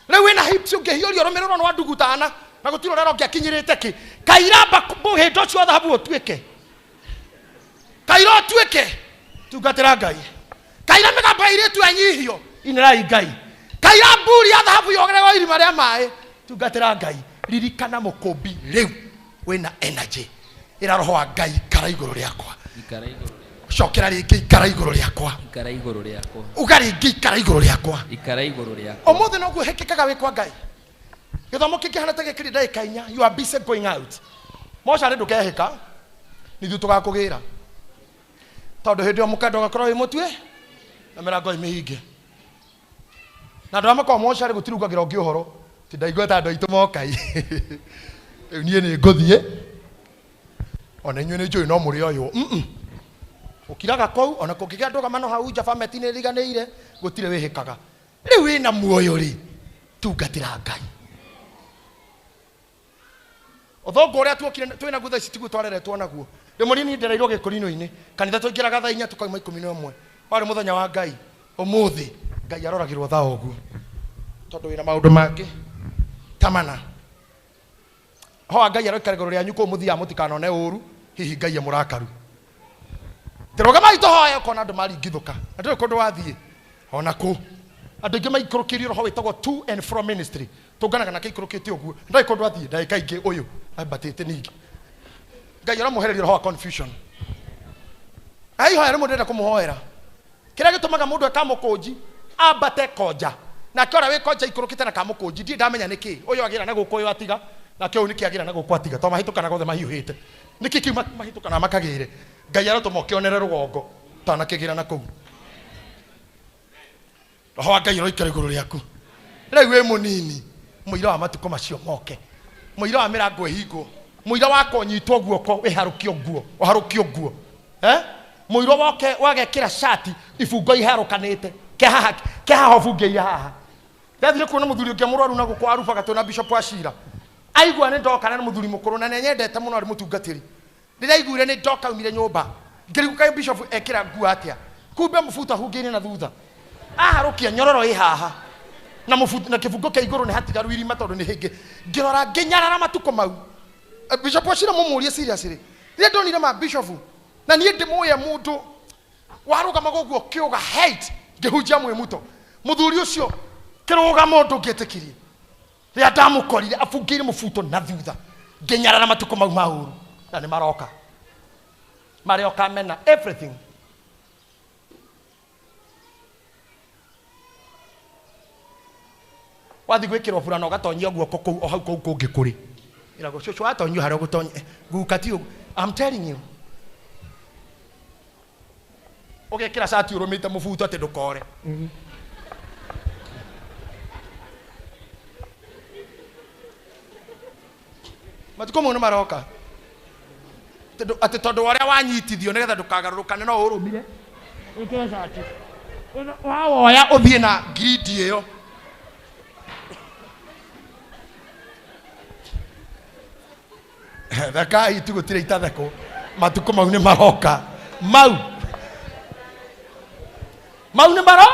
Rĩu wĩna hips ũngĩhiũria ũrũmĩrĩrwo nĩ wandugutana na gũtirĩ ũrera ũngĩakinyĩrĩte kĩ. Kairamba mũhĩndo ũcio wa thahabu ũtuĩke. Kaira ũtuĩke tungatĩra Ngai. Kaira mĩgambo ya airĩtu ĩnyihio inĩrai Ngai. Kaira mburi ya thahabu yogererwo irima rĩa maĩ tungatĩra Ngai. Ririkana mũkũmbi rĩu wĩna energy. Ĩra roho wa Ngai ikara igũrũ rĩakwa. Ikara igũrũ, Cokera rĩngĩ ikara igũrũ rĩakwa. ikara igũrũ rĩakwa, Uga rĩngĩ ikara igũrũ rĩakwa. ikara igũrũ rĩakwa. Ũmũthĩ noguo hĩkĩkaga wĩ kwa Ngai. Gĩthomo kĩngĩhana ta gĩkĩrĩ ndagĩka inya, you are busy going out. Mocarĩ ndũkehĩka, nithuĩ tũgakũgĩra. Tondũ hĩndĩ ĩyo mũkanda ũgakorwo wĩ mũtue na mĩrango ĩ mĩhinge. Na andũ arĩa makoragwo mocarĩ gũtirungagĩra ũngĩ ũhoro, ti ndaigua ta andũ aitũ mokai. Rĩu niĩ nĩ ngũthiĩ, ona inyuĩ nĩ njũĩ no mũrĩ oywo. Ũkiraga kũu, ona kũngĩgĩa ndũgamano hau nja bameti nĩ ĩriganĩire, gũtirĩ wĩhĩkaga. Rĩu wĩna muoyo rĩ, tungatĩra Ngai. Ũthũngũ ũrĩa tuokire twĩ naguo thaa ici tiguo twareretwo naguo. Ndĩ mũnini ndereirwo gĩkũrinũ-inĩ, kanitha twaingĩraga thaa inya tũkauma 11. Warĩ mũthenya wa Ngai. Ũmũthĩ Ngai aroragĩrwo thaa ũguo, tondũ wĩna maũndũ mangĩ tamana. Ho wa Ngai aroikara igũrũ rĩanyu kũu mũthiaga mũtikanone ũru, hihi Ngai emũrakaru. Tũrũgamai tũhoe ũkona andũ maringithũka na ndũrĩ kũndũ wathiĩ ona kũ. Andũ aingĩ maikũrũkĩirio roho wĩtagwo to and fro ministry, tũnganaga nake ikũrũkĩte ũguo ndarĩ kũndũ athiĩ ndagĩka ingĩ ũyũ ambatĩte ningĩ. Ngai aramũhereria roho wa confusion. Ai hoya rĩmwe ndĩrenda kũmũhoera. Kĩrĩa gĩtũmaga mũndũ ekamũkũnji ambate konja, nake ũrĩa wĩ konja ikũrũkĩte na kamũkũnji ndirĩ ndamenya nĩkĩ ũyũ agĩra na gũkũ ũyũ atiga, nake ũyũ nĩkĩ agĩra na gũkũ atiga, tondũ mahĩtũkanaga othe mahiũhĩte. Nĩkĩ kĩu mahĩtũkanaga makagĩre? Ngai arotũma ũkĩonere rũgongo ũtanakĩgĩra na kũu. Roho wa Ngai ũroikara igũrũ rĩaku. Rĩu wĩ mũnini, mũira wa matukũ macio moke, mũira wa mĩrango ĩhingwo, mũira wa kũnyitwo guoko wĩharũkio nguo, ũharũkio nguo. Mũira woke wagekĩra cati ibungo iharũkanĩte, kehaha kehaha ũbungĩire haha. Ndathire kuona mũthuri ũngĩ mũrwaru na gũkũ arubaga twĩna Bishop wa Cira. Aigua nĩ ndoka na nĩ mũthuri mũkũrũ na nĩanyendete mũno arĩ mũtungatĩri. Rĩrĩa aiguire nĩ ndoka aumire nyũmba, ngĩrigwo kaĩ Bishop ekĩra nguo atĩa. Kumbe mũbuto ahungĩire na thutha. Aharũkia nyororo ĩ haha. Na mũbuto na kĩbungo kĩa igũrũ nĩ hatigaru irima tondũ nĩ hĩngĩ. Ngĩrora ngĩnyarara matukũ mau. Bishop wa Cira mũmũrie seriously. Rĩrĩa ndonire ma Bishop na niĩ ndĩmũĩ mũndũ warũgamaga ũguo kĩũga height ngĩhunjia mwĩmuto. Mũthuri ũcio kĩrũgamo ndũngĩetĩkirie. Rĩrĩa ndamũkorire abungĩire mũbuto na thutha, ngĩnyarara matukũ mau ma ũru na nĩ maroka. Marĩa ũkamena everything. Wathiĩ gwĩkĩrwo burana ũgatonyia guoko kũu o hau kũu kũngĩ kũrĩ. Ĩragwo cũcũ watonyio harĩa ũgũtonya guka ti ũguo. I'm telling you. Ũgekĩra cati ũrũmĩte mũbuto atĩ ndũkore. Matukũ mau nĩ maroka. Atĩ tondũ wa ũrĩa wanyitithio nĩgetha ndũkagarũrũkane no ũrũmire wĩkĩre cati wawoya ũthiĩ na ngirindi ĩyo. Thekai tu gũtirĩ itathekwo, matukũ mau nĩ maroka, mau mau nĩ maro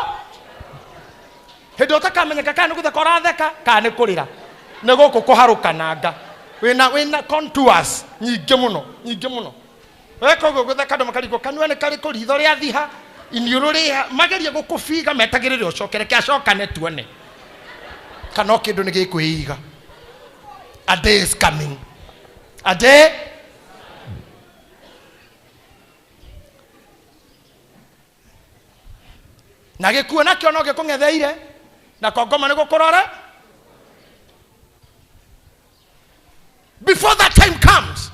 hĩndĩ ĩyo ũtakamenyeka kana nĩ gũtheka ũratheka kana nĩ kũrĩra, nĩ gũkũ kũharũkananga wĩna contours nyingĩ mũno, nyingĩ mũno. Weka ũguo gũtheka andũ makarigwo kanua nĩ karĩkũ, ritho rĩa thiha, iniũrũ rĩha, magerie gũkũbiga metagĩrĩre ũcoke, reke acokane tuone kana o kĩndũ nĩ gĩkwĩiga. A day is coming. A day. Na gĩkuũ nakĩo no gĩkũng'etheire, na kongoma nĩ gũkũrora. Before that time comes,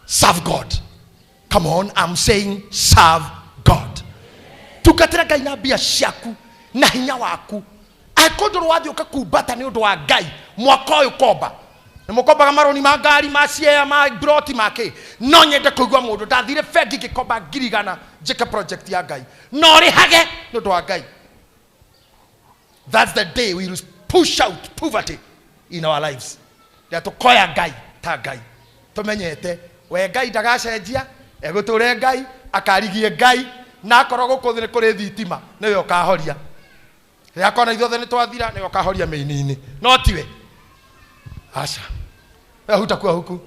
serve God. Come on, I'm saying serve God. Tungatĩra Ngai na mbia ciaku na hinya waku. Angĩkorwo ndũrĩ wathiĩ ũkakumbata nĩ ũndũ wa Ngai mwaka ũyũ komba, nĩ mũkombaga marũni ma ngari, ma ciea, ma broti, ma kĩ. No nyende kũigua mũndũ ndathire bengi ngĩkomba ngiri igana njĩke project ya Ngai, no ũrĩhage nĩ ũndũ wa Ngai. That's the day we will push out poverty in our lives. Rĩrĩa tũkoya Ngai ta Ngai, tũmenyete we Ngai ndagacenjia, egũtũre Ngai, akarigie Ngai, na akorwo gũkũ thĩ nĩ kũrĩ thitima nĩwe ũkahoria. Rĩrĩa akona ithuothe nĩ twathira nĩwe ũkahoria mĩini-inĩ, no tiwe. Aca, we hutakuwa huku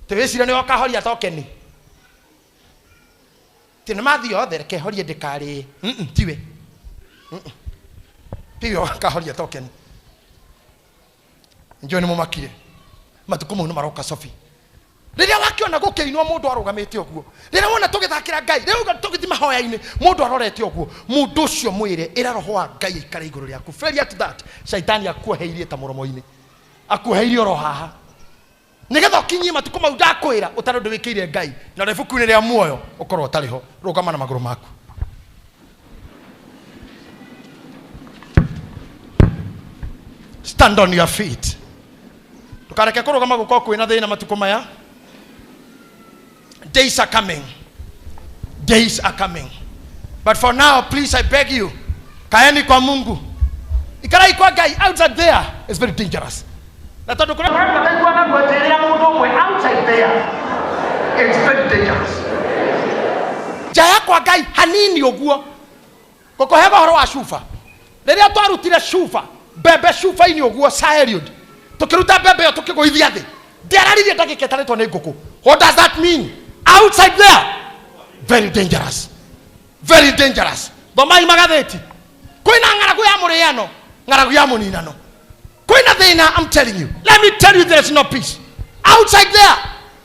tĩwĩcire nĩwe ũkahoria tokeni. Ti nĩ mathiĩ othe, reke horie ndĩkarĩe. Tiwe. Tiwe ũkahoria tokeni. Njũĩ nĩ mũmakire. Matukũ mau nĩ maroka Sophie. Rĩrĩa wakĩona gũkĩinwo mũndũ arũgamĩte ũguo, rĩrĩa wona tũgĩthakĩra Ngai, rĩrĩa wona tũgĩthiĩ mahoya-inĩ mũndũ arorete ũguo, mũndũ ũcio mwĩre ĩra roho wa Ngai aikare igũrũ rĩaku. Failure to that, shaitani akuoheirie ta mũromo-inĩ, akuoheirie oro haha, nĩgetha ũkinyie matukũ mau ndakwĩra ũtarĩ ũndũ wĩkĩire Ngai, na ũrĩ ibuku-inĩ rĩa muoyo ũkorwo ũtarĩ ho. Rũgama na magũrũ maku. Stand on your feet. Ndũkareke kũrũgama gũkorwo kwĩna thĩna matukũ maya. Days are coming. Days are coming. But for now, please, I beg you, kaeni kwa Mungu. Ikarai kwa Ngai. Outside there is very dangerous. Na tondũ kũrĩa mataiguaga naguo njĩrĩra mũndũ ũmwe outside there it's very dangerous. Nja ya kwa Ngai hanini ũguo. Ngũkũhega ũhoro wa cuba. Rĩrĩa twarutire cuba, mbembe cuba-inĩ ũguo Saheliod, tũkĩruta mbembe ĩyo tũkĩgũithia thĩ, ndĩararirie ndagĩka ĩtarĩtwo nĩ ngũkũ. What does that mean? Outside there, very dangerous. Very dangerous. Thomai magathĩti. Kwĩna ng'aragu ya mũrĩano, ng'aragu ya mũninano. Kwĩna thĩna, I'm telling you. Let me tell you, there's no peace. Outside there,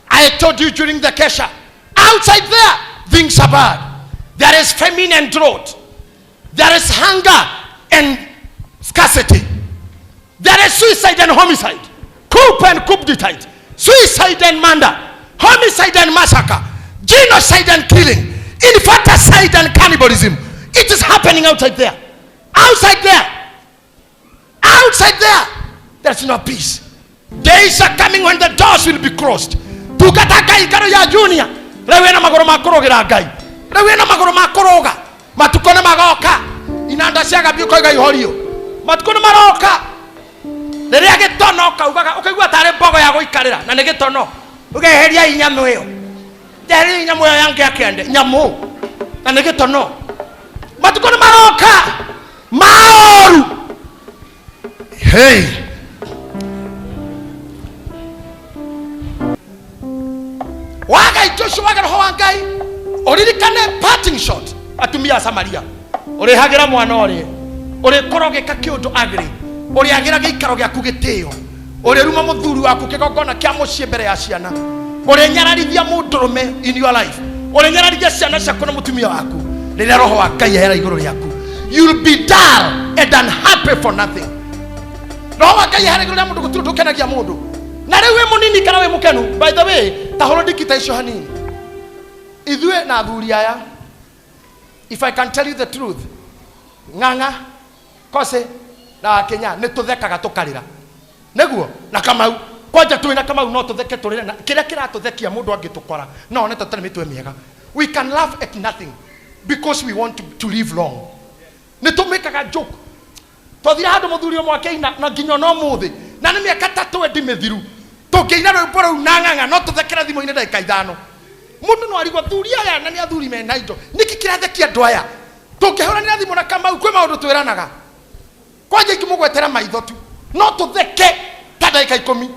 I told you during the kesha, outside there, things are bad. There is famine and drought. There is hunger and scarcity. There is suicide and homicide. Coup and coup d'etat. Suicide and murder. Homicide and massacre. Genocide and killing. Infanticide and cannibalism. It is happening outside there. Outside there. Outside there, there's no peace. Days are coming when the doors will be closed. Tungata Ngai ngaro ya junior. Rĩu wĩna magũrũ ma kũrũgĩra Ngai. Rĩu wĩna magũrũ ma kũrũga. Matukũ nĩ magoka. Inanda cia Gabi ũkoiga ihorio. Matukũ nĩ maroka. Rĩrĩa gĩtono kaugaga ũkaigua tarĩ mbogo ya gũikarĩra na nĩ gĩtono. Ũkeheria nyamũ ĩyo. Njeheria nyamũ ĩyo ya kĩande. Nyamũ. Na nĩ gĩtono. Matukũ nĩ maroka. Maoru. Hey. Waga Joshua waga roho wa Ngai ũririkane parting shot atumia a Samaria ũrĩhagĩra mwana ũrĩ ũrĩkorwo ũgĩka kĩũndũ agri ũrĩagĩra gĩikaro gĩaku gĩtĩo ũrĩruma mũthuri waku kĩgongona kĩa mũciĩ mbere ya ciana ũrĩnyararithia mũndũrũme in your life ũrĩnyararithia ciana ciaku na mũtumia waku rĩrĩa roho wa Ngai ehera igũrũ rĩaku. You'll be dull and unhappy for nothing. Roho wa Ngai ehera igũrũ rĩa mũndũ gũtirĩ ũndũ ũkenagia mũndũ. Na rĩu wĩ mũnini kana wĩ mũkenu, by the way, ta hũrwo ndikita icio hanini. Ithuĩ na athuri aya, if I can tell you the truth, Ng'ang'a, Kose na Wakenya nĩ tũthekaga tũkarĩra. Nĩguo na Kamau. Kwanja twina Kamau no tutheke turire na kiria kiratuthekia mundu angitukora no one tutari mitwe miega. We can laugh at nothing because we want to live long. Ni tumikaga joke. Twathire handu muthuri umwe akiina na nginya no muthi na ni miaka tatu endi mithiru tungiina rwimbo ruu na ng'ang'a no tuthekera thimu-inĩ ndagĩka ithano. Mundu no arigwo athuri aya na nĩ athuri mena indo, nĩkĩ kĩrathekia andũ aya? Tũngĩhũranĩra thimũ na Kamau kwĩ maũndũ twĩranaga, kwanja ingĩmũgwetera maitho tu no tũtheke ta ndagĩka ikũmi.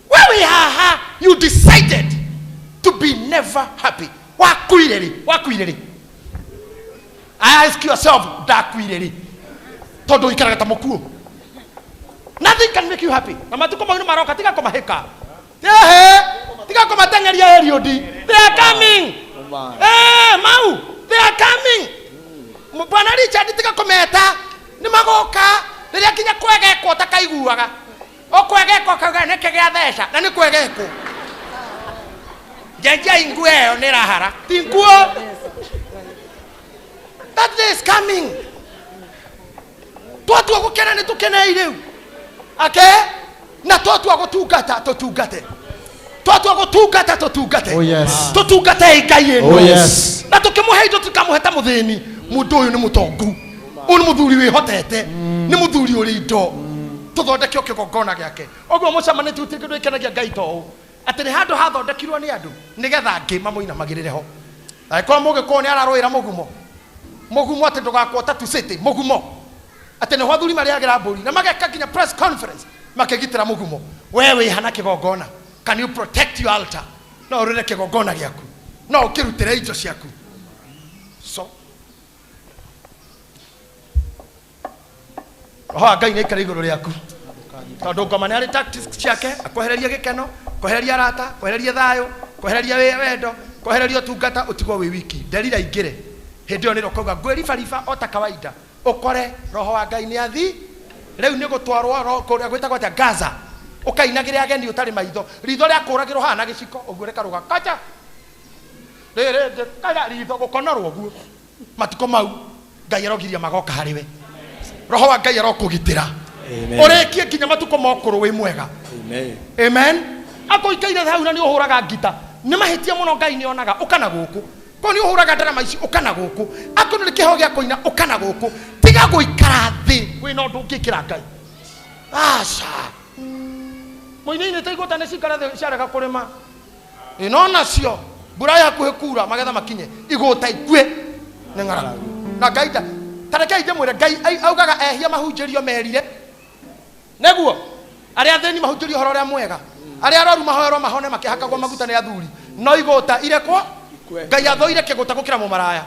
We wĩ haha, you decided to be never happy. Wakuire rĩ? Wakuire rĩ? I ask yourself, ndakuire rĩ? Tondũ ũikaraga ta mũkuũ. Nothing can make you happy. Na matukũ mau nĩ maroka, tiga kũmahĩka. Ehe, tiga kũmateng'eria Eliud. They are coming. Eh, mau, they are coming. Bwana Richard tiga kũmeta. Nĩ magoka. Rĩrĩa nginya kwegekwo ũtakaiguaga. Ũkwegekwo ũkauga nĩkĩ gĩa theca, na nĩ kwegekwo. Njenjia nguo ĩyo nĩ ĩrahara. Ti nguo. That day is coming. Twatua gũkena nĩ tũkenei rĩu. Ake na twatua gũtungata tũtungate. Twatua gũtungata tũtungate. Oh, yes. Tũtungate Ngai ĩno. Oh, yes. Na tũkĩmũhe indo tũkamũhe ta mũthĩni. Mũndũ ũyũ nĩ mũtongu. Ũyũ nĩ mũthuri wĩhotete. Nĩ mũthuri ũrĩ indo. Tũthondeke o kĩgongona gĩake. Ũguo mũcemanĩtie gũtirĩ kĩndũ gĩkenagia Ngai ta ũũ. Atĩ nĩ handũ hathondekirwo nĩ andũ nĩgetha angĩ mamũinamagĩrĩre ho. Angĩkorwo mũgĩkũyũ nĩ ararũĩra mũgumo. Mũgumo atĩ ndũgakwo Tatu City, mũgumo. Atĩ nĩho athuri marĩagĩra mbũri na mageka nginya press conference makĩgitĩra mũgumo. We wĩ hana kĩgongona. Can you protect your altar? No ũrĩre kĩgongona gĩaku. No ũkĩrutĩre indo ciaku. So roho wa Ngai nĩ aikare igũrũ rĩaku. Tondũ ngoma nĩ arĩ tactics ciake, akwehererie gĩkeno, kwehereria arata, kwehereria thayũ, kwehereria wendo, kwehereria ũtungata, ũtigwo wĩ wiki. Nderira ingĩre. Hĩndĩ ĩyo nĩrĩo ũkauga ngwĩribariba o ta kawaida. Ũkore roho wa Ngai nĩ athi. Rĩu nĩ gũtwarwo roho kũrĩa gwĩtagwo atĩa? Gaza. Ũkainagĩre ageni ũtarĩ maitho. Ritho rĩakũragĩrwo haha na gĩciko, ũguo rĩkarũga kacha. Rĩrĩ rĩngĩ kacha ritho gũkonorwo ũguo. Matukũ mau Ngai arogiria magoka harĩ we. Roho wa Ngai arokũgitĩra. Ũrĩkie nginya matukũ ma ũkũrũ wĩ mwega. Amen. Amen. Akũikaire hau na nĩ ũhũraga ngita. Nĩ mahĩtia mũno Ngai nĩ onaga ũka na gũkũ. Ko nĩ ũhũraga ndarama ici ũka na gũkũ. Akorwo nĩ kĩheo gĩa kũina ũka na gũkũ. Tiga gũikara thĩ wĩna ũndũ ũngĩkĩra Ngai. Aca. Mũinĩ-inĩ ta igũta nĩ cikara thĩ ciarega kũrĩma. Ĩ no nacio mbura yakuhĩ kura magetha makinye igũta ikue nĩ ng'aragu. Na Ngai ta rekei ndĩmwĩre Ngai augaga ehia mahunjĩrio merire. Nĩguo arĩa athĩni mahunjĩrio ũhoro ũrĩa mwega, arĩa arwaru mahoerwo mahone makĩhakagwo maguta nĩ athuri, no igũta irekwo. Ngai athũire kĩgũta gũkĩra mũmaraya.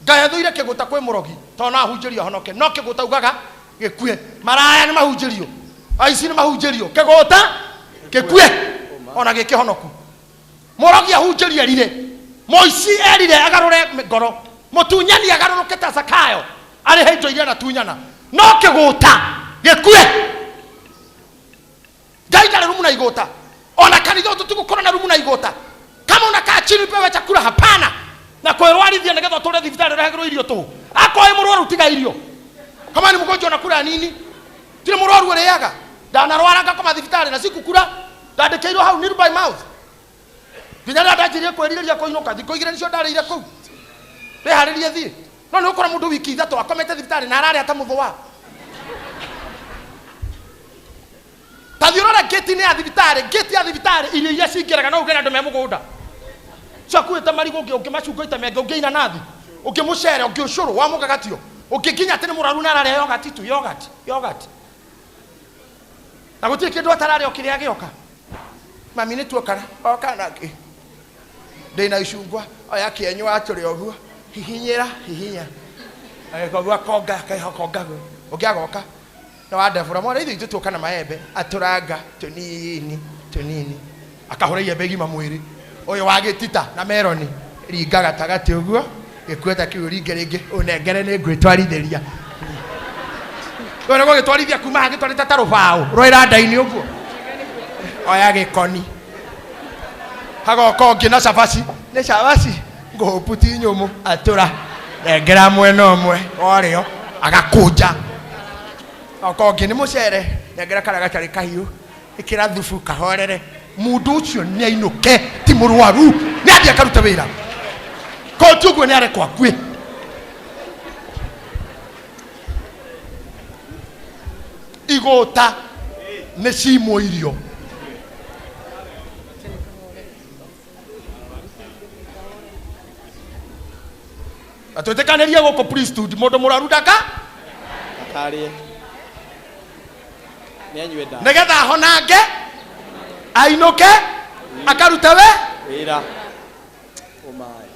Ngai athũire kĩgũta kwĩ mũrogi, tondũ no ahunjĩrio ahonoke, no kĩgũta ugaga gĩkue. Maraya nĩ mahunjĩrio, aici nĩ mahunjĩrio, kĩgũta gĩkue ona gĩkĩhonoku. Mũrogi ahunjĩrio erire, mũici erire agarũre ngoro, mũtunyani agarũrũke ta Zakayo arĩhe indo iria anatunyana, no kĩgũta gĩkue. Ngai ndarĩ rumu na igũta. Ona kanitha tũtigũkorwo na rumu na igũta. Kama unakaa chini upewe chakula, hapana. Na kwĩrwarithia nĩgetha ũtũre thibitarĩ ũrehagĩrwo irio tũhũ. Akorwo wĩ mũrwaru tiga irio. Kama ni mgonjwa unakula nini? Tire mũrwaru ũrĩaga. Ndanarwara ngakoma thibitarĩ na sikukura. Ndandĩkĩirwo hau nil by mouth. Nginya rĩrĩa ndanjirie kwĩrirĩria kũinũka, thikũ igĩrĩ nĩcio ndarĩire kũu. Wĩharĩrie thiĩ. No nĩ ũkora mũndũ wiki ithatũ akomete thibitarĩ na ararĩa ta mũthũa. Ta thiĩ ũrore ngĩti-inĩ ya thibitarĩ, ngĩti ya thibitarĩ irio iria cingĩraga no uge na andũ me mũgũnda. Ciakuĩte marigũ, ũngĩ macungwa ita mengĩ, ũngĩ inanathi, ũngĩ mũcere, ũngĩ ũcũrũ wa mũgagatio, ũngĩ nginya atĩ nĩ mũrwaru na ararĩa yogati tu, yogati, yogati. Na gũtirĩ kĩndũ atararĩa o kĩrĩa gĩoka. Mami nĩ tuokana, oka nake. Ndĩna icungwa, oya kĩenyũ atũrĩ ũguo, hihinyĩra, hihinya. Agĩka ũguo akonga, akakonga ũguo. Ũngĩ agoka. Na wa Debora, mwana ithuĩ ithuĩ tuoka na maembe, atũranga tũnini, tũnini. Akahũra iembe igima mwĩrĩ. Ũyũ wa gĩtita na meroni, ringa gatagatĩ ũguo, gĩkueta kĩu ringe rĩngĩ, ũnengere nĩ ngwĩtwarithĩria. Ũyũ nĩguo gĩtwarithia kuma haha gĩtwarĩte ta rũbaũ, rwa iranda-inĩ ũguo. Oya gĩkoni. Hagoka ũngĩ na cabaci, nĩ cabaci, ngũhũpu ti nyũmũ, atũra. Nengera mwena ũmwe, warĩo, agakũnja. Oka ũngĩ nĩ mũcere, nengera karĩa gatarĩ kahiũ. Ĩkĩra thubu kahorere. Mũndũ ũcio nĩ ainũke, ti mũrwaru, nĩ athiĩ akarute wĩra. Korwo ti ũguo nĩ arekwo akue. Igũta nĩ cimwo irio. Na twĩtĩkanĩrie gũkũ priesthood, mũndũ mũrwaru ndaka Akarĩe. Nĩ anyue ndawa. Nĩgetha ahonange ainũke akarute we Wĩra. Ũmaĩ.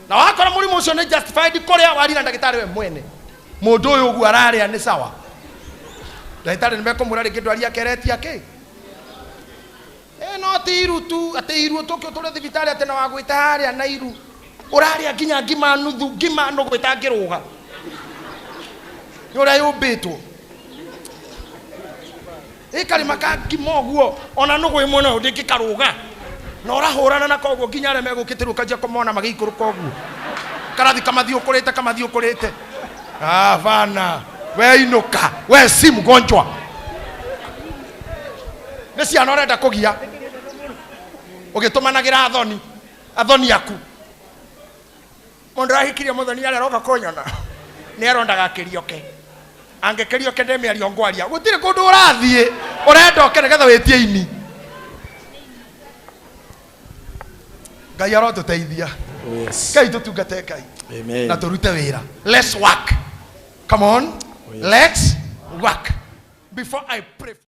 Na wakora mũrimũ ũcio nĩ justified kũrĩa warira ndagĩtarĩ we mwene, mũndũ ũyũ ũguo ararĩa nĩ sawa, ndagĩtarĩ nĩ mekũmwĩra rĩngĩ ndwari akeretia kĩ. No ti iru tu, atĩ iru tũkĩ tũrĩ thibitarĩ atĩ na wagwĩte harĩa na iru ũrarĩa nginya ngima nuthu, ngima nũgũ ĩtangĩrũga nĩ ũrĩa yũmbĩtwo ĩkarĩma ka ngima ũguo, ona nũgũ ĩmwe nayo ndĩngĩkarũga na ũrahũrana na koguo nginya arĩa megũkĩte rĩu ũkanjia kũmona magĩikũrũka ũguo karathi kamathiũkũrĩte kamathiũkũrĩte. Hapana, we inũka, we si mgonjwa, nĩ ciana ũrenda kũgia ũgĩtũmanagĩra athoni, athoni aku. Mũndũ ahikirie mũthoni arĩa aroka kũnyona nĩ aronda gakĩrioke, angĩkĩrioke ndĩ mĩario ngwaria, gũtirĩ kũndũ ũrathiĩ, ũrenda ũke nĩgetha wĩtie ini. Ngai arotũteithia. Oh, yes. Ngai tũtungate Ngai. Amen. Na tũrute wĩra. Let's work, come on. Oh, yes. Let's work before I pray.